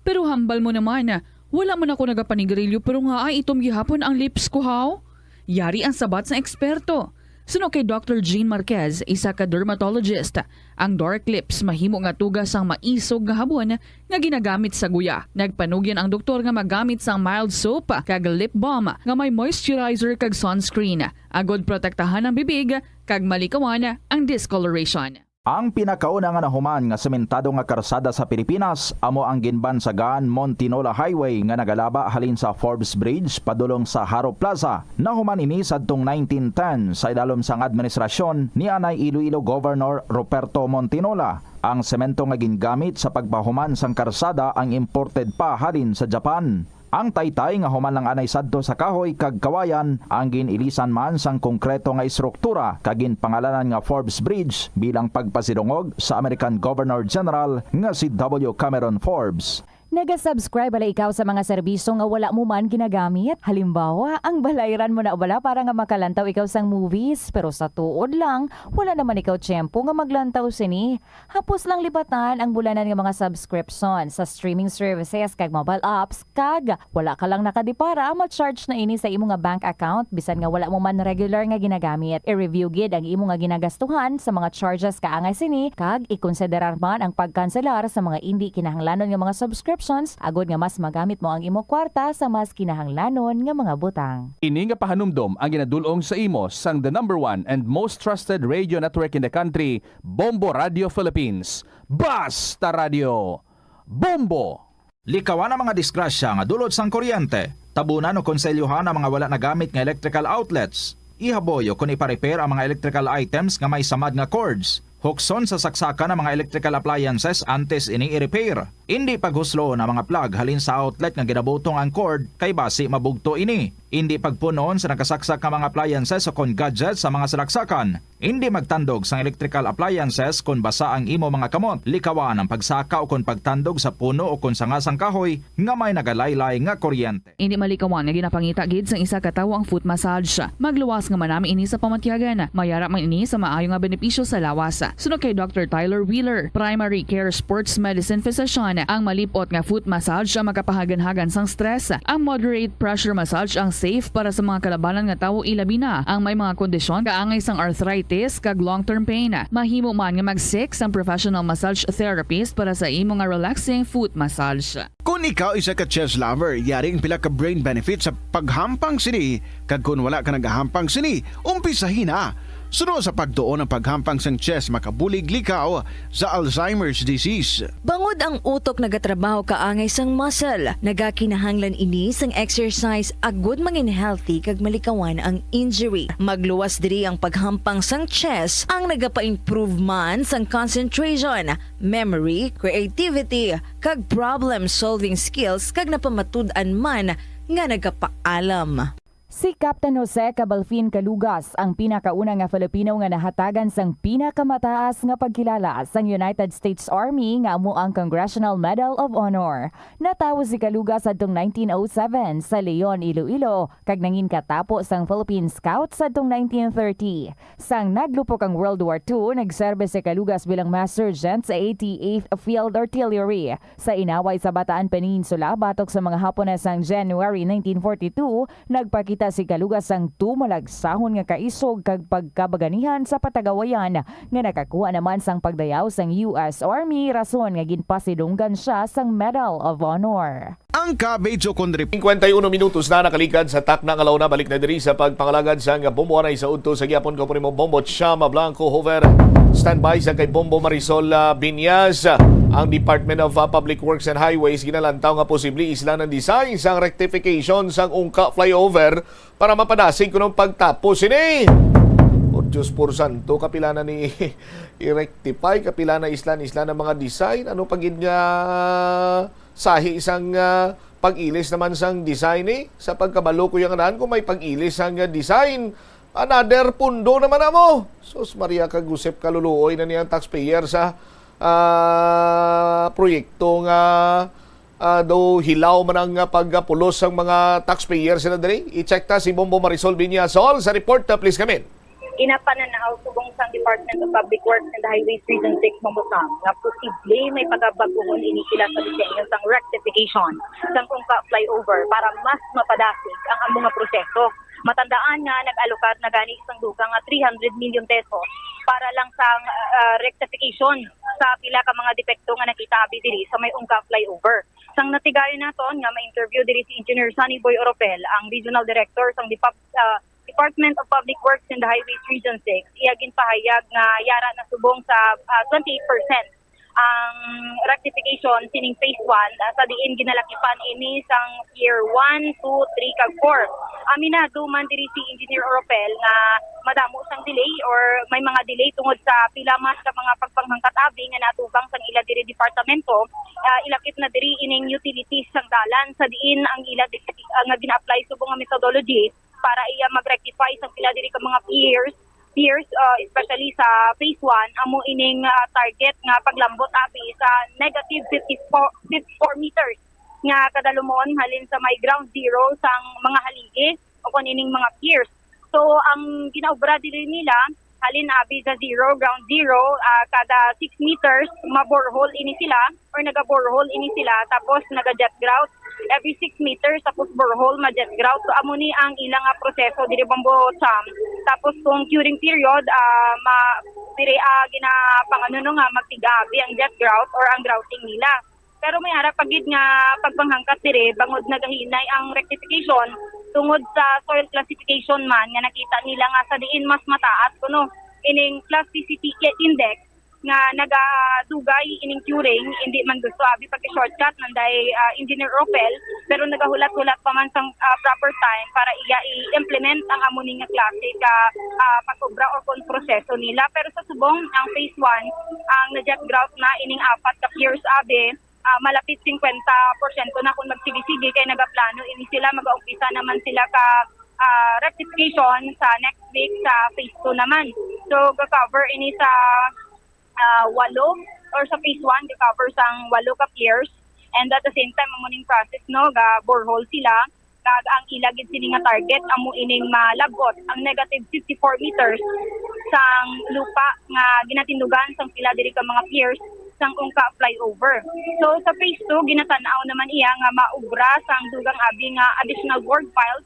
Pero hambal mo naman, wala man ako nagapanigarilyo pero nga ay itom gihapon ang lips ko, haw? Yari ang sabat sang eksperto. Suno kay Doctor Jean Marquez, isa ka dermatologist, ang dark lips mahimo nga tuga sang maisog nga habon nga ginagamit sa guya. Nagpanugyan ang doktor nga magamit sang mild soap kag lip balm nga may moisturizer kag sunscreen, agod protektahan ang bibig kag malikawan ang discoloration. Ang pinakauna nga nahuman nga sementado nga karsada sa Pilipinas amo ang ginbansagan Montinola Highway nga nagalaba halin sa Forbes Bridge padulong sa Jaro Plaza. Nahuman ini sadtong nineteen ten sa idalom sang administrasyon ni anay Iloilo Governor Ruperto Montinola. Ang semento nga gingamit sa pagpahuman sang karsada ang imported pa halin sa Japan. Ang taytay nga human lang anay sadto sa kahoy kag kawayan ang gin-ilisan man sang konkreto nga estruktura kag ginpangalanan nga Forbes Bridge bilang pagpasidungog sa American Governor General nga si W. Cameron Forbes. Naga-subscribe bala ikaw sa mga serbisyo nga wala mo man ginagamit? Halimbawa, ang balayran mo na bala para nga makalantaw ikaw sang movies, pero sa tuod lang, wala naman ikaw tiyempo nga maglantaw sini. Hapos lang libatan ang bulanan nga mga subscription sa streaming services kag mobile apps, kag wala ka lang nakadipara, ma-charge na ini sa imo nga bank account bisan nga wala mo man regular nga ginagamit. I-review gid ang imo nga ginagastuhan sa mga charges kaangay sini kag ikonsiderar man ang pagkanselar sa mga indi kinahanglanon nga mga subscriptions agod nga mas magamit mo ang imo kwarta sa mas kinahanglanon nga mga butang. Ini nga pahanumdom ang ginadul-ong sa imo sang the number one and most trusted radio network in the country, Bombo Radio Philippines. Basta Radio Bombo! Likawan ang mga disgrasya nga dulot sang kuryente. Tabunan o konselyuhan ang mga wala nagamit nga electrical outlets. Ihaboy o kon ipa-repair ang mga electrical items nga may samad nga cords. Hukson sa saksakan ang mga electrical appliances antes ini i-repair. Indi paghusloon ang mga plug halin sa outlet nga ginabutong ang cord kay basi mabugto ini. Indi pagpun-on sa nakasaksak nga mga appliances o kon gadgets sa mga salaksakan. Indi magtandog sang electrical appliances kon basa ang imo mga kamot. Likawan ang pagsaka o kon pagtandog sa puno o kon sanga sang kahoy nga may nagalaylay nga kuryente. Indi malikawan nga ginapangita gid sang isa ka tawo ang foot massage. Magluwas nga manami ini sa pamatyagan. Mayara man ini sa maayo nga benepisyo sa lawas. Suno kay Doctor Tyler Wheeler, primary care sports medicine physician, ang malip-ot nga foot massage ang makapahaganhagan sang stress. Ang moderate pressure massage ang safe para sa mga kalabanan nga tawo, ilabi na ang may mga kondisyon kaangay sang arthritis kag long-term pain. Mahimo man nga mag-seek sang professional massage therapist para sa imo nga relaxing foot massage. Kon ikaw isa ka chess lover, yari ang pila ka brain benefits sa paghampang sini, kag kon wala ka nagahampang sini, umpisahi na. Suno sa pagtuon, ang paghampang sang chess makabulig likaw sa Alzheimer's disease. Bangod ang utok nagatrabaho kaangay sang muscle, nagakinahanglan ini sang exercise agud mangin healthy kag malikawan ang injury. Magluwas diri ang paghampang sang chess, ang nagapa-improve man sang concentration, memory, creativity, kag problem-solving skills, kag napamatud-an man nga nagapaalam. Si Captain Jose Cabalfin Calugas ang pinakauna nga Filipino nga nahatagan sang pinakamataas nga pagkilala sang United States Army, nga amo ang Congressional Medal of Honor. Natawo si Calugas sadtong nineteen oh seven sa Leon, Iloilo, kag nangin katapo sang Philippine Scouts sadtong nineteen thirty. Sang naglupok ang World War Two, nagserbe si Calugas bilang mass sergeant sa eighty-eighth Field Artillery. Sa inaway sa Bataan Peninsula, batok sa mga Hapon na sang January nineteen forty-two, nagpakita sa ikaluga sang tumalagsahon nga kaisog kag pagkabaganihan sa patagawayan nga nakakuha naman sang pagdayaw sang U S Army, rason nga ginpasidunggan siya sang Medal of Honor. Ang cabbage o kon rep- Cincuenta y uno minutos na nakaligad sa takna nga launa. Balik na diri sa pagpangalagad sang Bombo Anay sa udto sa gihapon. Kauban nimo Bombo Chama Blanco Hover. Standby sa kay Bombo Marisol, ah, Binyas. Ang Department of, ah, Public Works and Highways ginalantaw nga posible islan ang design sang rectification sang Ungka Flyover para mapadasig kuno ang pagtapos sini. Por Diyos, por santo, kapila na ni i-rectify, kapila na islan-islan ang mga design. Ano pa gid nga sahi sang, ah, pag-ilis naman sang design ni? Sa pagkabalo ko yang anan kung may pag-ilis sang, ah, design, another pundo naman amo. Sus Maria, kag Josep, kaluluoy na niyang taxpayer sa, ah, proyekto nga, ah, do hilaw man ang, ah, pagpulos sang mga taxpayer sila diri. I-check ta si Bombo Marisol Viñasol sa report, ah, please come in. Ginapananaw subong sang Department of Public Works and Highways Region six, Bombo Sam, nga posible may pagabaguhon ini sila sa disenyo sang rectification sang Ungka Flyover para mas mapadasig ang amo nga proseso. Matandaan nga nag-alokar na gani sang dugang nga three hundred million pesos para lang sang, ah, rectification sa pila ka mga depekto nga nakita abi diri sa may Ungka Flyover. Sang natigayon naton nga ma-interview diri si Engineer Sunny Boy Oropel, ang Regional Director sang Depab-, ah, Department of Public Works and Highways Region six, iya ginpahayag nga yara na subong sa, ah, twenty-eight percent ang rectification sining phase one, ah, sa diin ginalakipan ini sang Pier one, two, three, kag four. Aminado man diri si Engineer Oropel nga madamo sang delay or may mga delay tungod sa pila man ka mga pagpanghangkat abi nga natubang sang ila diri departamento. Ah, ilakip na diri ining utilities sang dalan sa diin ang ila diri, ah, nga gina-apply subong nga methodology para iya mag-rectify sa pila diri ka mga piers, piers, ah, especially sa phase one, amo ining, ah, target nga paglambot abi sa negative fifty-four, fifty-four meters nga kadalumon halin sa may ground zero sang mga haligi o kon ining mga piers. So, ang ginaobra diri nila, halin abi sa zero, ground zero, ah, kada six meters, ma-borehole ini sila or naga-borehole ini sila, tapos naga-jet grout. Every six meters, tapos borehole, ma-jet grout. So, amo ni ang ilang nga proseso diri, Bombo Sam. Tapos, kung curing period, ah, ma-, diri, ah, ginapangano, no, nga magtigabi ang jet grout or ang grouting nila. Pero may ara pa gid nga pagpanghangkat diri bangod nagahinay ang rectification tungod sa soil classification man nga nakita nila nga sa diin mas mataas kuno ining plasticity index nga nagadugay ining curing, hindi man gusto abi pag-shortcut nanday, ah, Engineer Oropel, pero nagahulat-hulat pa man sang, ah, proper time para iya i-implement ang amo ni nga klase ka, ah, pag-obra o kon proseso nila. Pero sa subong, ang phase one, ang na-jet grout na ining apat ka piers abi, ah, malapit singkwenta porsyento na kung magsigi-sigi kay nagaplano ini sila, mag-umpisa naman sila ka, ah, rectification sa next week sa phase two naman. So, ga-cover ini sa, ah, walo, or sa phase one, ga-cover sang walo ka piers. And at the same time, amo ning process, no, ga-borehole sila. Kag ang ila gid sini nga target amo ining malab-ot ang negative fifty-four meters sang lupa nga ginatindugan sang pila diri ka mga piers sang Ungka Flyover. So, sa phase two, ginatan-aw naman iya nga maubra sang dugang abi nga additional bored piles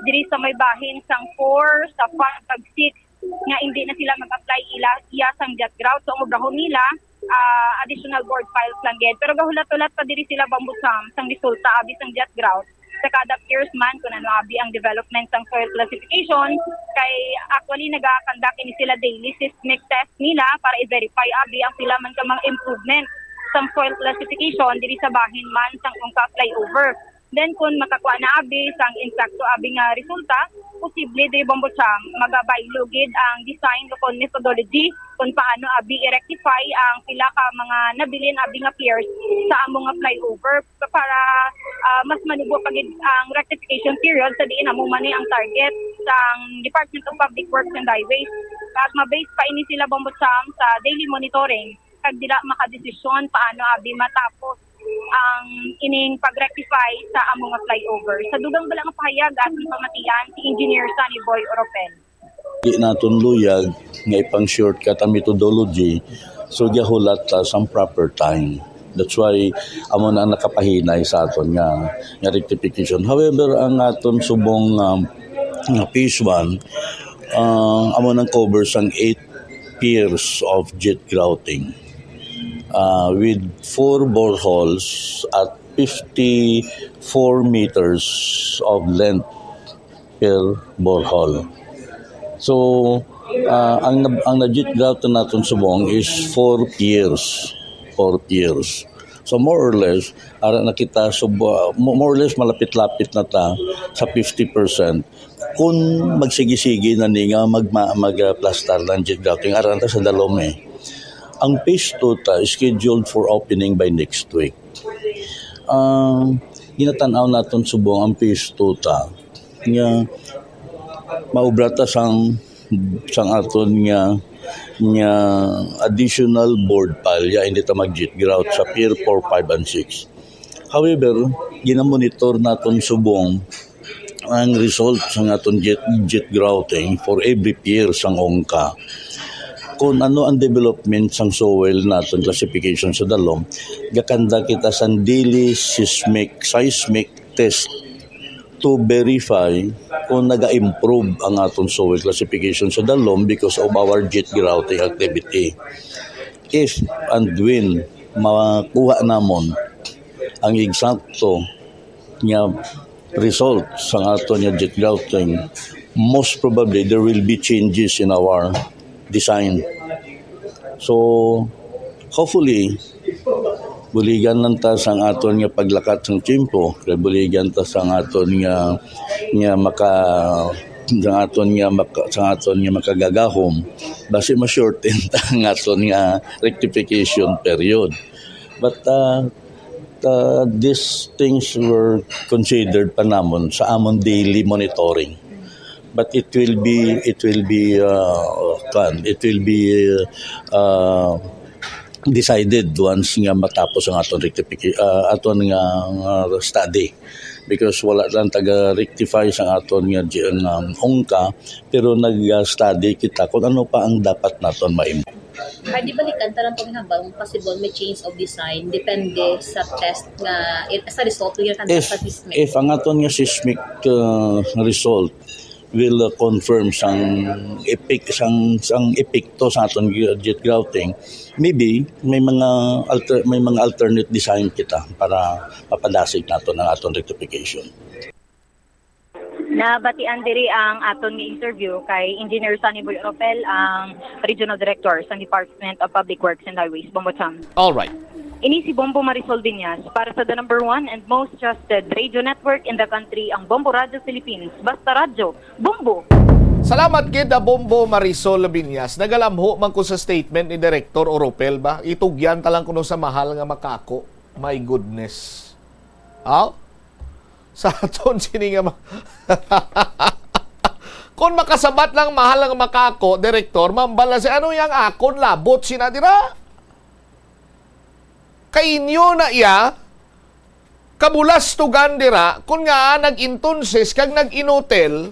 diri sa may bahin sang four, sa five, kag six, nga hindi na sila mag-apply ila, iya sang jet grout. So, ang obrahon nila, ah, additional bored piles lang gid. Pero gahulat-hulat pa diri sila, Bombo Sam, sang resulta abi sang jet grout sa kada piers man, kung ano abi ang development sang soil classification. Kay actually, nagakandak ini sila daily seismic test nila para i-verify abi ang pila man ka mga improvement sang soil classification diri sa bahin man sang Ungka Flyover. Then, kung makakuha na abi sang insakto abi nga resulta, posible diri, Bombo Sam, magabaylo gid ang design o kon methodology kung paano abi i-rectify ang pila ka mga nabilin abi nga piers sa amo nga flyover pa-, para, ah, mas manubo pa gid ang rectification period sa diin amo man ni ang target sang Department of Public Works and Highways. Kag ma-base pa ini sila, Bombo Sam, sa daily monitoring kag dira makadesisyon paano abi matapos ang ining pag-rectify sa amo nga flyover. Sa dugang bala nga pahayag, aton pamatian si Engineer Sunny Boy Oropel. Di naton luyag nga ipang-shortcut ang methodology, so gahulat ta sang proper time. That's why amo na ang nakapahinay sa aton nga, nga rectification. However, ang aton subong, um, Nga phase one, ah, amo nang cover sang eight piers of jet grouting, ah, with four boreholes at fifty-four meters of length per borehole. So, ah, ang nab-, ang na-jet grout naton subong is four piers, four piers. So, more or less, ara na kita sub-, ah, mo-, more or less malapit-lapit na ta sa fifty percent. Kung magsige-sige na ni nga magma-, mag-, ah, plastar ng jet grouting, ara na ta sa dalom eh. Ang phase two ta is scheduled for opening by next week. Ang ginatan-aw naton subong ang phase two ta nga maubra ta sang, sang aton nga, nga additional bored pile, ya hindi ta mag-jet grout sa pier four, five, and six. However, ginamonitor naton subong ang result sang aton jet, jet grouting for every pier sang ongka. Kung ano ang development sang soil naton classification sa dalom, gakanda kita sang daily seismic, seismic test to verify kung naga-improve ang aton soil classification sa dalom because of our jet grouting activity. If and when makuha namon ang eksakto nga result sang aton nga jet grouting, most probably there will be changes in our design. So, hopefully, buligan lang ta sang aton nga paglakat sang tiyempo, kay buligan ta sang aton nga, nga maka-, sang aton nga maka-, sang aton nga makagagahom, basi ma-shorten ta ang aton nga rectification period. But, uh, uh, these things were considered pa namon sa amon daily monitoring. But it will be, it will be, uh, kuwan, it will be, uh, decided once nga matapos ang aton rectification, uh, aton nga, nga study. Because wala lang taga-rectify sa aton nga, nga ongka, pero nag-study kita kung ano pa ang dapat naton maimo. Pwede balikan ta lang tong habang possible may change of design depende sa test nga, eh, sa result nga kanta If, sa seismic. If ang aton nga seismic, uh, result will, uh, confirm sang epic, sang, sang epekto sa aton jet grouting, maybe may mga alter-, may mga alternate design kita para mapadasig naton ang aton rectification. Nabatian diri ang aton nga interview kay Engineer Sonny Boy Oropel, ang Regional Director sa Department of Public Works and Highways, Bombo Cham. All right. Ini si Bombo Marisol Viñas para sa the number one and most trusted radio network in the country, ang Bombo Radyo Philippines. Basta radyo, Bombo! Salamat gid, ah, Bombo Marisol Viñas. Nagalamho man ko sa statement ni Director Oropel ba? Itugyan ta lang kuno sa mahal nga makako. My goodness. Aw? Sa aton sini nga ma-, Kung makasabat lang mahal nga makako, direktor, mambal na siya, "Ano yang akon labot sina dira? Kay inyo na iya, kabulastugan dira, kun nga nag-intonses kag nag-inutil,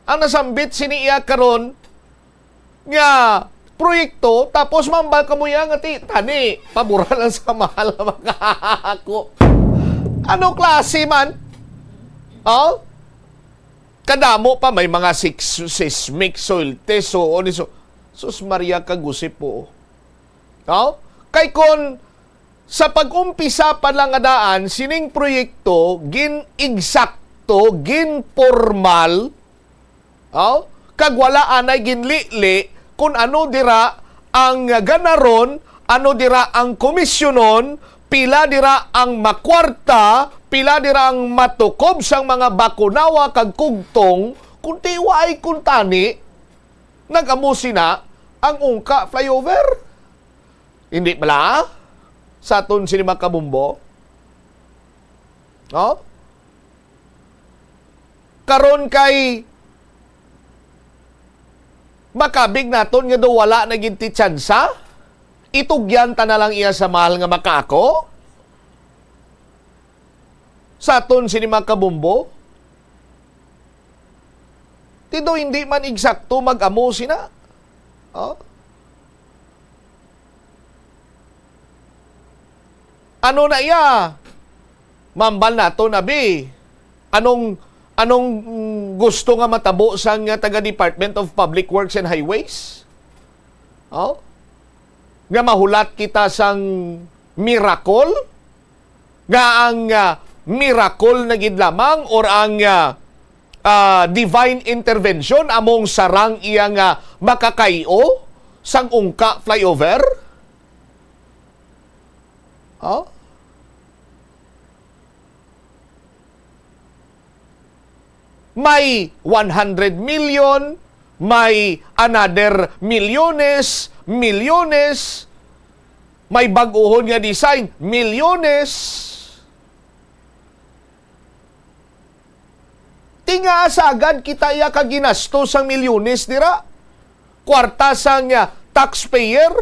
ang nasambit sini iya karon nga proyekto, tapos mambal kamo iya nga ti-, tani, pabura lang sa mahal nga makako." Ano klase man? Oh? Kadamo pa, may mga six-, seismic, soil test, so, o, ni so, sus, Maria, kagusip po. Oh? Kay kon sa pag-umpisa pa lang nga daan, sining proyekto, gin-eksakto, gin-pormal, oh, kag wala anay ginlili kun ano dira ang ganaron, ano dira ang komisyonon, pila dira ang makwarta, pila dira ang matukob sang mga bakunawa kag kugtong, kun ti waay kuntani, nag-amo sina ang ungka flyover. Hindi bala? Sa aton sini mga kabombo? No? Karon kay makabig naton nga daw wala na gid ti tsansa, itugyan ta na lang iya sa mahal nga makako? Sa aton sini mga kabombo? Ti daw hindi man eksakto mag-amo sina. Oh? Ano na iya? Mambal naton, abi. Anong, anong, mm, gusto nga matabo sang, ah, taga Department of Public Works and Highways? Oh? Nga mahulat kita sang miracle? Nga ang, ah, miracle na gid lamang or ang, ah, ah, divine intervention among sarang iya nga makakay-o sang Ungka flyover? Oh? May one hundred million, may another milyones, milyones, may bag-ohon nga design, milyones. Ti ngaa sagad kita iya ka ginasto sang milyones dira? Kwarta sang, ah, taxpayer?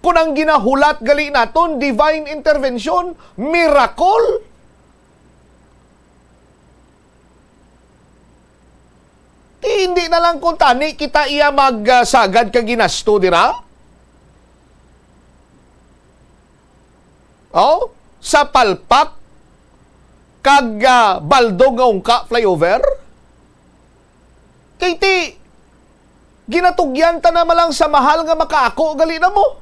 Kung ang ginahulat gali naton, divine intervention, miracle? Ti hindi na lang kung tani kita iya magsagad kag ginasto dira? Oh, sa palpak kag, ah, baldog nga ungka flyover? Kay ti, ginatugyan ta na man lang sa mahal nga makaako gali na mo.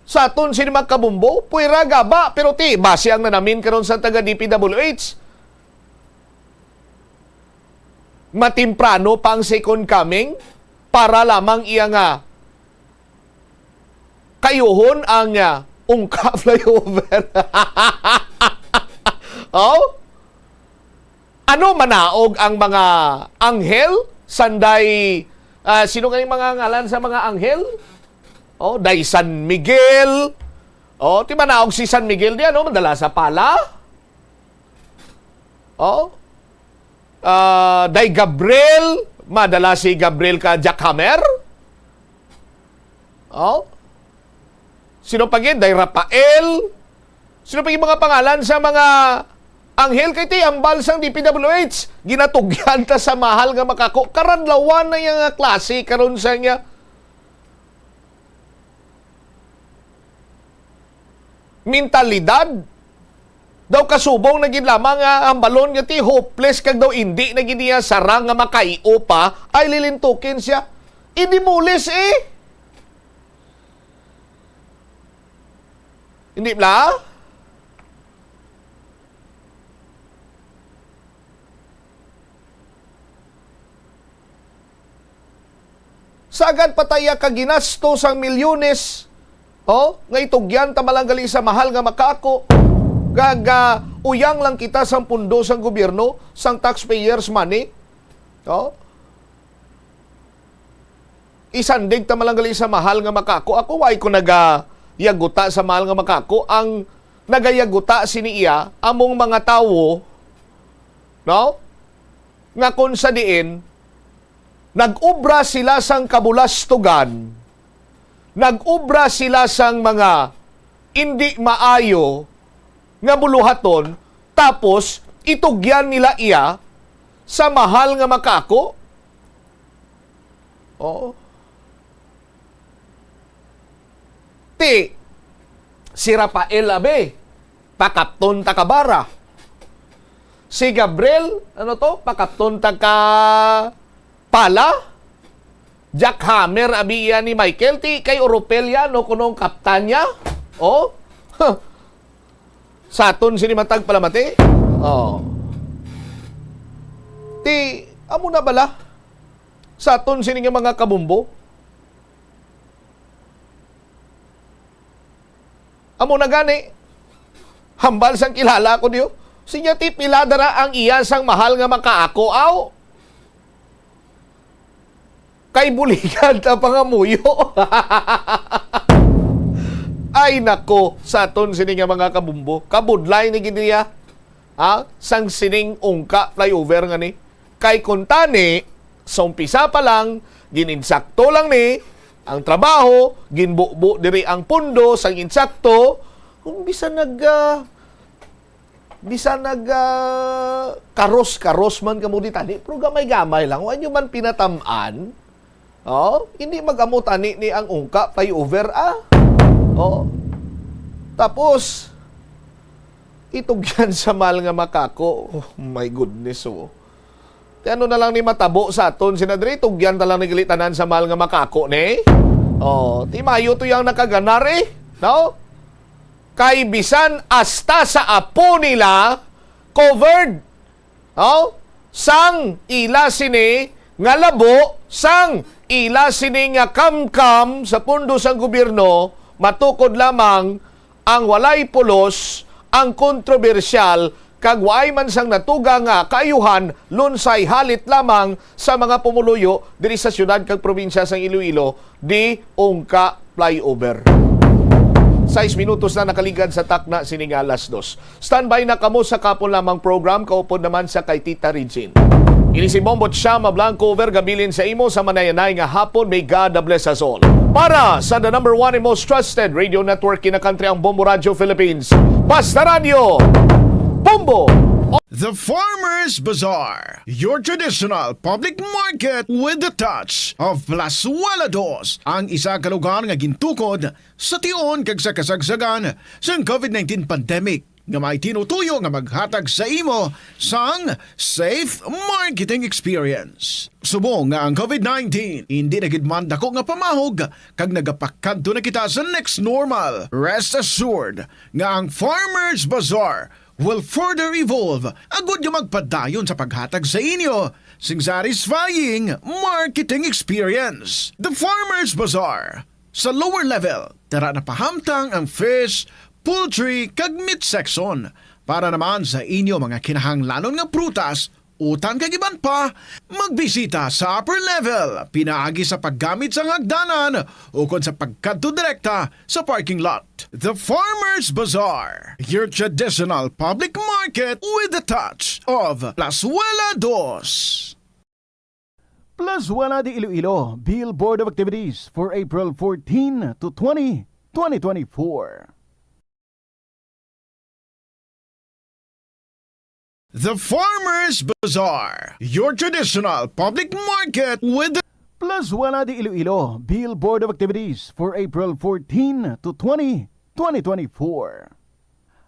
Sa aton sini mga kabumbo, puwera gaba, pero ti, base ang nanamin karon sa taga D P W H, matemprano pa ang second coming para lamang iya nga kayuhon ang, ah, ungka flyover. Oh? Ano, manaog ang mga anghel? Sanday, ah, sino nga yung mga ngalan sa mga anghel? Oh, day San Miguel. Oh, ti manaog si San Miguel di, ano, madala sa pala? Oh? Ah, day Gabriel, madala si Gabriel ka jackhammer? Oh? Sino pa gid? Day Rafael? Sino pa gid mga pangalan sa mga anghel? Kay ti, ambal sang D P W H, ginatugyan ta sa mahal nga makako. Karadlawan na iya nga klase karon sa iya mentalidad. Daw kasubong na gid lamang nga hambalon nga ti hopeless kag daw indi na gid niya sarang nga makay-o pa, ay lilintukin siya. Indi mulis, eh. Hindi bala? Sagad pa ta iya ka ginasto sang milyones, oh, nga itugyan ta man lang gali sa mahal nga makaako, kag, ah, uyang lang kita sang pundo sang gobyerno, sang taxpayers' money. Oh? Isandig ta man lang gali sa mahal nga makaako. Ako, wala ko nagayaguta sa mahal nga makaako. Ang nagayaguta sini iya, among mga tawo, no? Nga kung sa diin, nag-obra sila sang kabulastugan, nag-obra sila sang mga indi maayo nga buluhaton, tapos itugyan nila iya sa mahal nga makaako. Oo. Ti, si Rafael, abi, pakapton ta ka bara. Si Gabriel, ano to? Pakapton ta ka pala. Jackhammer, abi, iya ni Michael. Ti, kay Oropel yan, no? Kunong kaptan niya. Oh? Sa aton sini matag palamati. Oh. Ti, amo na bala? Sa aton sini nga mga kabumbo. Amo na gani. Hambal sang kilala ko diyo. Sinya ti pila dara ang iya sang mahal nga makaako, aw. Kay buligan ta pangamuyo. Ay nako, sa aton sini nga mga kabumbo. Kabudlay ni gid niya. Ha? Sang sining ungka flyover nga ni. Kay kuntani, sa umpisa pa lang, gininsakto lang ni ang trabaho, ginbubo diri ang pundo sang insakto, kung bisan nag, ah, bisan nag, ah, karos-karos man kamo di tani, pero gamay-gamay lang, wa nyo man pinatam-an. Oh, hindi mag-amo tani ni ang ungka flyover, ah. Oh. Tapos, itugyan sa mal nga makako. Oh, my goodness, oh. Ano na lang ni matabo sa aton, sina diri, tugyan ta lang ni gali tanan sa mahal nga makako ni. Oh, ti mayo to yang nakaganar eh, no? Kay bisan hasta sa apo nila covered, no? Sang ila sini nga labo, sang ila sini nga kamkam sa pondo sang gobyerno, matukod lamang ang walay pulos, ang kontrobersyal, kag waay man sang natuga nga kaayuhan, lunsay halit lamang sa mga pumuluyo diri sa siyudad kag probinsya sang Iloilo, di ungka flyover. Sais minutos na nakaligad sa takna sini nga alas dos. Standby na kamo sa kapon lamang program, kaupod naman sa kay Tita Regine. Ini si Bombo Chama Blanco, over gabilin sa imo sa manayanay nga hapon. May God bless us all. Para sa the number one and most trusted radio network in the country, ang Bombo Radio Philippines. Basta Radio, Bombo! The Farmers Bazaar, your traditional public market with the touch of Plazuela Dos, ang isa ka lugar nga gintukod sa tion kag sa kasagsagan sang COVID nineteen pandemic, nga may tinutuyo nga maghatag sa imo sang safe marketing experience. Subong nga ang COVID nineteen hindi na gid man dako nga pamahog kag nagapakadto na kita sa next normal, rest assured nga ang Farmers Bazaar will further evolve agud nga magpadayon sa paghatag sa inyo sing satisfying marketing experience. The Farmers Bazaar, sa lower level, tara na pahamtang ang fish, poultry, kag meat section. Para naman sa inyo mga kinahanglanon nga prutas, utan kag iban pa, magbisita sa upper level pinaagi sa paggamit sang hagdanan ukon sa pagkadto direkta sa parking lot. The Farmers Bazaar, your traditional public market with the touch of Plazuela Dos. Plazuela de Iloilo, Billboard of Activities for April fourteen to twenty, twenty twenty-four. The Farmers Bazaar, your traditional public market with Plazuela de Iloilo, Billboard of Activities for April fourteen to twenty, twenty twenty-four.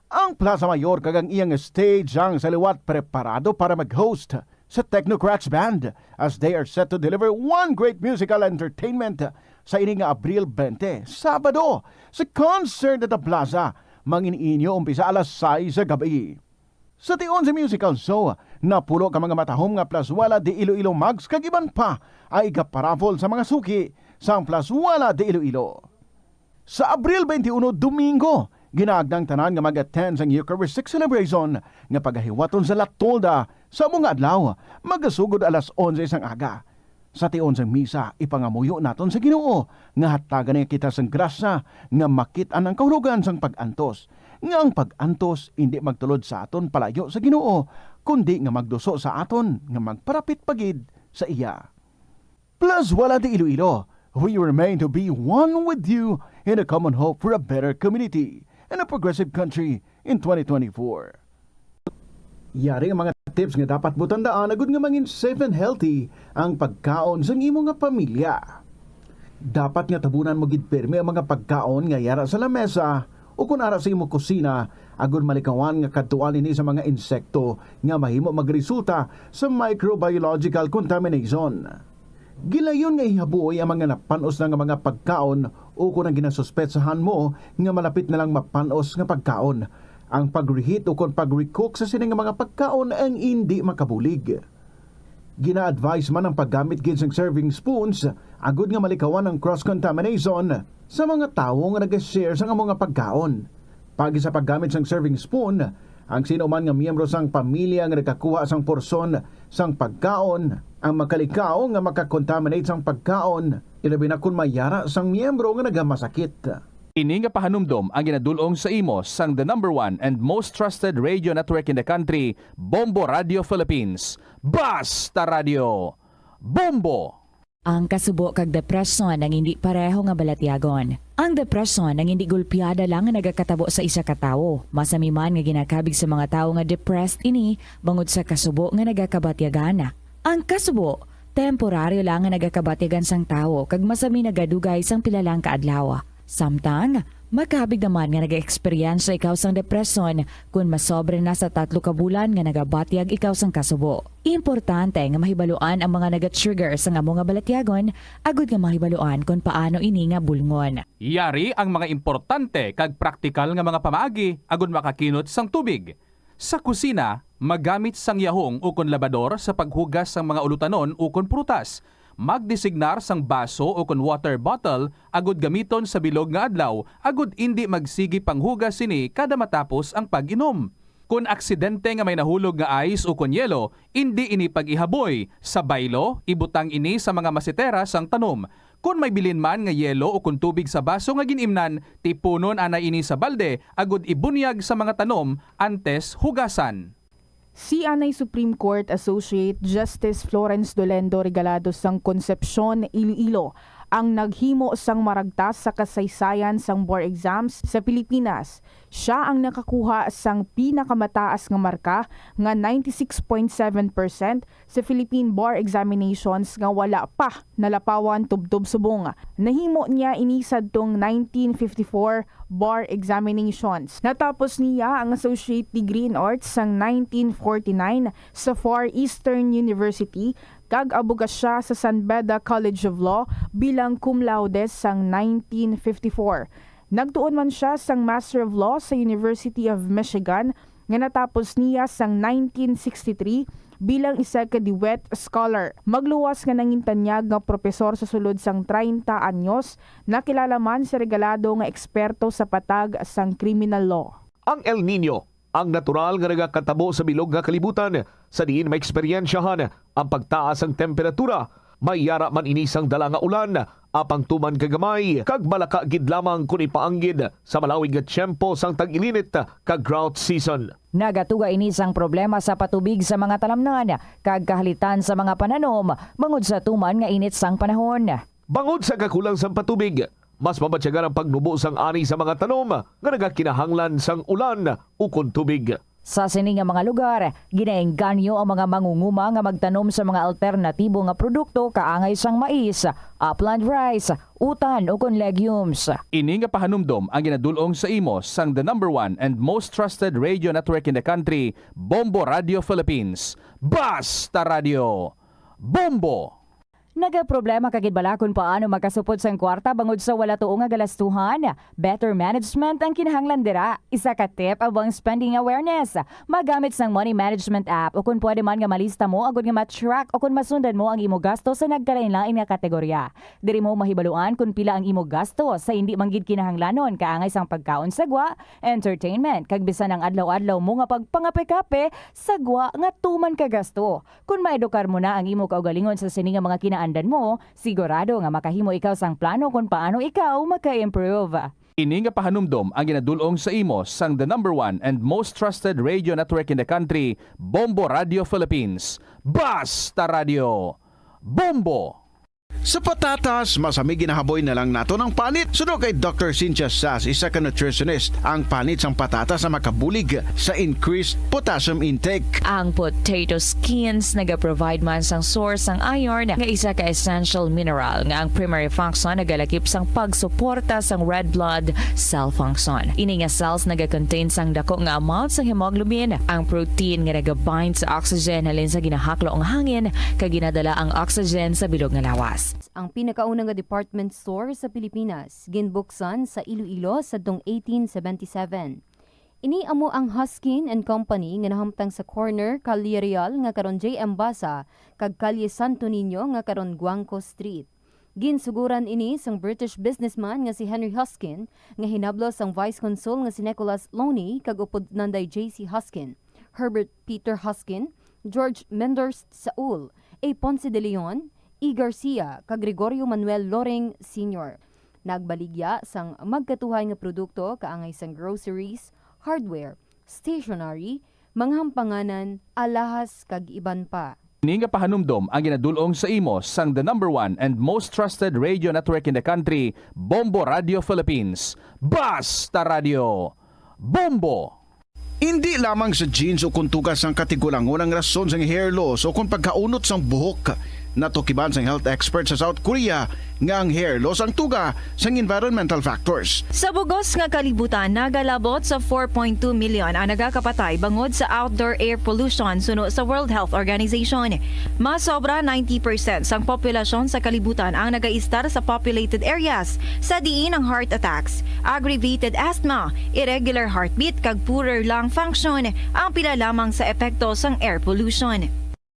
Ang Plaza Mayor kag ang iyang stage ang sa liwat preparado para mag-host sa Technocrats Band as they are set to deliver one great musical entertainment sa ini nga Abril twenty, Sabado, sa concert at the Plaza. Mangin-inyo umpisa alas sais sa gabi. Sa tion sa musical show, napulo ka mga matahom nga Plazuela de Iloilo mugs kag iban pa ay igaparaffle sa mga suki sang Plazuela de Iloilo. Sa Abril twenty-one, Domingo, ginaagda ang tanan nga mag-attend sang Eucharistic celebration nga pagahiwaton sa La Tolda sa amo nga adlaw, magasugod alas onse sang aga. Sa tion sang misa, ipangamuyo naton sa Ginoo nga hatagan niya kita sang grasya nga makit-an ang kahulogan sang pag-antos, nga ang pag-antos indi magtulod sa aton palayo sa Ginoo, kundi nga magduso sa aton nga magparapit pa gid sa iya. Plazuela de Iloilo, we remain to be one with you in a common hope for a better community and a progressive country in twenty twenty-four. Yari ang mga tips nga dapat mo tandaan agud nga mangin safe and healthy ang pagkaon sang imo nga pamilya. Dapat nga tabunan mo gid pirme ang mga pagkaon nga yara sa lamesa o kon ara sa imo kusina, agud malikawan nga kadtuan ini sa mga insekto nga mahimo magresulta sa microbiological contamination. Gilayon nga ihabuoy ang mga napan-os na nga mga pagkaon ukon ang ginasuspetsahan mo nga malapit na lang mapan-os nga pagkaon. Ang pag-reheat ukon pag-recook sa sini nga mga pagkaon ang indi makabulig. Gina-advise man ang paggamit gid sang serving spoons agud nga malikawan ang cross-contamination sa mga tawo nga nag-share sang amo nga pagkaon. Paagi sa paggamit sang serving spoon, ang sino man nga miyembro sang pamilya nga nagakuha sang porsyon sang pagkaon ang makalikaw nga makakontaminate sang pagkaon, ilabi na kon may yara sang miyembro nga nagamasakit. Ini nga pahanumdom ang ginadul-ong sa imo sang the number one and most trusted radio network in the country, Bombo Radio Philippines. Basta Radio, Bombo! Ang kasubo kag depresyon ang hindi pareho nga balatyagon. Ang depresyon ang hindi gulpiada lang nga nagakatabo sa isa ka tawo. Masami man nga ginakabig sa mga tawo nga depressed ini bangod sa kasubo nga nagakabatyagan. Ang kasubo, temporaryo lang nga nagakabatyagan sang tawo kag masami nagadugay sang pila lang ka adlaw. Samtang, Makabig naman nga nagaeksperyensya ikaw sang depresyon kon masobra na sa tatlo ka bulan nga nagabatyag ikaw sang kasubo. Importante nga mahibaluan ang mga naga-trigger sang amo nga balatyagon agud nga mahibaluan kon paano ini nga bulngon. Yari ang mga importante kag praktikal nga mga pamaagi agud makakinot sang tubig. Sa kusina, magamit sang yahong ukon labador sa paghugas sang mga ulutanon ukon prutas. Magdesignar sang baso ukon water bottle agud gamiton sa bilog nga adlaw agud indi magsigi panghugas sini kada matapos ang pag-inom. Kon aksidente nga may nahulog nga ice ukon yelo, indi ini pag-ihaboy. Sa baylo, ibutang ini sa mga masetera sang tanom. Kon may bilin man nga yelo ukon tubig sa baso nga gin-imnan, tipunon anay ini sa balde agud ibunyag sa mga tanom antes hugasan. Si anay Supreme Court Associate Justice Florence Dolendo Regalado sang Concepcion, Iloilo, ang naghimo sang maragtas sa kasaysayan sang bar exams sa Pilipinas. Sia ang nakakuha sang pinakamataas nga marka nga ninety-six point seven percent sa Philippine Bar Examinations nga wala pa nalapawan tubtob subong. Nahimo niya ini sadtong nineteen fifty-four Bar Examinations. Natapos niya ang Associate Degree in Arts sang nineteen forty-nine sa Far Eastern University kag abogasya sa San Beda College of Law bilang cum laude sang nineteen fifty-four. Nagtuon man sia sang Master of Law sa University of Michigan nga natapos niya sang nineteen sixty-three bilang isa ka DeWitt Scholar. Magluwas nga nangintanyag nga propesor sa sulod sang treinta anyos, nakilala man si Regalado nga eksperto sa patag sang criminal law. Ang El Niño, ang natural nga nagakatabo sa bilog nga kalibutan, sa diin maeksperyensyahan ang pagtaas sang temperatura. May yara man ini sang dala nga ulan, apang tuman ka gamay kag malaka gid lamang kon ipaanggid sa malawig nga tiyempo sang tag-ilinit kag drought season. Nagatuga ini sang problema sa patubig sa mga talamnan kag kahalitan sa mga pananom bangod sa tuman nga init sang panahon. Bangod sa kakulang sang patubig, mas mabatyagan ang pagnubo sang ani sa mga tanom nga nagakinahanglan sang ulan ukon tubig. Sa sini nga mga lugar, ginaengganyo ang mga mangunguma nga magtanom sa mga alternatibo nga produkto kaangay sang mais, upland rice, utan, ukon legumes. Ini nga pahanumdom ang ginadul-ong sa imo sang the number one and most trusted radio network in the country, Bombo Radio Philippines. Basta Radio! Bombo! Nagaproblema ka gid bala kon paano makasupot sang kwarta bangod sa wala tuo nga galastuhan? Better management ang kinahanglan dira. Isa ka tip amo ang spending awareness. Magamit sang money management app o kon pwede man nga malista mo agud nga ma-track o kon masundan mo ang imo gasto sa nagkalainlain nga kategorya. Diri mo mahibaluan kon pila ang imo gasto sa indi man gid kinahanglanon kaangay sang pagkaon sa gwa, entertainment, kag bisan ang adlaw-adlaw mo nga pagpangape-kape sa gwa nga tuman ka gasto. Kon maedukar mo na ang imo kaugalingon sa sini nga mga kinaandan mo, sigurado nga makahimo ikaw sang plano kon paano ikaw maka-improve. Ini nga pahanumdom ang ginadul-ong sa imo sang the number one and most trusted radio network in the country, Bombo Radio Philippines. Basta Radio! Bombo! Sa patatas, masami ginahaboy na lang naton ang panit. Suno kay Doctor Cynthia Sass, isa ka nutritionist, ang panit sang patatas ang makabulig sa increased potassium intake. Ang potato skins nagaprovide man sang source sang iron nga isa ka essential mineral nga ang primary function nagalakip sang pagsuporta sang red blood cell function. Ini nga cells nagacontain sang dako nga amount sang hemoglobin, ang protein nga nagabind sa oxygen halin sa ginahaklo nga hangin kag ginadala ang oxygen sa bilog nga lawas. Ang pinakauna nga department store sa Pilipinas ginbuksan sa Iloilo sadtong eighteen seventy-seven. Ini amo ang Huskin and Company nga nahamtang sa corner Calle Real nga karon J M Basa kag Calle Santo Niño nga karon Guangco Street. Ginsuguran ini sang British businessman nga si Henry Huskin nga hinablos sang Vice Consul nga si Nicholas Loney kag upod Nanday J C Huskin, Herbert Peter Huskin, George Menders Saul, A. Ponce de Leon, E. Garcia, kag Gregorio Manuel Loring Senior. Nagbaligya sang magkatuhay nga produkto kaangay sang groceries, hardware, stationery, mga hampanganan, alahas kag iban pa. Ini nga pahanumdom ang ginadul-ong sa imo sang the number one and most trusted radio network in the country, Bombo Radio Philippines. Basta Radio! Bombo! Indi lamang sa genes o kuntugas sang katigulangon ang rason sang hair loss o kon pagkaunot sang buhok. Natukiban sang health expert sa South Korea nga ang hair loss ang tuga sang environmental factors. Sa bugos nga kalibutan, nagalabot sa four point two million ang nagakapatay bangod sa outdoor air pollution, suno sa World Health Organization. Mas sobra ninety percent sang populasyon sa kalibutan ang nagaistar sa populated areas, sa diin ang heart attacks, aggravated asthma, irregular heartbeat, kag poorer lung function ang pila lamang sa epekto sang air pollution.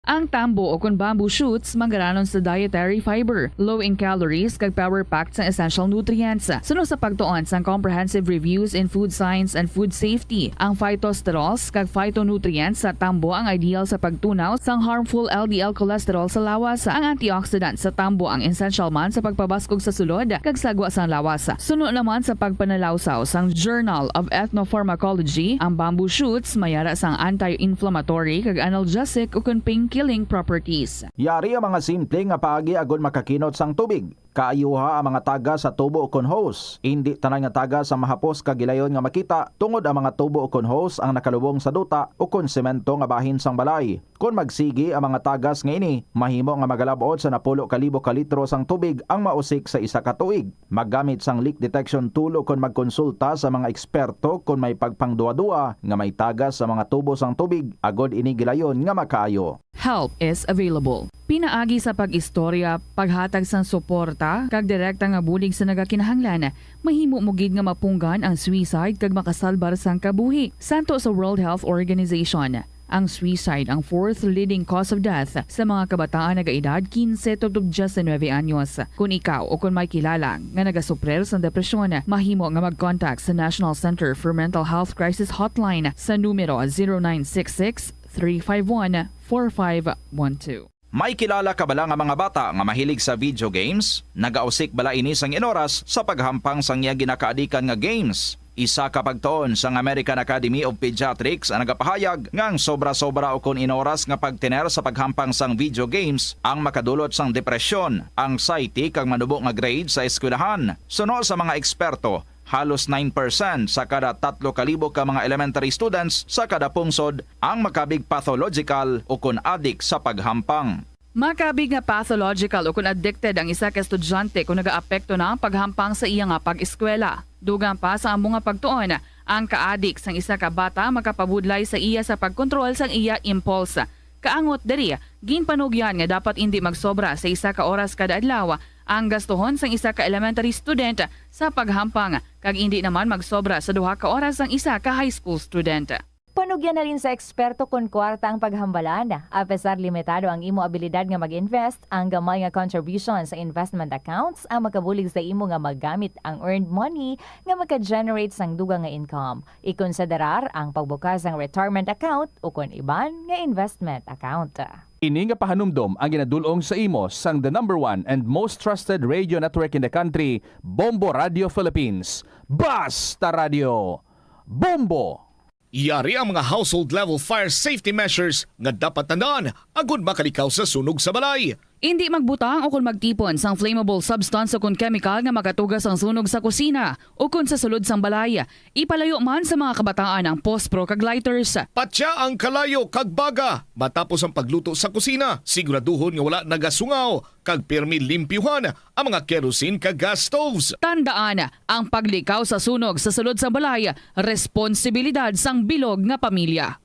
Ang tambo o kon bamboo shoots manggaranon sa dietary fiber, low in calories, kag power-packed sang essential nutrients. Suno sa pagtuon sang Comprehensive Reviews in Food Science and Food Safety, ang phytosterols kag phytonutrients sa tambo ang ideal sa pagtunaw sang harmful L D L cholesterol sa lawas. Ang antioxidant sa tambo ang essential man sa pagpabaskog sa sulod kag sagwa sang lawas. Suno naman sa pagpanalawsaw sang Journal of Ethnopharmacology, ang bamboo shoots may ara sang anti-inflammatory kag analgesic ukon pain-killing properties. Yari ang mga simple nga paagi agod makakinot sang tubig. Kaayuha ang mga tagas sa tubo ukon hose. Indi tanan nga tagas ang mahapos kag gilayon nga makita, tungod ang mga tubo ukon hose ang nakalubong sa duta ukon semento nga bahin sang balay. Kon magsigi ang mga tagas nga ini, mahimo nga magalab-ot sa napulo ka libo ka litro sang tubig ang mausik sa isa ka tuig. Maggamit sang leak detection tool ukon magkonsulta sa mga eksperto kon may pagpangduwa-duwa nga may tagas sa mga tubo sang tubig, agod ini gilayon nga makaayo. Help is available. Pinaagi sa pag-istorya, paghatag sang suporta, kag direkta nga bulig sa nagakinahanglan, mahimo mo gid nga mapunggan ang suicide kag makasalbar sang kabuhi. Santo sa World Health Organization, ang suicide ang fourth leading cause of death sa mga kabataan nagaedad quince tubtob diecinuebe anyos. Kon ikaw o kon may kilala nga nagasuprer sang depresyon, mahimo nga mag-contact sa National Center for Mental Health Crisis Hotline sa numero zero nine six six, three five one, four five one two. May kilala ka bala nga mga bata nga mahilig sa video games? Nagausik bala ini sang inoras sa paghampang sang iya ginakaadikan nga games? Isa ka pagtuon sang American Academy of Pediatrics ang nagapahayag nga ang sobra-sobra ukon inoras nga pagtener sa paghampang sang video games ang makadulot sang depresyon, anxiety, kag manubo nga grade sa eskwelahan. Suno sa mga eksperto, halos nine percent sa kada tatlo ka libo ka mga elementary students sa kada pungsod ang makabig pathological ukon adik sa paghampang. Makabig nga pathological ukon addicted ang isa ka estudyante kon nagaapekto na ang paghampang sa iya nga pag-eskwela. Dugang pa sa amo nga pagtuon, ang kaadik sang isa ka bata makapabudlay sa iya sa pagkontrol sang iya impulse. Kaangot diri, ginpanugyan nga dapat indi magsobra sa isa ka oras kada adlaw ang gastuhon sang isa ka elementary student sa paghampang, kag indi naman magsobra sa duha ka oras ang isa ka high school student. Panugyan halin sa eksperto kon kwarta ang paghambalan. Apesar limitado ang imo abilidad nga mag-invest, ang gamay nga contribution sa investment accounts ang makabulig sa imo nga magamit ang earned money nga maka-generate sang dugang nga income. Ikonsiderar ang pagbukas sang retirement account ukon iban nga investment account. Ini nga pahanumdom ang ginadul-ong sa imo sang the number one and most trusted radio network in the country, Bombo Radio Philippines. Basta Radio, Bombo! Yari ang mga household level fire safety measures nga dapat tandaan agud makalikaw sa sunog sa balay. Indi magbutang o kon magtipon sang flammable substance o kon chemical nga makatuga sang sunog sa kusina o kon sa sulod sang balay. Ipalayo man sa mga kabataan ang pospro kag lighters. Patya ang kalayo kag baga matapos ang pagluto sa kusina. Siguraduhon nga wala nagasungaw kag pirmi limpyuhan ang mga kerosene kag gas stoves. Tandaan, ang paglikaw sa sunog sa sulod sang balay, responsibilidad sang bilog nga pamilya.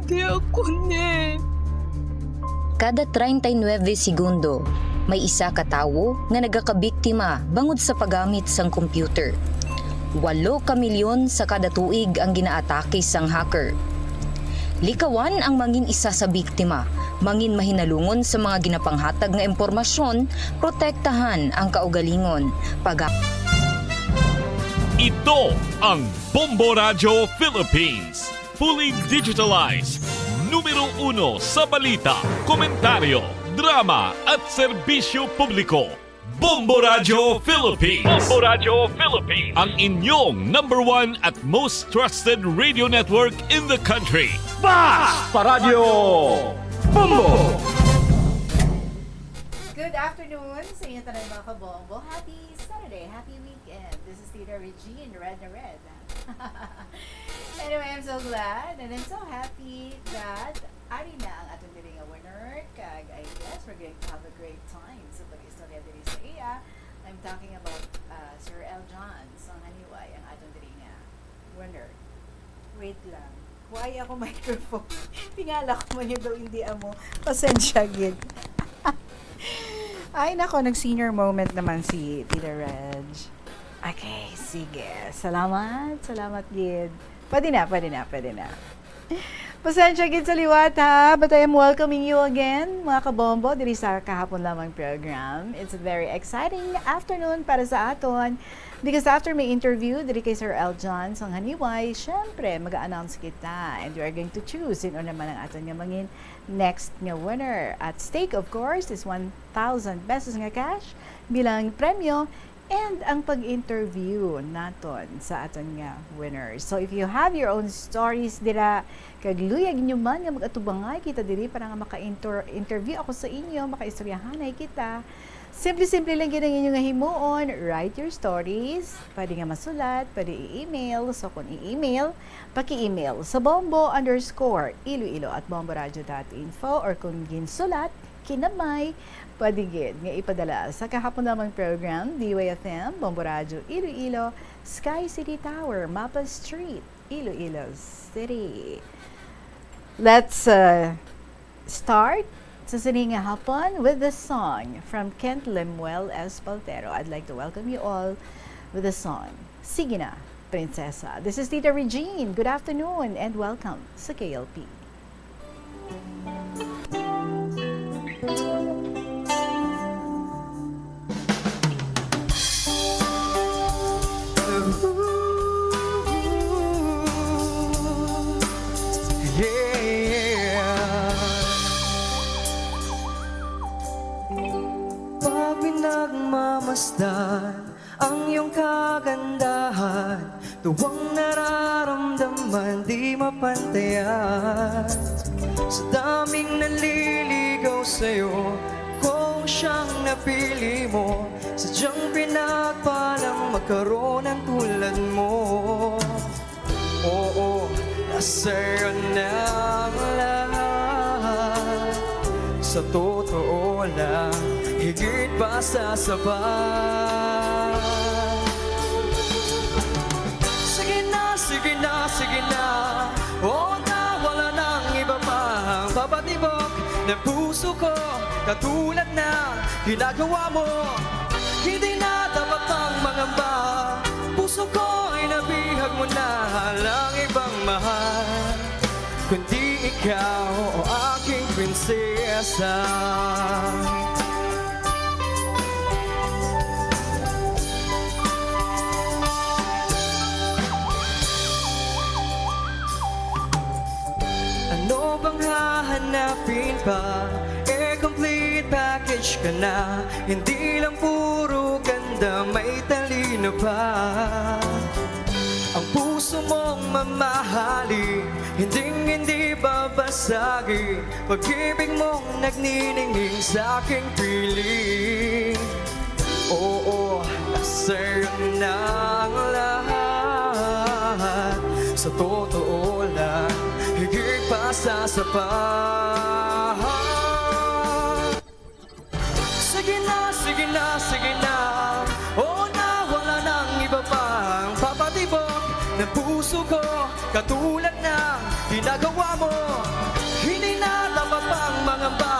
Hindi ako ni. Kada treinta y nueve segundo, may isa ka tawo nga nagakabiktima bangod sa paggamit sang computer. Walo ka milyon sa kada tuig ang ginaatake sang hacker. Likawan ang mangin isa sa biktima, mangin mahinalungon sa mga ginapanghatag nga impormasyon, protektahan ang kaugalingon, pag- Ito ang Bombo Radyo Philippines, fully digitalized, numero uno sa balita, komentaryo, drama at serbisyo publiko. Bombo Radyo Philippines. Bombo Radyo Philippines. Ang inyong number one at most trusted radio network in the country. Basta Radyo Bombo! Good afternoon sa inyo tanan, mga kabombo. Happy Saturday, happy weekend. This is Tita Regine, red na red. Anyway, I'm so glad and I'm so happy that Ari na ang aton diri nga winner, kag I guess we're going to have a great time sa pag-istorya diri sa iya. I'm talking about, uh, Sir L. John Sanghaniway, ang aton diri nga winner. Wait lang. Why ako microphone? Tingala ko man yun daw, hindi amo. Pasensya gid. Ay, nako, nag-senior moment naman si Tita Reg. Okay, sige. Salamat, salamat gid. Pwede na, pwede na, pwede na. Pasensya gid sa liwat, ha, but I am welcoming you again, mga kabombo, diri sa Kahapon Lamang program. It's a very exciting afternoon para sa aton because after my interview diri kay Sir L. John Sanghaniway, syempre, mag-announce kita and we are going to choose sino naman ang aton nga mangin next nga winner. At stake, of course, is one thousand pesos nga cash bilang premyo and ang pag-interview naton sa aton nga winners. So if you have your own stories dira, kag luyag nyo man nga mag-atubangay kita diri para nga maka-inter-, interview ako sa inyo, makaistoryahanay kita, simple-simple lang gid ang inyo nga himuon. Write your stories. Pwede nga masulat, pwede i-email. So kung i-email, paki-email sa bombo underscore iloilo at bomboradio dot info, or kung ginsulat, kinamay, pwede gid nga ipadala sa Kahapon Lamang program, D Y F M, Bombo Radyo Iloilo, Sky City Tower, Mapa Street, Iloilo City. Let's, uh, start sa sini nga hapon with the song from Kent Lemuel Espaltero. I'd like to welcome you all with the song, Sige Na, Prinsesa. This is Tita Regine. Good afternoon and welcome sa K L P. Yeah. Pag pinagmamasdan ang iyong kagandahan, tuwang nararamdaman di mapantayan. Sa daming nanliligaw sa'yo, kung siyang napili mo, sadyang pinagpalang magkaroon ng tulad mo. Oo, nasa'yo na ang lahat. Sa totoo lang, higit pa sa sapat. Sige na, sige na, sige na. Oo na, wala nang iba pang papatibok ng puso ko. Katulad na ginagawa mo, hindi na dapat pang mangamba. Puso ko, inabihag mo na, walang ibang mahal kundi ikaw, o aking prinsesa. Ano bang hahanapin pa? Eh, complete package ka na. Hindi lang puro ganda, may talino pa. Ang puso mong mamahalin, hinding-hindi babasagin. Pag-ibig mong nagniningning sa aking piling. Oo, nasa'yo na ang lahat. Sa totoo lang, higit pa sa sapat. Sige na, sige na, sige na. Oo na, wala nang iba pang papatibok ng puso ko. Katulad na ginagawa mo, hindi na dapat pang mangamba.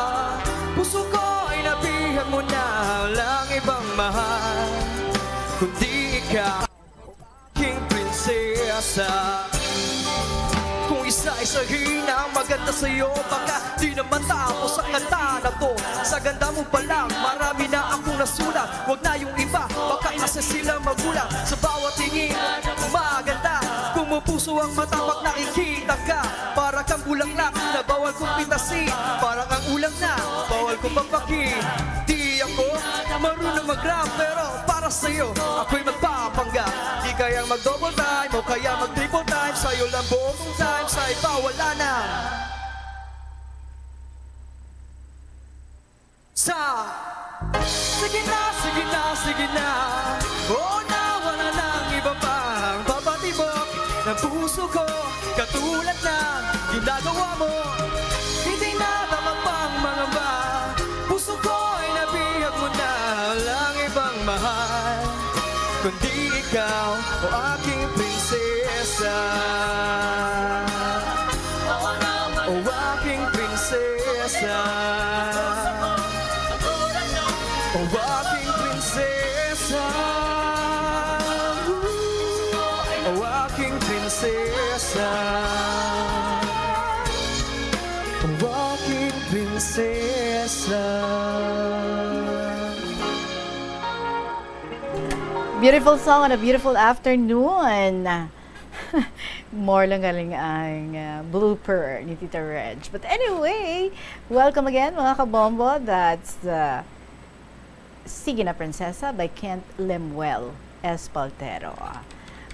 Puso ko, inabihag mo na, walang ibang mahal kundi ikaw, aking prinsesa. Kung isa-isahin ang maganda sa'yo, baka di na matapos ang kanta na to. Sa ganda mo pa lang, marami na akong nasulat. Wag na yung iba, baka kasi sila magulat. Sa bawat tingin, maganda. Pumupuso ang mata pag nakikita ka. Para kang bulaklak na bawal kong pitasin. Para kang ulam na bawal kong pampakin. Di ako marunong mag-rap, pero para sa'yo, ako'y magpapanggap. Di kayang mag-double time o kaya mag-triple time. Sa'yo lang buong time, sa iba wala na. Sa sige na, sige na, sige na. Oo na, wala nang iba pang papatibok ng puso ko. Katulad na ginagawa mo, Mahal, kundi ikaw, o aking prinsesa. O aking prinsesa. O aking prinsesa. O aking prinsesa. O aking prinsesa. Beautiful song on a beautiful afternoon. More lang galing ang, uh, blooper ni Tita Reg. But anyway, welcome again, mga kabombo. That's the Sige Na Prinsesa by Kent Lemuel Espaltero.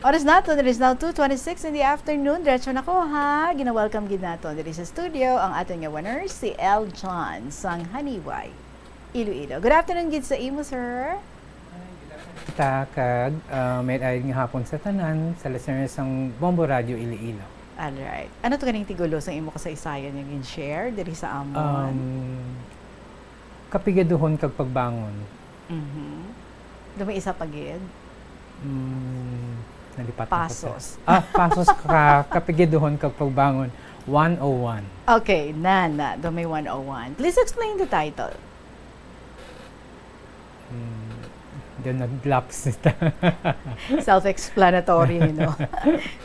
Oras naton, it is now two twenty-six in the afternoon. Diretso na ko, ha. Gina-welcome gid naton diri sa studio ang aton nga winner, si El John sang Haniway, Iloilo. Good afternoon gid sa imo, sir. Kita kag, ah, may ayod nga hapon sa tanan, sa listeners sang Bombo Radio Iloilo. Alright. Ano to ganing tigulo sang imo kasaysayan nga gin-share diri sa amon? Um, kapigaduhon kag pagbangon. Mhm. Do may isa pa gid? Mm, nalipat na ko, sir. Pasos. Ah, pasos ka, kapigaduhon kag pagbangon, one oh one. Okay, na, na. Do may one oh one. Please explain the title. Mm, then nag-lapse ta. Self-explanatory, no?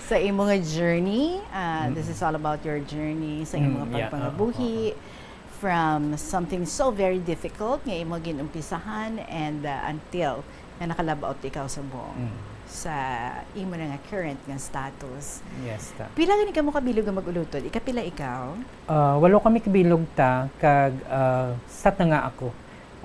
Sa imo nga journey, ah, this Mm. is all about your journey, sa imo Mm, nga yeah, oo, pagpangabuhi, oo. From something so very difficult nga imo ginumpisahan and, ah, until nga nakalabaw ikaw sa buong, Mm. sa imo na nga current nga status. Yes, ta. Pila gani kamo kabilog nga mag-ulutod? Ikapila ikaw? Ah, walo kami kabilog ta, kag, ah, sat na nga ako.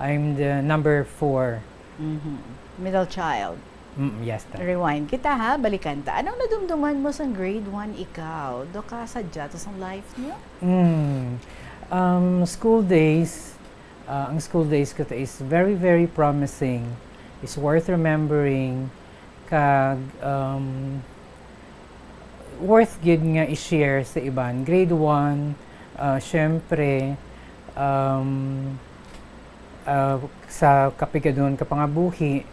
I'm the number four. Mhm. Middle child. Mm, yes, ta. Rewind kita, ha, balikan ta. Anong nadumduman mo sang grade one ikaw? Do ka sadya to sang life niyo? Mm. Um, school days, ah, ang school days ko ta is very, very promising. It's worth remembering. Kag, um, worth gid nga i-share sa iban. Grade one, ah, syempre, um, ah, sa kapigaduhon ka pangabuhi,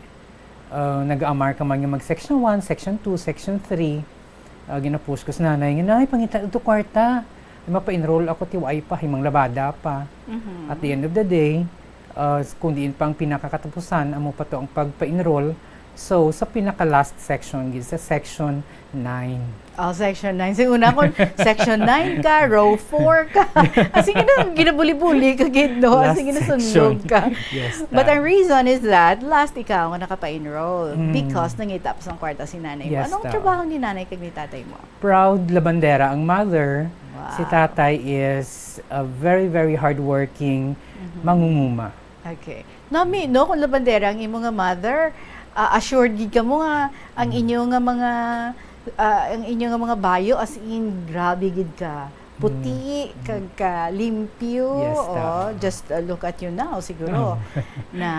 ah, nag-aamar ka man nga mag section one, section two, section three. Ah, gina-push ko si nanay nga, "Nay, pangita to kwarta. Ay, mapa-enroll ako, ti waay pa, himang labada pa." Mhm. At the end of the day, ah, kung diin pa ang pinakakatapusan, amo pa to ang pagpa-enroll. So, sa pinaka-last section, gid sa section nine. Oh, section nine. Sige, una kon section nine ka, row four ka. As in, gina-, ginabuli-buli ka gid, no? As in, Last ginasunlog section. Ka. Yes, But ta. Ang reason is that last ikaw nga nakapa-enroll Mm. because nangita pa sang kwarta si nanay mo. Yes, Anong ta. Trabaho ni nanay kag ni tatay mo? Proud labandera ang mother. Wow. Si tatay is a very, very hardworking Mhm. mangunguma. Okay. Nami, no, kung labandera ang imo nga mother, ah, assured gid kamo nga ang Mm. inyo nga mga, ah, ang inyo nga mga bayo, as in, grabe gid ka puti, Mm. kag ka limpyo. Yes, Oh, tama. Just, uh, look at you now, siguro. Oh. Na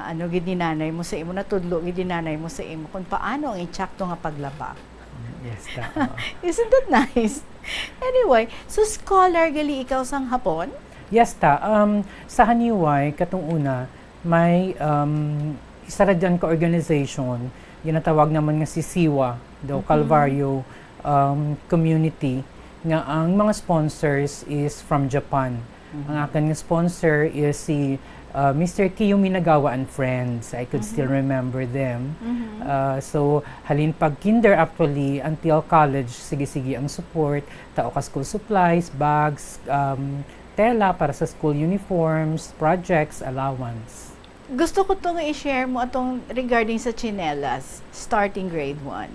ano gid ni nanay mo sa imo, natudlo gid ni nanay mo sa imo kung paano ang insakto nga paglaba. Mm, yes, tama. Isn't that nice? Anyway, so scholar gali ikaw sang hapon? Yes, ta. Um, sa Haniway, katong una, may, um, isa ra dyan ka organization, ginatawag naman nga si Siwa, daw Mhm. Calvario, um, Community, nga ang mga sponsors is from Japan. Mhm. Ang akin nga sponsor is si, uh, Mister Kiyomi Nagawa and Friends. I could still Mhm. remember them. Mhm. Uh, so, halin pag kinder actually until college, sige-sige ang support. Tao ka school supplies, bags, um, tela para sa school uniforms, projects, allowance. Gusto ko to nga i-share mo atong regarding sa tsinelas, starting grade one.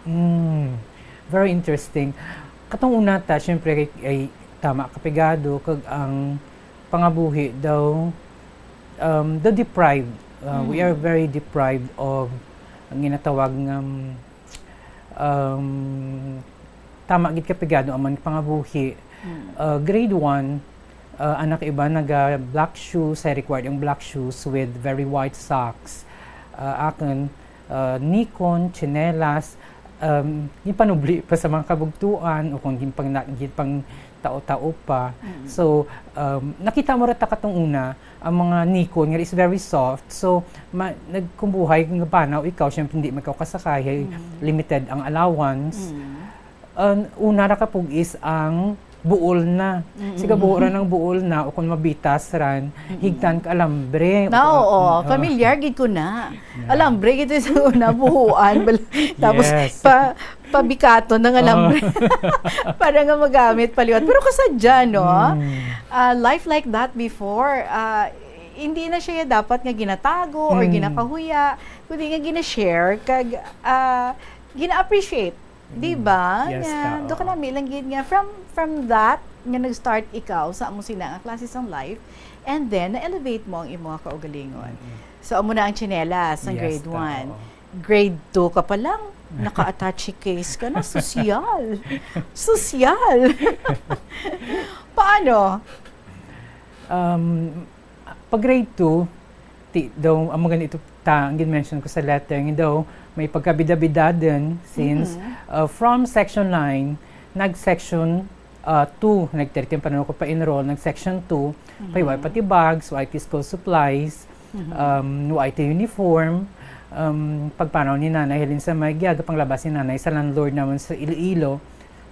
Mm, very interesting. Katong una ta, syempre, kay, ay, tama, kapigado, kag ang pangabuhi daw, um, daw deprived. Uh, we Mm. are very deprived of, ang ginatawag nga, um, tama gid, kapigado ang mga pangabuhi. Mm. Uh, grade one, uh, anak iba naga black shoes, ay required yung black shoes with very white socks. Uh, akin, uh, Nikon, tsinelas, um, ginpanubli pa sa mga kabugtuan o kung ginpang-, ginpangtao-tao pa. Mm. So, um, nakita mo ra ta katong una, ang mga nikon nga is very soft. So, ma-, nagkumbuhay nga banaw ikaw, syempre hindi man ikaw kasakay, Mm. limited ang allowance. Mm. Ang una ra kapug is ang buol na. Mm-mm. Sigabuho ra ng buol na o kung mabitas ran, Mm-mm. higtan ka alambre. Na, oo. Oo. Familiar gid ko na. Yeah. Alambre gid sa una, buhuan. Bal-, tapos Yes. pa, pabikaton ng alambre. Oh. Para nga magamit paliwat. Pero kasadya, no? Mm. Ah, life like that before, ah, hindi na siya dapat nga ginatago or Mm. ginakahuya, kundi nga gina-share kag, ah, gina-appreciate. Di Mm. ba? Yes, Nga, oo. do ka nami lang gid nga from, from that, nga nag-start ikaw sa amo sina nga klase sang life, and then na-elevate mo ang imo nga kaugalingon. Mm. So, amo na ang tsinelas sa Yes, grade ta, one. oo. Grade two ka pa lang, naka-attache case ka na. Sosyal. Sosyal. Paano? Um, pag grade two, ti-, daw, amo gani ito ta, ang gin-mention ko sa letter, nga daw may pagkabida-bida din since, Mhm. uh, from section nine, nag-section, uh, two, nag-thirteen pa naman ako pa-enroll, nag-section two, Mhm. pay wa pati bags, wa ti school supplies, Mhm. um, wa ti uniform, um, pagpanaw ni nanay, halin sa may giya, panglabas ni nanay sa landlord naman sa Iloilo,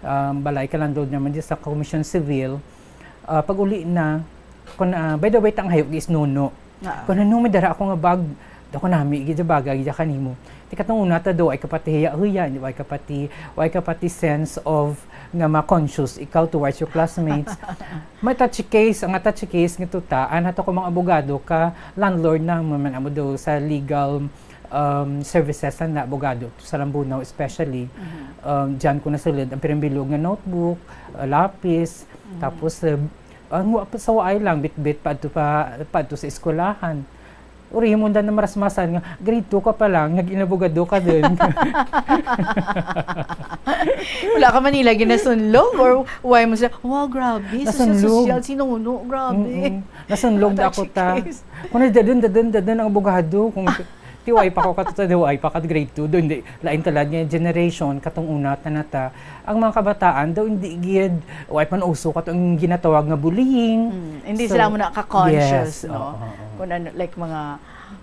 um, balay ka landlord naman di sa Commission Civil, uh, pag uli na, kun, ah, by the way, tang hayop is nuno. Ah. Kung ano, may dara ako nga bag, daw ko nami, gid bagay, gid kanimo. Ti katong una ta do, ay kapati hiya-hiya, di ba? Ay kapati, ay kapati sense of nga ma-conscious ikaw towards your classmates. May touchy case, ang touchy case nga tuta, ana to ko mga abogado ka, landlord na, man amo do sa legal, um, services na abogado sa Lambunao especially. Mhm. Um, diyan ko nasulod ang pirambilog nga notebook, uh, lapis, Mhm. tapos, uh, ang wa-, sa waay lang, bitbit pa adto pa, pa adto sa eskwelahan. Uri mo na marasmasan nga, grade two ka pa lang, nag-inabogado ka din. Wala ka man nila ginasunlog or why mo sila, "Wow, grabe, sosyal, Nasunlog. sosyal, sinuno, grabe." Mm-mm. Nasunlog na ako ta. Touchy case. Kung na dadun, dadun, dadun ang abogado, kung ti way pa ko katuta, di way pa ka grade two, doon, di, lain talad nga generation, katong una, tanata, ang mga kabataan, daw hindi gid, way pa nauso katong ginatawag nga bullying. Mm, hindi So, sila mo na ka-conscious, yes, no? oo, oo, oo. Kung ano, like, mga,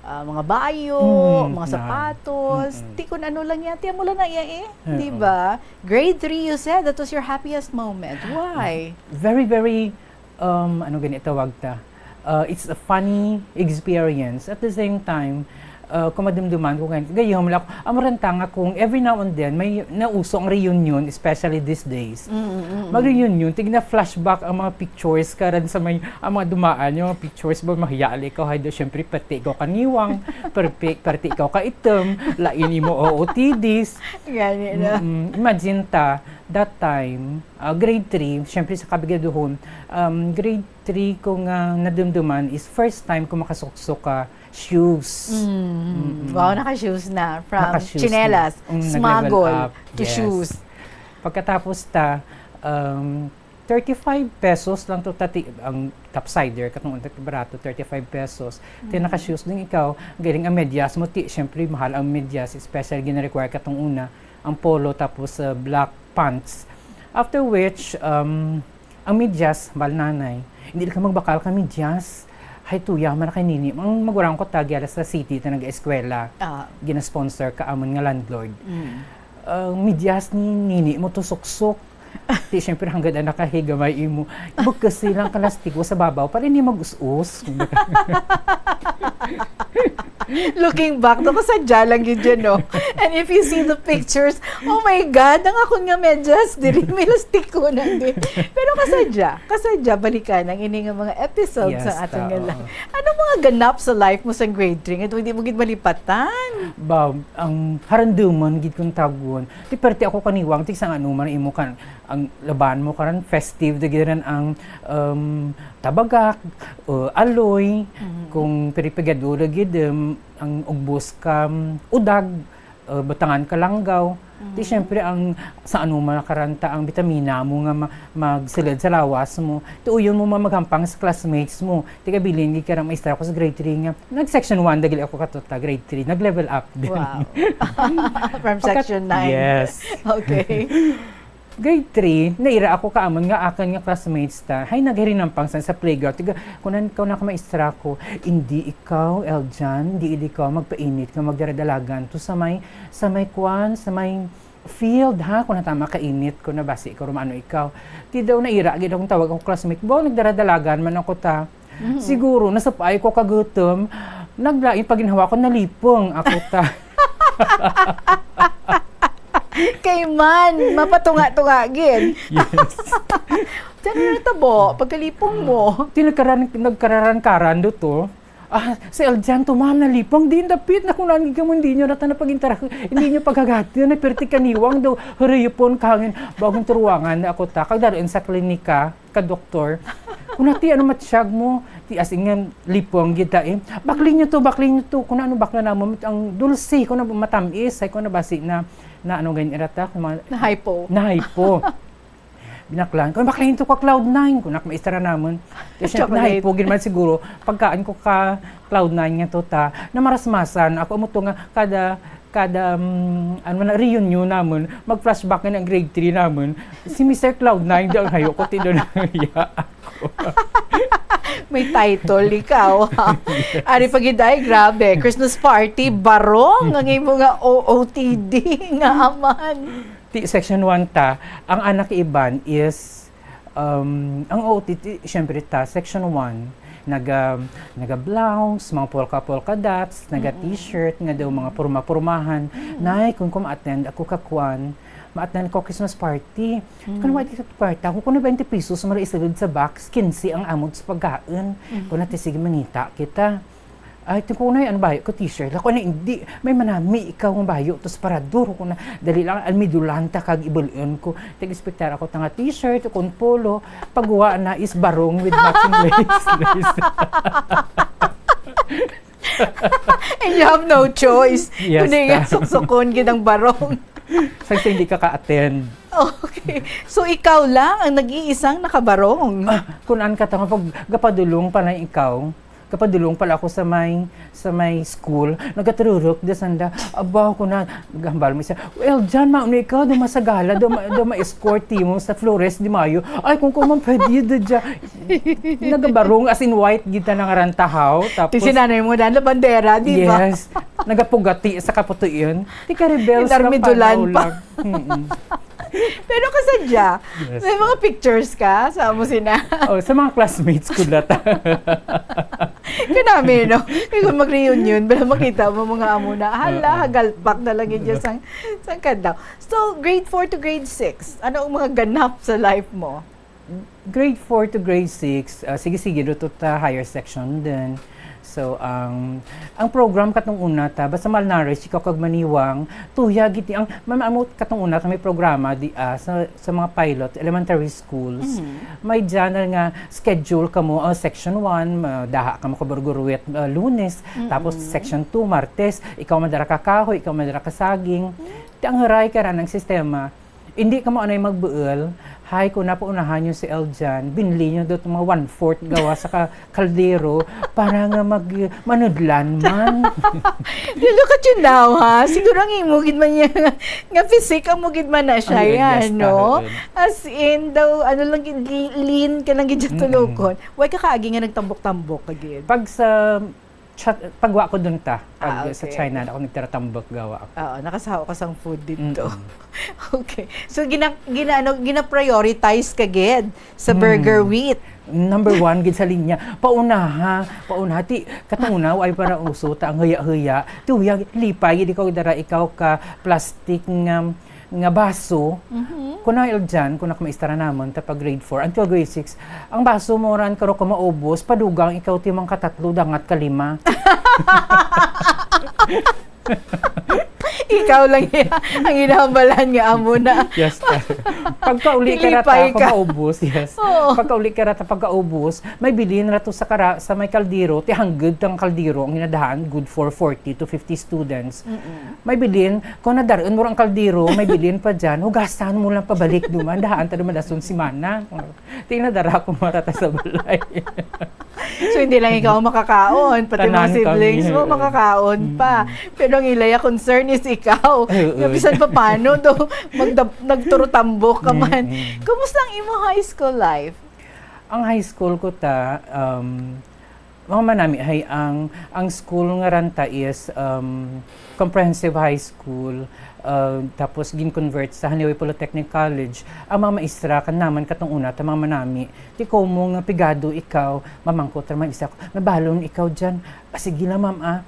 ah, mga bayo, Mm, mga na. sapatos, Mm-mm. ti kung ano lang yan, ti amo lang na iya eh, Oo. di ba? Grade three, you said that was your happiest moment. Why? Very, very, um, ano gani tawag ta? Uh, it's a funny experience. At the same time, uh, kung madumduman ko ganito, gayom lang ako. Amo rin ta nga kung every now and then, may nauso ang reunion, especially these days. Mm, mm, mm. Mag-reunion, tigna flashback ang mga pictures karan sa may, ang mga dumaan, yung mga pictures ba, mahiya ali ka, hay do, syempre, pati ikaw kaniwang, perpi-, pati ikaw kaitim, lain imo O O T Ds. Gani na. Mm-mm. Imagine ta, that time, ah, grade three, syempre sa kabigaduhon, um, grade three ko nga nadumduman is first time ko makasuksok ka shoes. Mm. Mm-mm. Wow, naka-shoes na. From Naka-shoes na. tsinelas, Mm, nag-level smuggle, up. to Yes. shoes. Pagkatapos ta, um, thirty-five pesos lang to tati, ang topsider, katong unta barato, thirty-five pesos. Ti Mm. naka-shoes din ikaw, galing ang medyas mo, ti, syempre, mahal ang medyas, especially gina-require katong una, ang polo, tapos, uh, black pants. After which, um, ang medyas, bal nanay, hindi ka magbakal ka medyas. Hay, tuya man kay nini. Ang magurang ko, tagya sa city ta nag-eskwela. Ah. Gina-sponsor ka amon nga landlord. Mm. Ang medyas ni nini mo to suksok. Ti, syempre, hanggang na nakahigamay imo. Ibag kasi lang kalastiko sa babaw para hindi mag-us-us. Looking back, no, kasadya lang yun dyan, no? And if you see the pictures, oh my God, ang akon nga medyas, diri may lastiko na din. Pero kasadya, kasadya, balikan ang ini nga mga episodes Yes, sa aton nga ta, life. oo. Ano mga ganap sa life mo sa grade three nga hindi mo gid malipatan? Ba, ang haranduman gid kong tawgon. Ti, perte ako kaniwang, ti, sa ano man imo kan, ang laban mo karon, festive, di gid ran ang, um, tabagak, o aloy, Mhm. kung piripigadura gid, um, ang ugbos ka, um, udag, uh, butangan ka langgaw. Di syempre, ang sa ano man nakaranta ang bitamina mo nga ma-, magsulod sa lawas mo, tuuyon mo man maghampang sa classmates mo. Ti kabilin gid ka ra maestra ko sa grade three nga, nag-section one, dagli ako katuta, grade three, nag-level up din. Wow. From Pagkat-, section nine. Yes. Okay. Grade three, naira ako kaamon nga akon nga classmates ta. Hay, naghirinampang sa, sa playground. Tiga, kunan ko na ka maestra ko, "Hindi ikaw, Eljan, hindi ikaw magpainit nga magdaradalagan to sa may, sa may kwan, sa may field, ha? Kung natama ka init ko na, basi ko rumano ikaw." Di daw naira, gid akong tawag akong classmate. Bo, nagdaradalagan man ako ta. Mhm. Siguro, nasapay ko kagutom. Naglain pa ginhawa ko, nalipong ako ta. Kay man, mapatunga-tunga gid. Yes. Diyan na natabo, pagkalipong mo. Di nagkaran-, nagkararan-karan do to. Ah, si Eljan to, ma'am, nalipong. Di, dapit na kung nangig ka mo, hindi nyo nata na pag-interact. Hindi nyo paghagati na, perti kaniwang daw. Hurayupon kahangin. Bagong turuangan na ako ta. Kagdaroin sa klinika, ka doktor. Kung nati, ano matsyag mo? Ti as in nga, lipong gid ta eh. "Bakli nyo to, bakli nyo to." Kung ano, bakla namon, ang dulce, kung ano, matamis, ay kung ano, basi na, na ano, ganyan, irata, kung mga Na-hypo. Na-hypo. Binaklan ko, "Bakli nyo to ka Cloud nine." Kung nak-, maestra namon. Kasi Chocolate. Na-hypo, gid man siguro, pagkaan ko ka Cloud nine nga to ta, na marasmasan. Ako, amo to nga, kada, kada, um, ano man, reunion namon, mag-flashback nga ang grade three namon, si Mister Cloud nine, di ang hayo ko, ti daw nahiya ako. May title, ikaw, ha? Yes. Ari pa gid ay, grabe. Christmas party, barong, ang imo nga O O T D, nga aman. Ti, section one ta, ang anak iban is, um, ang O O T D, syempre ta, section one, naga, naga-blouse, mga polka-polka dots, naga-t-shirt, nga daw mga porma-pormahan. Mm. Nay, kung ko ma-attend ako ka kwan, ma-attend ko Christmas party. Mm. Kung ma-attend ko party, ako kuno twenty pesos, mara isulod sa box, quince ang amot sa pagkaon. Mm. Kung nati, sige, mangita kita. Ay, ti ko na, ano ba, ko t-shirt. Ako na, hindi, may manami ikaw ang bayo, tos parador ko na, dali lang, almidulanta kag ibulon ko. Tag-expectar ako ta nga t-shirt, kung polo, pagwa na is barong with matching lace. Lace. And you have no choice. Yes, kundi nga ta. Suksukon gid ang barong. Sa hindi ka ka-attend. Okay. So, ikaw lang ang nag-iisang nakabarong? Ah, kun an ka ta nga pag gapadulong pa na ikaw, gapadulong pala ako sa may, sa may school, nagatururok da sanda. Aba, ako na, gahambal mo siya, "Well, John, mauna ikaw, do masagala, do ma-, do ma-escort mo sa Flores de Mayo." Ay, kung kumang pwede, do dyan. Nagabarong, as in white, gid ta nangarantahaw. Tapos, ti si nanay mo, dan, bandera, di ba? Yes. Nagapugati sa kaputuyon. Ti ka rebels lang, Inarmidulan panaw pa. Lang. Mm-mm. Pero kasadya, yes, may mga pictures ka sa amo sina? Oh, sa mga classmates ko data. Kanami, no? Kaya kung mag-reunion, bala makita mo mga amo na, hala, oo, hagalpak na lang yun dyan sang, sang kadlaw. So, grade four to grade six, ano ang mga ganap sa life mo? Grade four to grade six, ah, sige-sige, luto ta, higher section din. So, ang, ang program katong una ta, basta malnourished, ikaw kag maniwang, tuya giti, ang, mamaamot katong una ta, may programa di, ah, sa, sa mga pilot, elementary schools. Mhm. May journal nga schedule ka mo, ah, section one, ah, daha ka mo kaburguruet, ah, Lunes, tapos, mm-mm, section two, Martes, ikaw madara ka kahoy, ikaw madara ka saging. Mm. Ti ang haray ka ra ng sistema, hindi ka mo anay magbuul, hay, kung napaunahan niyo si Eljan, binli niyo daw itong mga one-fourth gawa sa ka-, kaldero para nga mag-, manudlan man. You look at you now, ha? Siguro ang imo gid man niya nga, nga physique, amo gid man na siya, ay, yan, yes, no? Karon. As in, daw, ano lang, gid, li-, lean ka lang gid sa, mm-mm, tulokon. Why ka kaagi nga nagtambok-tambok ka gid? Pag sa Chat-, pagwa ko dun ta, pag, ah, okay, sa China, ako nagtaratambok gawa ako. Oo, nakasaho ka sang food dito. Mm-mm. Okay. So, gina-, gina-, ano, gina-prioritize ka gid sa, hmm, burger wheat? Number one gid sa linya. Pauna, ha? Pauna. Ti, katong una, ay para uso, ta, ang huya-huya. Ti, huya, lipay, di ko dara ikaw ka plastic nga nga baso, mhm, kuno, Eljan, kuno ka maestra namon, ta pag grade four until grade six, ang baso mo ran karo ka maubos, padugang ikaw ti mga katatlo, dangat ka lima. Ikaw lang ya-, ang ginahambalan nga amo na. Yes, ta. Pagkauli ka ra ta, Ilipay ka. Pagkaubos, yes. Oo. Pagkauli ka ra ta, pagkaubos, may bilin ra to sa kara, sa may kaldero, ti hangod ang kaldero, ang ginadahan, good for forty to fifty students. May bilin, kung nadaron mo ra ang kaldero, may bilin pa dyan, hugasan mo lang pabalik duman, dahaan ta duman dason si Mana. Ti nadara ko marata sa balay. So, hindi lang ikaw ang makakaon, pati Tanan mga siblings kami. mo makakaon pa. Mm. Pero ang ilaya concern is ikaw. Oo. Nga bisan pa paano, do, magdab- nagturutambok ka man. Mm-mm. Kumusta ang imo high school life? Ang high school ko ta, um, mga manami, hay, ang, ang school nga ranta is um, comprehensive high school, uh, tapos gin-convert sa Haniwe Polytechnic College. Ang mga maestra, kan naman katong una, ta mga manami, ti komo nga pigado ikaw, mamangkot ra man isa ko, "Mabalon ikaw dyan." "Ah, sige lang, ma'am, ah."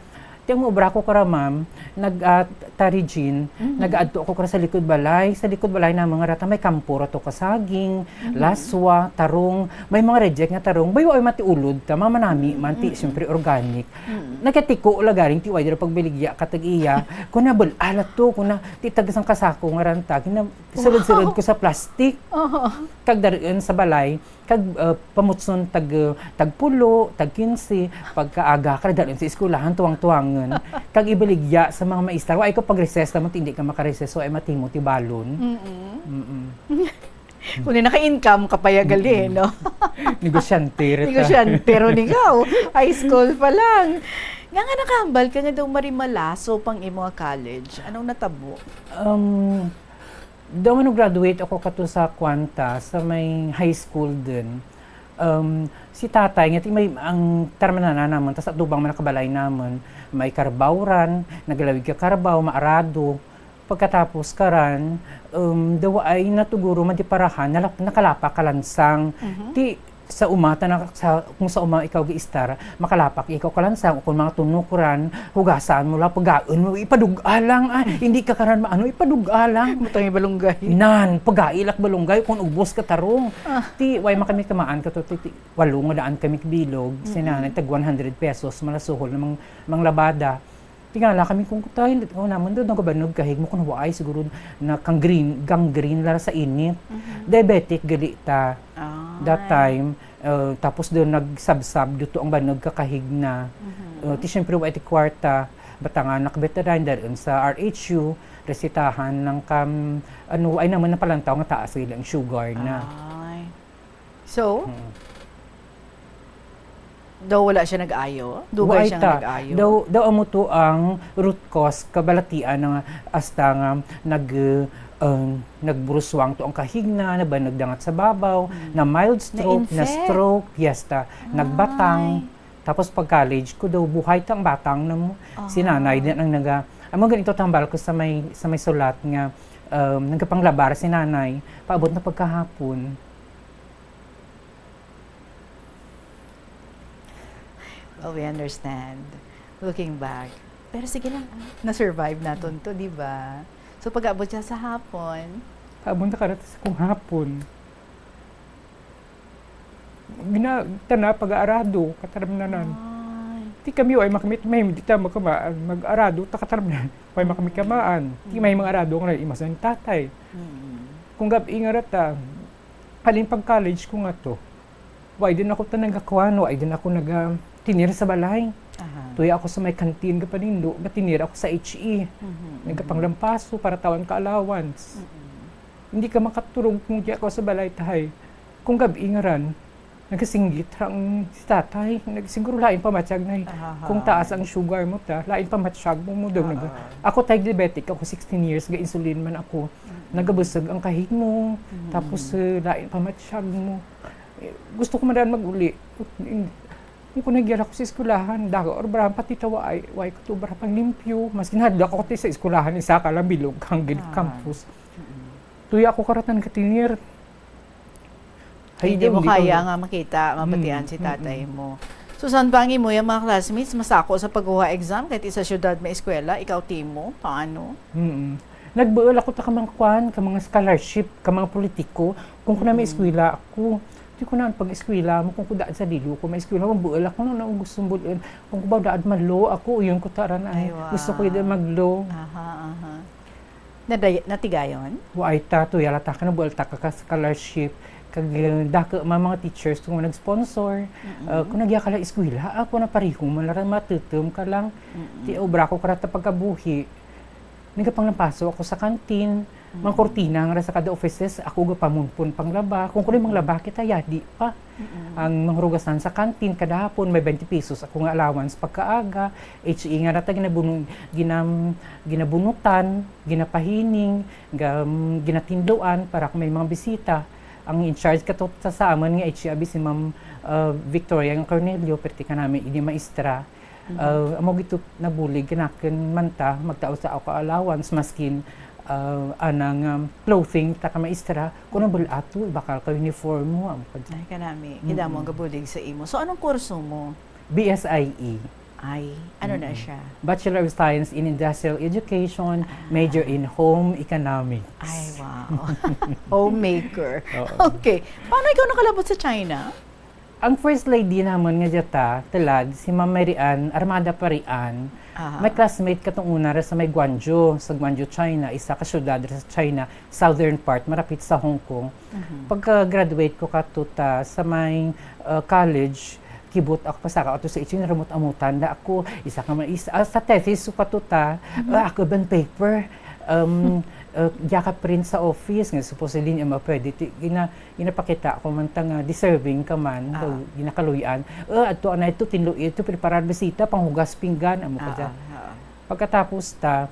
Ti ang obra ko kara, ma'am, nag, ah, ta Regine, nag-aadto ako kara sa likod balay. Sa likod balay namon nga rata may kampo ra to ka saging, laswa, tarong, may mga reject nga tarong, bay, way matiulod ta, mga manami man, ti, siyempre, organic. Nagkatiko la garing, ti, way dira pagbaligya ka tag iya, kuna, bal-, alat to, kuna, ti, tagasang kasako nga ranta, gina-, sulod-sulod ko sa plastic. Kag darin sa balay, kag, uh, pamutson tag, uh, tag pulo, tag kinse, pagkaaga, kag dalon sa eskwelahan, tuwang-tuwangon. Kag ibaligya sa mga maestra, wa ikaw pag-recess, tamo, hindi ka maka-recess, so ay matimo ti balon. Mm-mm. Mm-mm. Kung naka-income ka pa ya gali, no? Negosyante, reta. Negosyante ron ikaw. High school pa lang. Nga nga nakahambal ka nga daw marimalaso pang imo nga college. Anong natabo? Um, daw ano, graduate ako kato sa Kwanta, sa may high school din. Um, si tatay, nga ti may, ang tarmanana naman, tas atubang man nakabalay naman, may karbawran, nagalawig ka karbaw, maarado. Pagkatapos karan, um, daw ay natuguro madiparahan, nalap-, nakalapa ka lansang. Ti, sa uma, ta na, sa, kung sa uma ikaw giistar, makalapak ikaw ka lansang, o kung mga tunokran, hugasan mo lang, pagaon mo, ipadug-a lang, ah, hindi ka karan maano, ipadug-a lang. Butang ibalunggay. Nan, pagailak balunggay, kung ubos ka tarong. Ti, way man kami kamaan ka to, ti, ti, walo nga daan kami bilog, si nanay, tag one hundred pesos, malasuhol na mang, manglabada. Tingala kami kung kutay, ikaw naman doon, nagabanog kahig mo, kung waay, siguro na gangrene, gangrene lang sa init. Diabetic gali ta. Ah. That time, uh, tapos doon nagsabsab, duto ang banog kakahig na. Uh, ti siyempre, wa ti kwarta, batangan nakabeteran, daron sa R H U, resitahan lang kam, ano, ay naman napalantaw nga taas gali ang sugar na. Ay. So, Mm. daw wala siya nag-ayo? Dugay Waay siya ta. Nag-ayo? Daw, daw amo to ang root cause, kabalatian nga hasta nga nag, uh, nagburuswang to ang kahig na, nabanag dangat sa babaw, na mild stroke, na Na-infect? Stroke, yes ta, nagbatang. Tapos pag college ko daw, buhay ta ang batang na mo. Si nanay din ang naga, amo ganito tambal ko sa may, sa may sulat nga, um, nagapanglabar si nanay, paabot na pagkahapon. Well, we understand. Looking back. Pero sige lang, ah. Na-survive naton to, di ba? So, pag-abot siya sa hapon, Paabot na karata sa kung hapon. Gina-, tana, pag-aarado, kataramnanan. ay, Ti kami, ay makamit, may hindi ta magkamaan, mag-arado, ta kataramnanan. Way makamit kamaan. Ti may mga arado nga imas ang tatay. mm. Kung gab-i nga rata, halin pag college ko nga to. Way din ako tanang gakuan, way din ako naga tinir sa balay. Aha. Tuya ako sa may canteen, gapanindo, gatinir ako sa H E. Mhm. Nagapanglampaso para tawan ka allowance. Mm-mm. Hindi ka makaturog kung di ako sa balay, tahay. Kung gab-i nga ran, nagasinggit ra ang si tatay. Nag-, siguro lain pa matsyag na, Aha. Kung taas ang sugar mo, ta, lain pa matsyag mo, mo daw Ah. nag-, ako tay diabetic, ako sixteen years, ga-insulin man ako. Nagabusog ang kahig mo, tapos, eh, lain pa matsyag mo. Eh, gusto ko man daan mag-uli. Kung ko nagyara ko sa eskwelahan, daga or barahan pati tawa ay, way ko to barahan panglimpyo. Mas ginadla ko ti sa eskwelahan, isa ka lang bilog kang gid Ah. campus. Tuya ako karatan katinir. Hindi Ay, mo hindi kaya ko- nga makita, mabatian Mm, si mm, tatay mm. mo. So, saan ba ang imo yung mga classmates? Masako sa pagkuha exam kahit isa syudad may eskwela, ikaw timo? Paano? Mm. Nagbuol ako ta ka mga kwan, ka mga scholarship, ka mga politiko. Kung kuna may eskwela ako, di ko na ang pag-eskwela mo, kung kuda sa dilo ko, may eskwela mo, buol ako, no, na gusto mo buol. Kung kubaw daad malo ako, yun ko taran ay, Ay, wow. Gusto ko yun maglo. Aha, aha. Naday-, natigayon? Wa ay ta, tuya la ta ka, nabual ta ka, ka scholarship, kag, eh, dako man mga teachers kung nag-sponsor. Mm-mm. Ah, kung nagya ka la eskwela, ako na pareho man la ra, matutom ka lang. Mm-mm. Ti obra ko karata pagkabuhi. Nagapanglampaso ako sa kantin. Mga Mm. kurtina nga ra sa kada offices, ako gapamunpon panglaba. Kung kuno manglaba kita, yadi pa. Mm-mm. Ang mga hugasan sa kantin, kada hapon, may twenty pesos ako nga allowance pagkaaga. H E nga ra ta ginabunu-, ginam-, ginabunutan, ginapahining, gam-, ginatinduan para kung may mga bisita. Ang in charge kato sa, sa amon nga H E abi si Ma'am, uh, Victoria nga Cornelio, perti ka namin, ini maestra. Mhm. Uh, amo gito nabulig kanakon man ta, magtaw sa ako allowance, maskin, uh, anang, um, clothing ta ka maestra, kung nabul-ato, ibakal ka uniform mo, amo ka dyan. Ay, kanami, kidamo ang Mm-mm. gabulig sa imo. So, anong kurso mo? B S I E. Ay, ano na Mm-mm. siya? Bachelor of Science in Industrial Education, Ah. major in Home Economics. Ay, wow. Homemaker. Oo. Okay. Paano ikaw nakalabot sa China? Ang first lady namon nga diyata, tulad, si Ma'am Mary Ann Armada Parian, Aha. may classmate katong una ra sa may Guangzhou, sa Guangzhou, China, isa ka syudad ra sa China, southern part, marapit sa Hong Kong. Mhm. Pagka-graduate ko katuta sa may, uh, college, kibot ako, pasaka ato sa itching, ramot-amutan na ako, isa ka mais-, ah, sa thesis ko katuta, Mhm. ah, ako ban paper, um, uh, yaka print sa office, nga supposedly niya mapwede, ti-, gina-, ginapakita ko man ta nga deserving ka man, Ah. daw ginakaluy-an. Ah, adto anay to, tinlo ito, preparar bisita, panghugas pinggan, amo ka Ah, dyan. ah, ah. Pagkatapos ta,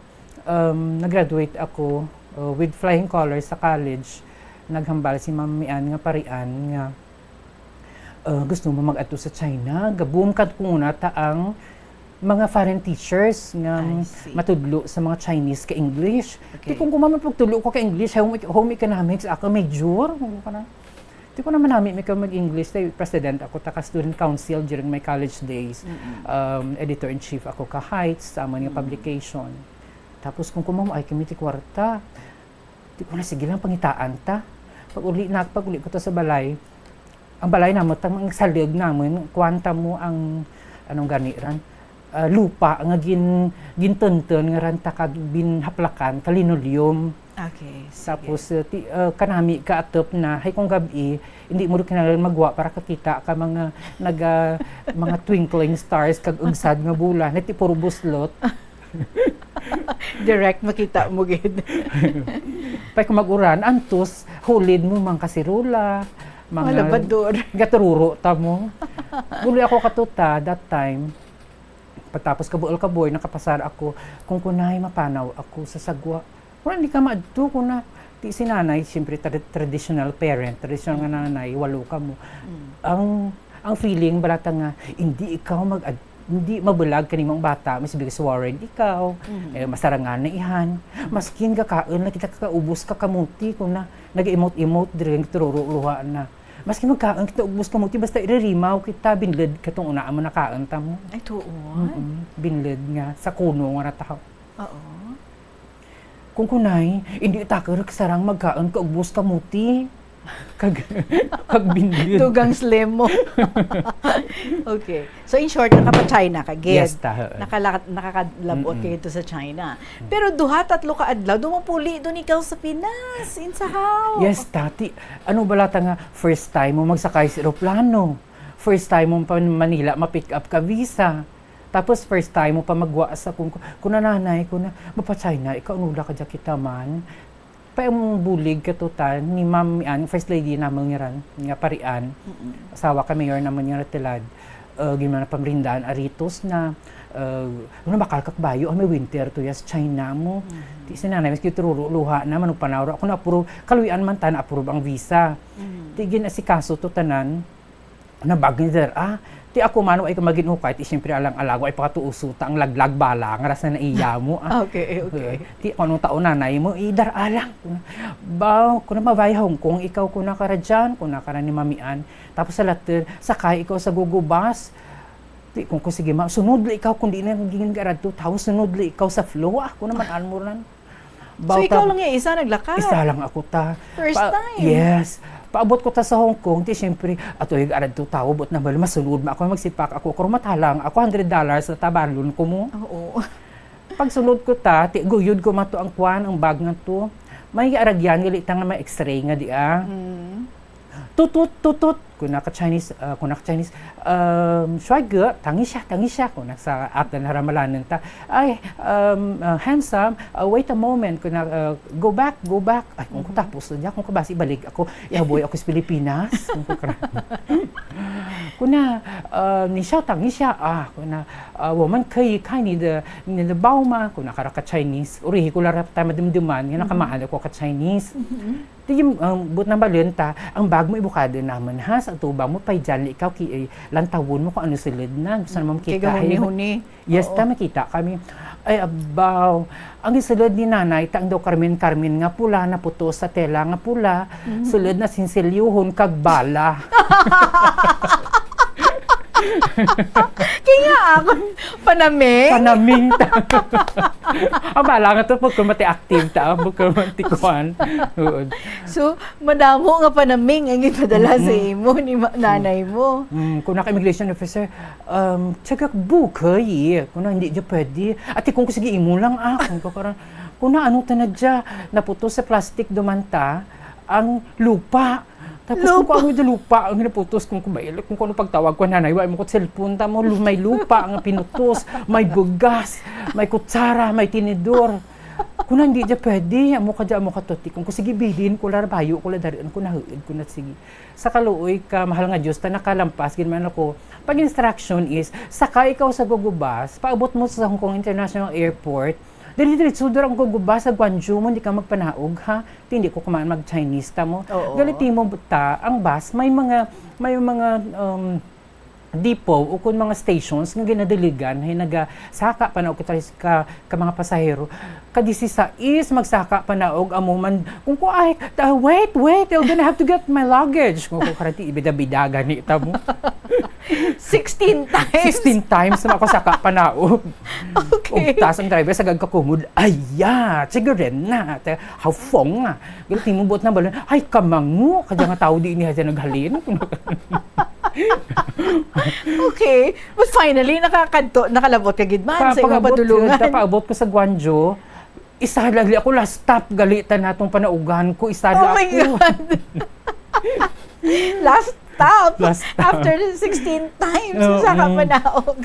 um, nag-graduate ako, uh, with flying colors sa college. Naghambal si Ma'am Mian nga Parian nga, uh, gusto mo mag-adto sa China? Gaboom ka kung una ta ang mga foreign teachers nga I see. matudlo sa mga Chinese ka English. Okay. Ti kung kumaman pagtudlo ko ka English, home, home economics, ako major. Ano ka na? Ti ko naman nami may ka mag-English, tay president ako ta ka student council during my college days. Mm-mm. Um, editor-in-chief ako ka Heights, sa amon nga Mm. publication. Tapos kung kumaw ay kami ti kwarta, ti ko na, sige lang, pangitaan ta. Pag uli na, pag uli ko ta sa balay, ang balay namon, tang ang salig namon, kuwanta mo ang, anong gani ran, ah, lupa nga gin-, gintuntun nga ran ta kag binhaplakan ka linoleum. Okay, sige. Tapos, uh, ti-, uh, kanami ka atop na, hay kung gab-i, hindi mo rin kinahanglan magwa para kakita ka mga naga-, mga twinkling stars kag ugsad nga bulan. Ti puro buslot. Direct makita mo gid. Pay kung mag-uran, antos, hulid mo, mga kasirola, mga Mga labador. Gatururo ta mo. Buloy ako katuta, that time. Pagtapos ka buol ka boy, nakapasar ako, kung kunay mapanaw ako sa sagwa. Wala, hindi ka maadto ko na. Ti si nanay, siyempre, tra-, traditional parent, traditional nga Mm. nanay, walo ka mo. Mm. Ang, ang feeling, balata nga, hindi ikaw mag-, hindi mabulag kanimong bata, mas bigas worried ikaw, Mm. eh, masarangan na ihan. Maskin gakaon na kita kakaubos ka kamuti, kung na, nag-emote-emote, diri ang tururo luha na. Maski magkaon kita ubos kamuti, basta iririmaw kita, binled katong una mo nakaon ta mo. Ay, tuon? Mm-mm. Binled nga, sa kuno nga natahaw. Oo. Kung kunay, hindi ta ka sarang magkaon ka ubos kamuti. Kag, kag binled. Dugang slim mo. Okay. So, in short, nakapa-China ka, gid? Yes, ta, oo. Nakala-, nakakalabot Mm-mm. ka dito sa China. Mm. Pero duha, tatlo ka adlaw, dumupuli doon ikaw sa Pinas. Insahaw. Yes, ta. Ti, ano bala ta nga, first time mo magsakay sa eroplano? First time mo pa Manila, ma-pick up ka visa? Tapos first time mo pa magwa sa kung, kung nananay ko na, "Mapa-China, ikaw nula ka dyan kita man." Pa ang bulig katutan ni Ma'am Ann, First Lady namon nga ran, nga Parian, Mm-mm. asawa ka Mayor namon nga Ratelad, uh, gin man pamrindaan aritos na, uh, ano, bakal kak bayo, ah, may winter to, yes, China mo. Mm-hmm. Ti si nanay, mas kitururo, luha na, manong panawra. Ako na-approve, kaluyan man ta na-approve ang visa. Mm-hmm. Ti gin-asikaso to tanan, nabag ni Sir, ah, ti ako man, ay ka maginukay, ti siyempre alang-alago, ay pakatuuso ta ang laglag bala, nga rasa na iya mo, ah. Okay, okay. Ti kung anong taon nanay mo, idar alang. Ba, kung na mabay Hong Kong, ikaw kung nakara dyan, kung nakara ni Mamian. Tapos sa later, sakay ikaw sa Google Bus. Ti kung ko, sige ma, sunod li ikaw, kung di na naging garad to, tao, sunod li ikaw sa flow, ah, kung naman almoran. So, ikaw lang yung isa naglakad? Isa lang ako ta. First time? Yes. Paabot ko ta sa Hong Kong, ti siyempre, ato yung arad to tao, but na masunod ma ako, magsipak ako, kung matalang ako, hundred dollars na tabalon ko mo. Oo. Pagsulod ko ta, ti guyod ko mato ang kwan, ang bag nga to. May aragyan gali ta nga may X-ray nga di ah. Mm. Tutut, tutut. Kuna ka Chinese, ah, kuna ka Chinese, um, 帅哥, 等一下, 等一下. Kuna sa atan haramalanan ta. Ay, um, ah, handsome, ah, wait a moment. Kuna, ah, go back, go back. Ay, kung ko Mhm. tapos na dyan, kung kabasi balik ako, ihaboy ako sa Pilipinas. Kung ko kara-, kuna, ah, 你稍等一下啊, kuna, ah, 我们可以看你的, 你的包吗? Kuna kara ka Chinese. Urihi ko lang ta madumduman, nga Mhm. nakamaan ako ka Chinese. Mhm. Di, um, but nang balon ta, ang bag mo ibukado naman, ha? Sa atubang mo, pay dyan, ikaw, ki, eh, lantawon mo kung ano sulod na. Gusto naman Kay kita, eh, gahuni-huni. Yes, Oo. ta, makita kami. Ay, abaw. Ang isulod ni nanay, ta, ang daw karmin-karmin nga pula, naputos sa tela nga pula, Mhm. sulod na sinsilyuhon kag bala. Kaya ako, panaming? Panaming ta. Ang bala nga to, pag kumati active ta, pag kumati kuan. Oo. So, madamo nga panaming ang ipadala sa Mm-mm. imo ni ma-, nanay mo. Mm, kung naka-immigration officer, um, "这个不可以." Kung na, "Hindi dya pwede." Ate, kung ko, "Sige, imo lang, ah." Kung ko, karon, kung na, "Ano ta na dya?" Naputos sa plastic, dumanta ang lupa. Tapos kung Lupa. ano yung lupa ang naputos, kung, kung, may, kung ano pagtawag ko, nanay, wa mo ko cellphone, tamo, lu-, may lupa nga pinutos, may bugas, may kutsara, may tinidor. Kung hindi dya pwede, amo ka dya, amo ka tuti. Kung ko, sige, bilin ko la, bayo ko la, darian ko, nahuid ko na, sige. Sa kaluoy ka, mahal nga Diyos, ta nakalampas, gid man ako. Pag instruction is, saka ikaw sa gugubas, paabot mo sa Hong Kong International Airport, diri-diretso dira ang gugubas sa Guangzhou mo, hindi ka magpanaog, ha? Ti, hindi ko kumaan mag-Chinese ta mo. Oo. Galiti mo ta, ang bus, may mga, may mga, um, depot o kung mga stations nga ginadiligan, hay nagasaka pa na og ka, ka, ka mga pasahero. Ka disisais, magsaka pa na og amo man, kung ko, "Ay, ta-, wait, wait, I'm gonna have to get my luggage." Kung ko, "Karati, ibida-bida gani ta mo." Sixteen times? Sixteen times na ako saka pa na og. Okay. Ug tas ang driver sa gagkakumod, "Ay, ya, sige rin na, te, how fong, ah." Gulti mo buot na balon, "Ay, kamango, kadya nga tao di ini hadya naghalin." Okay. But finally, nakakadto, nakalabot ka gid man Pa-, sa imong pag-abot ko, padulungan. Paabot ko sa Guangzhou, isa lang ako, last stop, gali ta natong panaugan ko, isa Oh lang my ako. God! Last stop! Last stop. After sixteen times, Oo, sa ka mm. panaog.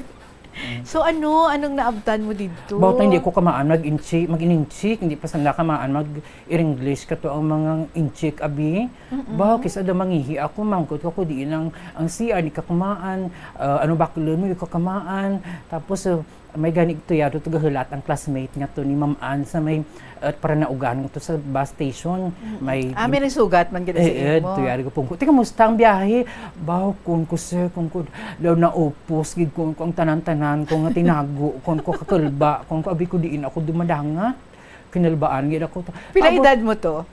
So, ano? Anong naabtan mo didto? Bawat na hindi ko kamaan mag-inchi-, mag-ininchik, hindi pa sanda kamaan mag-English, kato ang mga inchik, abi. Mm-mm. Baw, kisa da mangihi ako, mangkot ako, diin ang, ang C R, di ka kamaan, ah, ano, baklon mo, di ka kamaan. Tapos, ah, may gani tuyado, tugahulat ang classmate nga to ni Ma'am Ann sa may, ah, para naugan nga to sa bus station. Mm-mm. May Ah, may nagsugat man gid sa Eh, eh, imo. tuyado ko pong ko. Tika, musta ang biyahe? Baw, kun ko, sir, kun ko, daw naupos gid kun ko ang tanan-tanan ko nga tinago, kun ko kakalba, kun ko abi ko diin ako dumadangat. Kinalbaan gid ako. Pila Abo- edad mo to?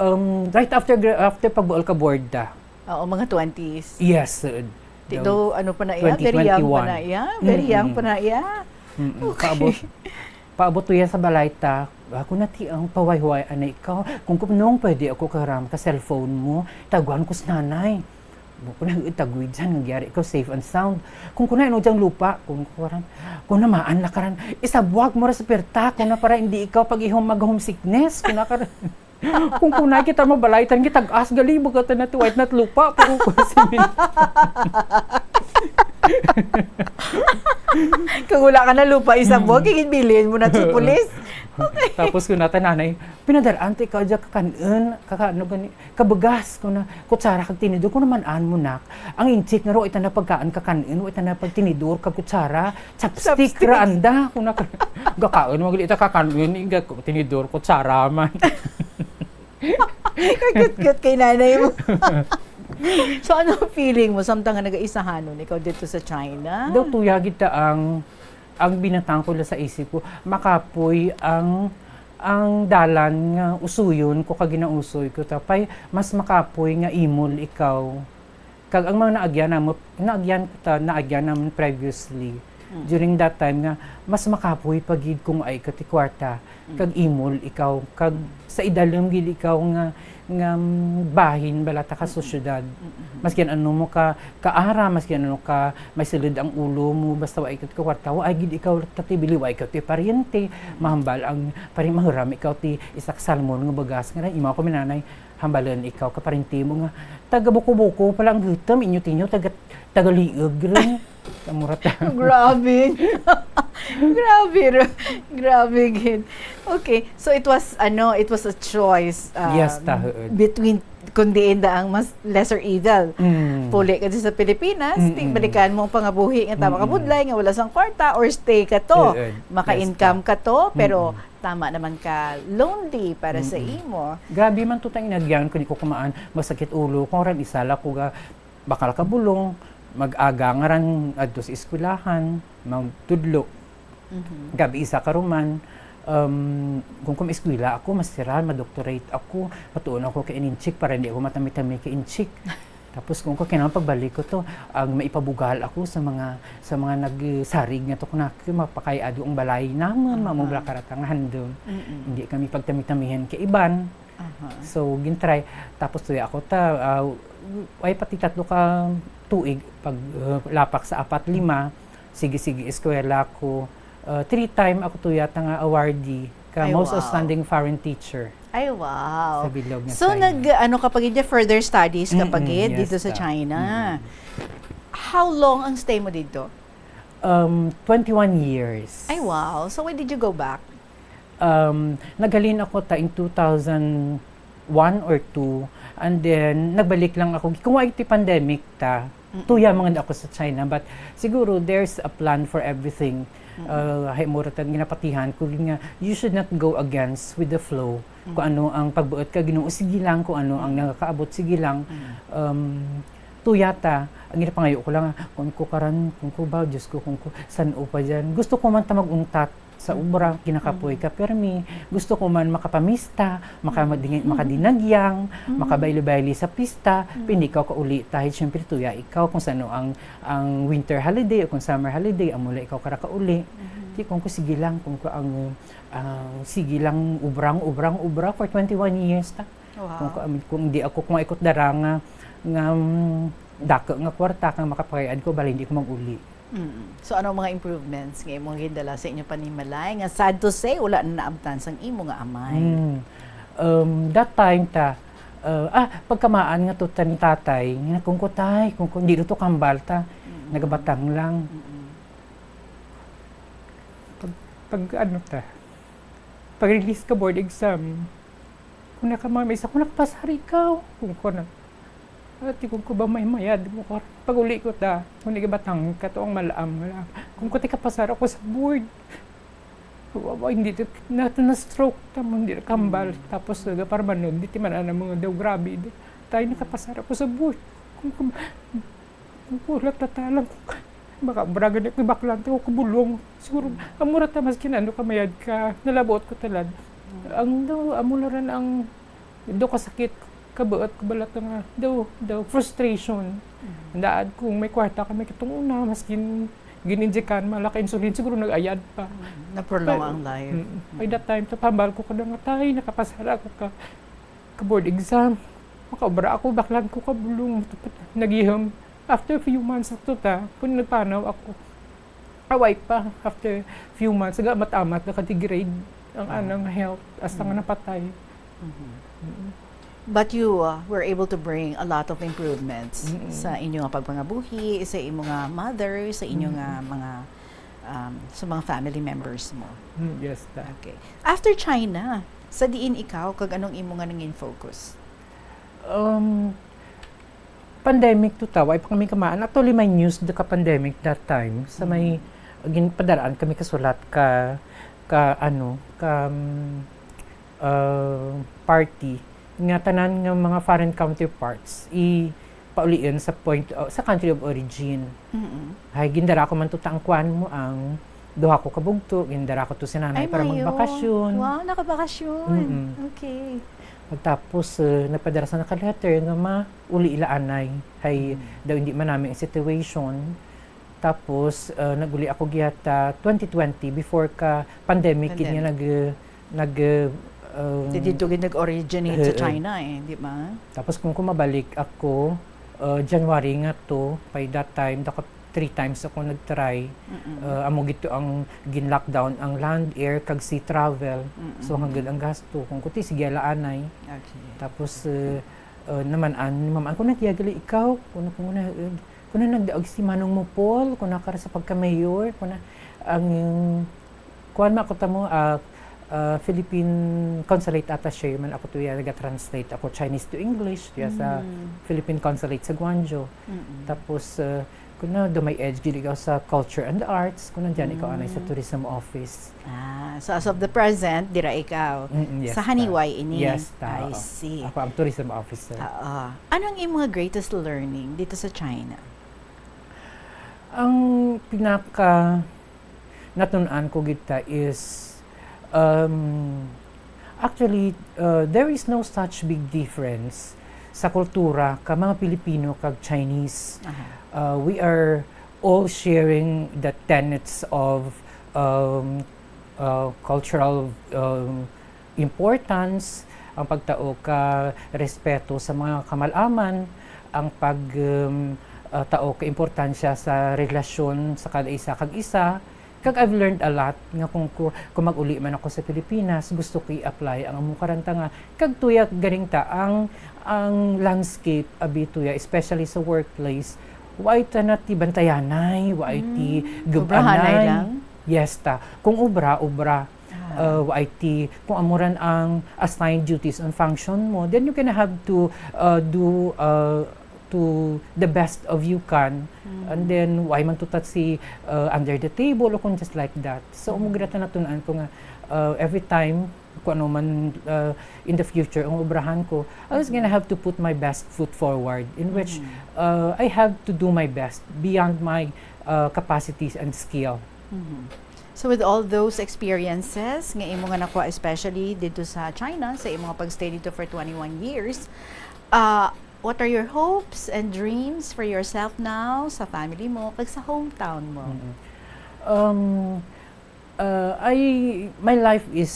Um, right after gra-, after pagbuol ka board ta. Oo, mga twenties. Yes, sir. Ti daw, ano pa na iya? Very young pa na iya. Very young Mm-mm. pa na iya. Mm-mm. Okay. Paabot, paabot to iya sa balay ta. Ako na ti ang pawayhuway, anay ikaw. Kung, kung nung pwede ako karam ka cellphone mo, taguan ko sa nanay. Mo ko na itagwid dyan, nagyari ikaw safe and sound. Kung kunay ano dyan lupa, kung kuwaran, kung namaan na karan, isabwag mo ra sa perta, kung na para hindi ikaw pag-ihom mag-homesickness, kung na karan. Kung kunay kita mabalay, tan kita gas, gali, baga ta na tuwait na lupa, pero kung simin. Kung wala ka na lupa, isabwag, Mm. kikit bilhin mo na sa pulis. Okay. Tapos kung nata nanay, pinadaraan ti ka dyan, kakanun, kaka-, ano gani, kabugas, kung na, kutsara kag tinidor, kung naman-an mo, nak. Ang inchik nga ro, ita na pagkaan kakanun, ita na pagtinidor, kag kutsara, chopstick Chopstick. ra, anda, kung na, gakaon, magali ita kakanun, inga, tinidor, kutsara man. Kakyut-kyut kay nanay mo. So, ano ang feeling mo samtang nga nagaisahanon ikaw dito sa China? Daw tuya gid ta ang, ang binatang ko lang sa isip ko, makapoy ang, ang dalan nga usuyon ko kag ginausoy ko, tapay mas makapoy nga imol ikaw. Kag ang mga naagyan namo, naagyan ko ta, naagyan naman previously. Mm. During that time nga, mas makapoy pa gid kung ay ka ti kwarta, Mm. kag imol ikaw, kag sa idalom gid ikaw nga, nga, mm, bahin bala ta ka Mm. Sosyedad. Mm-mm. Maskin ano mo ka, kaara, maskin ano ka, may sulod ang ulo mo, basta wa ikaw ti kwarta, wa gid ikaw tatibili, wa ikaw ti paryente, Mm. mahambal ang pari-, mahuram ikaw ti isa ka salmon nga bagas, nga imaw ko, mi nanay, hambalan ikaw ka paryente mo nga taga Buko-Buko pala ang gutom, inyo tinyo taga, taga Liog rin. Kamura ta. Grabe. Grabe, ro-, grabe gid. Okay, so it was, ano, it was a choice, um, Yes, ta, huod. between, kung diin da ang mas lesser evil. Mm. Puli ka dyan sa Pilipinas, Mm-mm. ting balikan mo ang pangabuhi nga tama ka Mm-mm. budlay, nga wala sang kwarta, or stay ka to. Huod. Yes, Maka-income ta. ka to, pero Mm-mm. tama naman ka lonely para sa Mm-mm. imo. Grabe man to tang inagyan ko, di ko kumaan, masakit ulo ko, ran isa la ko ga, bakal ka bulong, mag-aga nga ran adto sa eskwelahan, magtudlo. Mhm. Gabi isa ka ruman, um, kung, kung eskwela ako, masiral, madoctorate ako, matuon ako kay Inchik para hindi ako matami-tami kay Inchik. Tapos kung ko kinahanglan pagbalik ko to, ang maipabugal ako sa mga, sa mga nagsarig nga to, kung ako mapakayado ang balay naman, Aha. mamubla karata nga handom. Mm-mm. Hindi kami pagtami-tamihan kay iban. Aha. So, gintry. Tapos tuya ako ta, ah, ay pati tatlo ka tuig pag, uh, lapak sa apat, lima, sige-sige, eskwela ko. Uh, three time ako tuya ta nga awardee ka Ay, most wow. outstanding foreign teacher Ay, wow. sa bilog nga So, China. nag, ano ka pa gid, further studies ka pa Mm-mm, gid yes, dito sa ta. China. Mm-mm. How long ang stay mo dito? Um, twenty-one years. Ay, wow. So, when did you go back? Um, naghalin ako ta in two thousand one or two, and then nagbalik lang ako. Kung wa iti pandemic ta, Mm-mm. tuya man gid ako sa China, but siguro there's a plan for everything. Mm-mm. Uh, hay mura tag ginapatihan ko nga, you should not go against with the flow. Kung Mm. ano ang pagbuot ka, Ginoo, sige lang. Kung ano ang Mm. nakakaabot, sige lang. Mm. Um, tuya ta, ang ginapangayo ko lang, kung ko karan, kung ko ba, Diyos ko, kung ko, san-o pa dyan. Gusto ko man ta mag-untat sa Mm. obra, kinakapoy Mm. ka, permi. Gusto ko man makapamista, maka-, Mm. madingi-, makadinagyang, Mm. makabayli-bayli sa pista, Mm. pindi ka kauli, tahi, siyempre, tuya ikaw, kung san-o ang, ang winter holiday o kung summer holiday, amo la ikaw kara kauli. Mm. Di, kung ko, sige lang, kung ko ang, ang sige lang, ubrang, ubrang, ubra for twenty-one years, ta. Wow. Kung, kung, kung di ako, kung ikot dara nga, nga, mm, dako nga kwarta kang makapakayad ko, bali hindi ko mag-uli. Mm. So, ano ang mga improvements nga imong gindala sa inyong panimalay nga, sad to say, wala na naabtan sang imo nga amay? Mm. Um, that time ta, uh, ah, pagkamaan nga to ta ni tatay, nga kung ko, "Tay, kung ko, hindi to kambal ta, Mm. nagabatang lang." Mm. Pag, pag ano ta, pag-release ka board exam, kung naka-, may isa, "Kung nakapasar ikaw," kung ko na. Ati, kung ko ba may mayad mo ko. Pag-uli ko ta, kung nagabatang ka to ang malaam, malaam. Kung ko ti kapasar ako sa board. Wa, wa, hindi to, na, na-stroke ta mo, hindi na kambal. Mm. Tapos, uh, para manod, di ti man ana mga daw, grabe. Di. Tayo nakapasar ako sa board. Kung, kung, kung kulat na talang ko. Baka braga na ko, baklan to, kabulong. Siguro, Mm. amo ra ta, maski na ano ka, mayad ka, nalabot ko talad. Mm. Ang daw, amo na rin ang, daw kasakit, kabuot, kabalat nga, daw, daw, frustration. Mm. Daad kung may kwarta ka, may katong una, mas gin-, gin-injekan, malaka insulin, siguro nag-ayad pa. Mm. Na-prolong But, ang life. Mm. By Mm. that time, tapambal ko kada nga, "Tay, nakapasara ako ka, ka board exam. Makaobra ako, baklan ko kabulong." Nagiham. After a few months na to ta, kung nagpanaw ako, away pa, after few months, naga-amat-amat, naka-degrade ang Ah. anang health, hasta nga Mm. napatay. Mhm. Mm. But you, uh, were able to bring a lot of improvements Mm. sa inyo nga pagpangabuhi, sa imo nga mother, sa inyo Mm. nga mga, um, sa mga family members mo. Mm, yes, ta. Okay. After China, sa diin ikaw, kag anong imo nga nangin focus? Um, pandemic to ta, wa pa kami kamaan. Actually, may news da ka pandemic that time. Sa may, Mm. ginpadaraan kami kasulat ka, ka, ano, ka, um, uh, party nga tanan nga mga foreign counterparts, ipaulion sa point, uh, sa country of origin. Mm-mm. Hay, gindara ko man to ta ang kuan mo, ang duha ko ka bugto, gindara ko to si nanay Ay, para mayo. magbakasyon. Wow, nakabakasyon. Mm-mm. Okay. Pagtapos, uh, nagpadara sa naka-letter nga mauli ila anay. Hay, Mm. daw hindi man namin ang situation. Tapos, uh, nag-uli ako gihata twenty twenty, before ka pandemic, gid nga Pandemic. nag-, nag-, uh, um, Di dito gid nag-originate sa Heeh. China eh, di ba? Tapos kung kumabalik ako, uh, January nga to, by that time, dapat three times ako nag-try. Mm-mm. Uh, amo gito ang gin-lockdown, ang land, air, kag sea travel. Mm-mm. So, hanggang ang gasto. Kung kuti, sige, alaanay. Okay. Tapos, uh, uh, naman, an, ni Mama, "Kung nagyagali ikaw, kung, kung, uh, kung nagdaog si Manong mo, Paul, kung nakara sa pagka-mayor, kung na, ang, kuwan, ma, ako tamo, ah, ah, Philippine consulate attaché man ako tuya, naga-translate ako Chinese to English, tuya sa Mm. Philippine consulate sa Guangzhou." Mm-mm. Tapos, uh, kung na, do may edge, gid ikaw sa culture and the arts, kung nandiyan ikaw anay sa Mm. tourism office. Ah, so as of the present, dira ikaw. Mm-mm, yes, Sa Haniway ta. ini? Yes, ta, I oo. see. Ako ang tourism officer. Oo. Ano ang imong greatest learning dito sa China? Ang pinaka natun-an ko gid ta is, um, actually, uh, there is no such big difference sa kultura ka mga Pilipino kag Chinese. Aha. Uh, we are all sharing the tenets of, um, uh, cultural, um, importance, ang pagtao ka respeto sa mga kamal-aman, ang pag, um, uh, tao ka importansya sa relasyon sa kada isa kag isa. Kag I've learned a lot nga kung, ku-, kung mag-uli man ako sa Pilipinas, gusto ko i-apply ang among karanta nga, kag tuya garing ta ang, ang landscape, abi tuya, especially sa workplace, wa ay ta na ti bantayanay, wa ay ti Mm. gub-anay. Obrahanay lang? Yes ta. Kung obra, obra. Ah. Uh, wa ay ti, kung amo ran ang assigned duties and function mo, then you can have to, uh, do, uh, to the best of you can. Mm. And then, wa ay man tutat si, uh, under the table o kung just like that. So, Mm. amo gid natun-an ko nga, uh, every time, kung ano man, uh, in the future, ang obrahan ko, I was gonna have to put my best foot forward, in which, Mm. uh, I have to do my best beyond my, uh, capacities and skill. Mhm. So with all those experiences nga imo nga nakuha, especially dito sa China, sa imo nga pag-stay dito for twenty-one years, uh, what are your hopes and dreams for yourself now, sa family mo, kag sa hometown mo? Mm-mm. Um, uh, I, my life is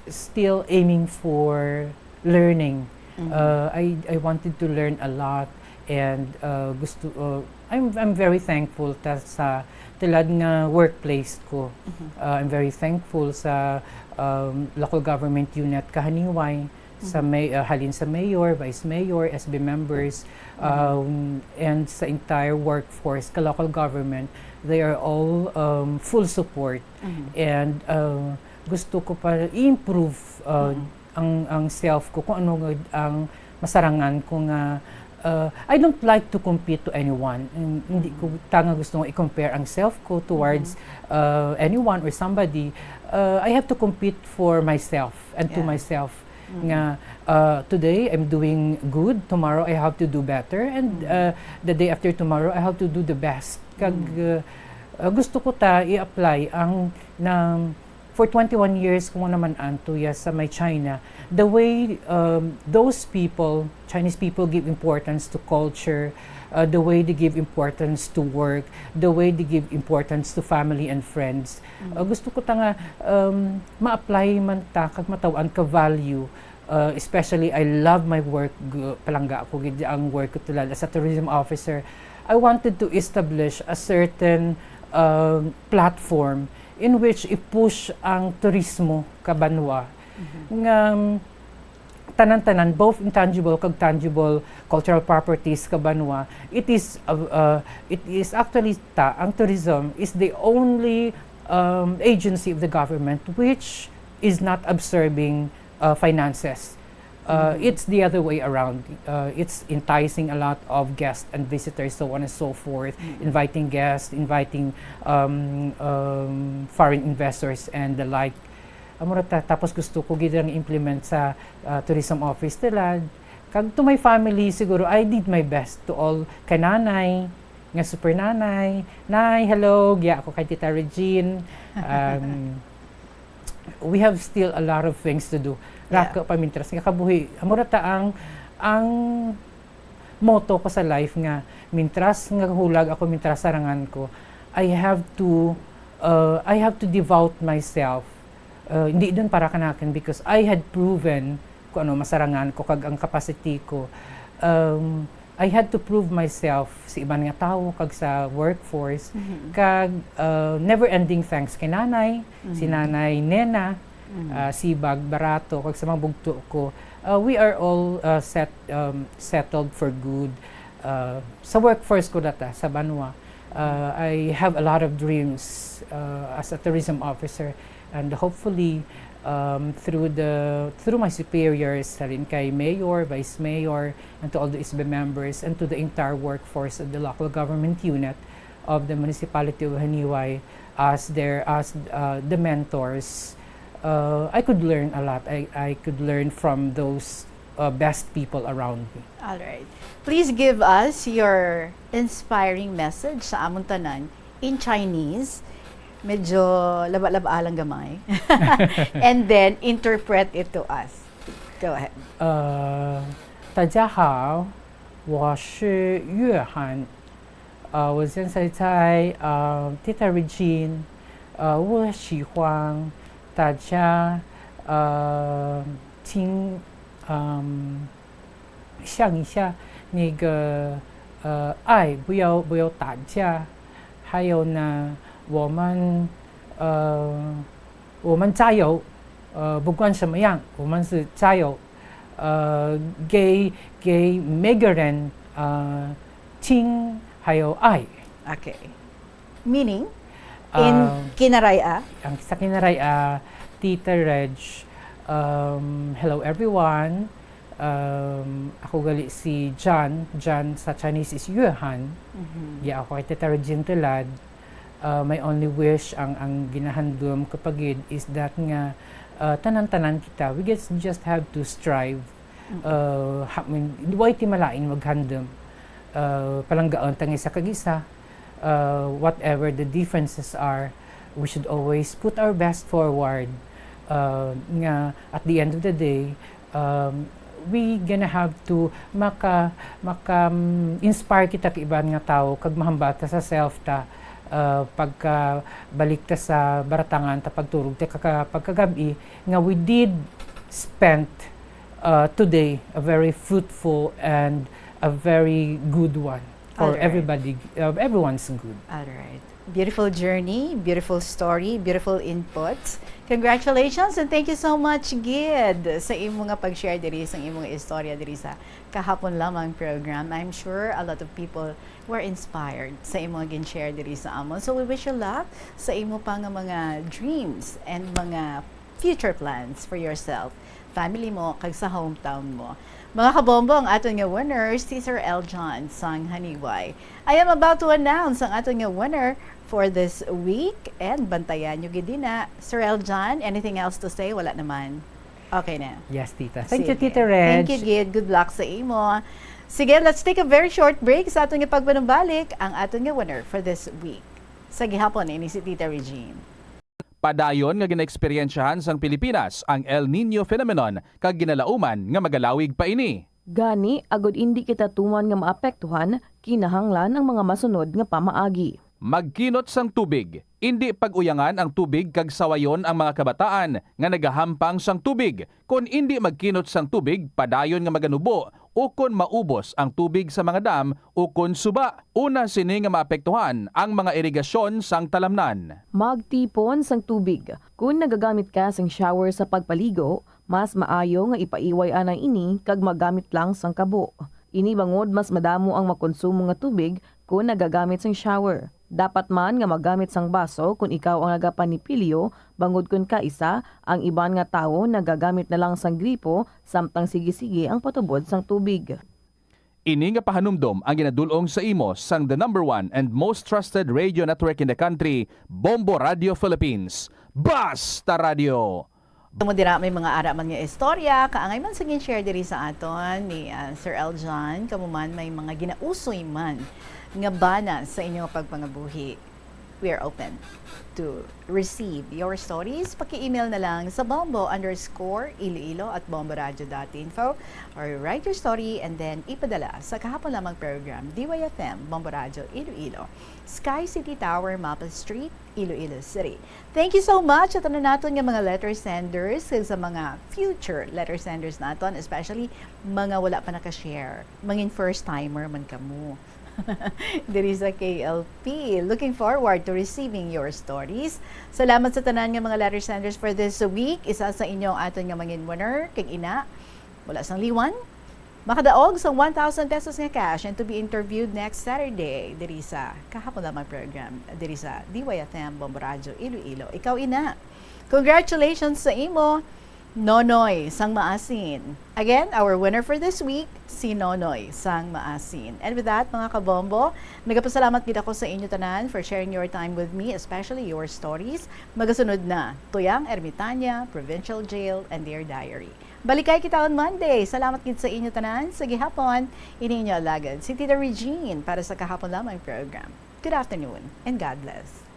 still aiming for learning. Mhm. Uh, I, I wanted to learn a lot and, uh, gusto, uh, I'm, I'm very thankful ta sa tulad nga workplace ko. Mhm. Uh, I'm very thankful sa, um, local government unit ka Haniway, sa Mhm. may, uh, halin sa mayor, vice mayor, S B members, Mhm. um, and sa entire workforce ka local government. They are all, um, full support. Mhm. And, uh, gusto ko pa i-improve, uh, Mhm. ang, ang self ko, kung ano gid ang masarangan ko nga, uh, I don't like to compete to anyone. Hin-, hindi ko Mhm. ta nga gusto nga i-compare ang self ko towards, Mhm. uh, anyone or somebody. Uh, I have to compete for myself and to Yeah. myself. Mhm. Nga, uh, today I'm doing good, tomorrow I have to do better, and, Mhm. uh, the day after tomorrow I have to do the best. Kag, Mhm. uh, uh, gusto ko ta i-apply ang na for twenty-one years ko naman anto ya sa may China, the way, um, those people, Chinese people give importance to culture, uh, the way they give importance to work, the way they give importance to family and friends. Mm. Uh, gusto ko ta nga, um, ma-apply man ta kag mataw-an ka value. Uh, especially, I love my work. Gu-, palangga ako gid ang work ko tulad as a tourism officer. I wanted to establish a certain, um, platform in which i-push ang turismo ka banwa. Mhm. Nga, um, tanan-tanan, both intangible kag tangible cultural properties ka banwa, it is, uh, uh, it is actually ta-, ang tourism is the only, um, agency of the government which is not absorbing, uh, finances. Uh, Mhm. It's the other way around. Uh, it's enticing a lot of guests and visitors, so on and so forth, Mm. inviting guests, inviting, um, um, foreign investors and the like. Amo ra ta-, tapos gusto ko gid ang implement sa, uh, tourism office nila. Kag to my family, siguro, I did my best to all kay nanay, nga super nanay. Nay, hello, giya ako kay Tita Regine. Um, we have still a lot of things to do. Yeah. Rako pa mintras nga kabuhi. Amo ra ta ang, ang motto ko sa life nga, mintras nga hulag ako, mintras sarangan ko, I have to, uh, I have to devote myself. Uh, hindi dun para kanakin because I had proven kung ano masarangan ko kag ang capacity ko. Um, I had to prove myself sa iban nga tawo kag sa workforce. Mhm. Kag, uh, never ending thanks kay nanay, si Mhm. Nanay Nena, Mhm. uh, Sibag Barato, kag sa mga bugto ko. Uh, we are all, uh, set, um, settled for good, uh, sa workforce ko data sa banwa. Uh, I have a lot of dreams, uh, as a tourism officer, and hopefully, um, through the, through my superiors, halin kay mayor, vice mayor, and to all the S B members, and to the entire workforce of the local government unit of the municipality of Janiuay, as their, as, uh, the mentors, uh, I could learn a lot. I, I could learn from those, uh, best people around me. All right. Please give us your inspiring message sa amon tanan in Chinese. Medyo laba-laba lang gamay. And then interpret it to us. Go ahead. Uh, 大家好，我是约翰。呃，我现在在，呃，Tita Regine。呃，我希望大家，呃，请，嗯，想一下那个，呃，爱，不要，不要打架。还有呢，我们，呃，我们加油。呃，不管什么样，我们是加油。呃，给，给每个人，呃，情还有爱。Okay. Meaning, in, ah, Kinaray-a? Ang sa Kinaray-a, Tita Reg, um, hello everyone. Um, ako gali si John. John sa Chinese is Yuhan. Mhm. Di ako kay Tita Regine Tulad. Uh, my only wish, ang, ang ginahandom ko pa gid is that nga, uh, tanan-tanan kita, we just, just have to strive. Mm. Uh, ha-, min-, way ti malain maghandom. Uh, palanggaon ta nga isa kag isa. Uh, whatever the differences are, we should always put our best forward. Uh, nga at the end of the day, um, we gonna have to maka-, maka-, mm, inspire kita ka iban nga tawo kag mahambal ta sa self ta, uh, pagkabalik ta sa baratangan ta pagturog ta kaka-, pagkagab-i nga we did spent, uh, today a very fruitful and a very good one for Alright. everybody, uh, everyone's good. Alright. Beautiful journey, beautiful story, beautiful inputs. Congratulations and thank you so much, Gid, sa imo nga pag-share diri, sa imo nga istorya diri sa kahapon lamang program. I'm sure a lot of people were inspired sa imo nga gin-share diri sa amon. So we wish you luck sa imo pa nga mga dreams and mga future plans for yourself, family mo, kag sa hometown mo. Mga kabombo, ang aton nga winner si Sir Eljon sang Janiuay. I am about to announce ang aton nga winner for this week, and bantayan nyo gid na. Sir Eljon, anything else to say? Wala naman. Okay na. Yes, Tita. Thank you, Sige. Tita Reg. Thank you, Gid. Good luck sa imo. Sige, let's take a very short break sa aton nga pagpanumbalik, ang aton nga winner for this week. Sa gihapon, ini si Tita Regine. Padayon nga ginaeksperyensyahan sang Pilipinas ang El Niño phenomenon kag ginalauman nga magalawig pa ini. Gani, agud indi kita tuman nga maapektuhan, kinahanglan ang mga masunod nga pamaagi. Magkinot sang tubig. Indi pag-uyangan ang tubig kag sawayon ang mga kabataan nga nagahampang sang tubig. Kon indi magkinot sang tubig, padayon nga maganubo ukon maubos ang tubig sa mga dam ukon suba. Una sini nga maapektuhan ang mga irigasyon sang talamnan. Magtipon sang tubig. Kon nagagamit ka sang shower sa pagpaligo, mas maayo nga ipaiway anay ini kag magamit lang sang kabo. Ini bangod mas madamo ang makonsumo nga tubig kon nagagamit sang shower. Dapat man nga magamit sang baso kon ikaw ang nagapanipilyo, bangod kon kaisa, ang iban nga tawo nagagamit na lang sang gripo samtang sige-sige ang patubod sang tubig. Ini nga pahanumdom ang ginadul-ong sa imo sang the number one and most trusted radio network in the country, Bombo Radio Philippines. Basta Radio! Mo dira may mga ara man nga istorya, kaangay man sa gin-share diri sa aton ni, ah, Sir Eljon, kamo man may mga ginausoy man nga bana sa inyong pagpangabuhi. We are open to receive your stories. Paki-email na lang sa bombo underscore iloilo at bomboradio dot info or write your story and then ipadala sa kahapon lamang program, D Y F M, Bombo Radio Iloilo, Sky City Tower, Maples Street, Iloilo City. Thank you so much sa tanan naton nga mga letter senders, kag sa mga future letter senders naton, especially mga wala pa naka-share, mangin first timer man kamo. Diri sa K L P. Looking forward to receiving your stories. Salamat sa tanan nga mga letter senders for this week. Isa sa inyo ang aton nga mangin winner, kag ina, wala sang liwan, makadaog sang one thousand pesos nga cash and to be interviewed next Saturday diri sa kahapon lamang program, diri sa D Y F M Bombo Radyo Iloilo. Ikaw, ina, congratulations sa imo, Nonoy sang Maasin. Again, our winner for this week, si Nonoy sang Maasin. And with that, mga kabombo, nagapasalamat gid ako sa inyo tanan for sharing your time with me, especially your stories. Magasunod na, Tuyang Ermitania, Provincial Jail, and Dear Diary. Balikay kita on Monday. Salamat gid sa inyo tanan. Sa gihapon, ini inyo alagad, si Tita Regine para sa kahapon lamang program. Good afternoon and God bless.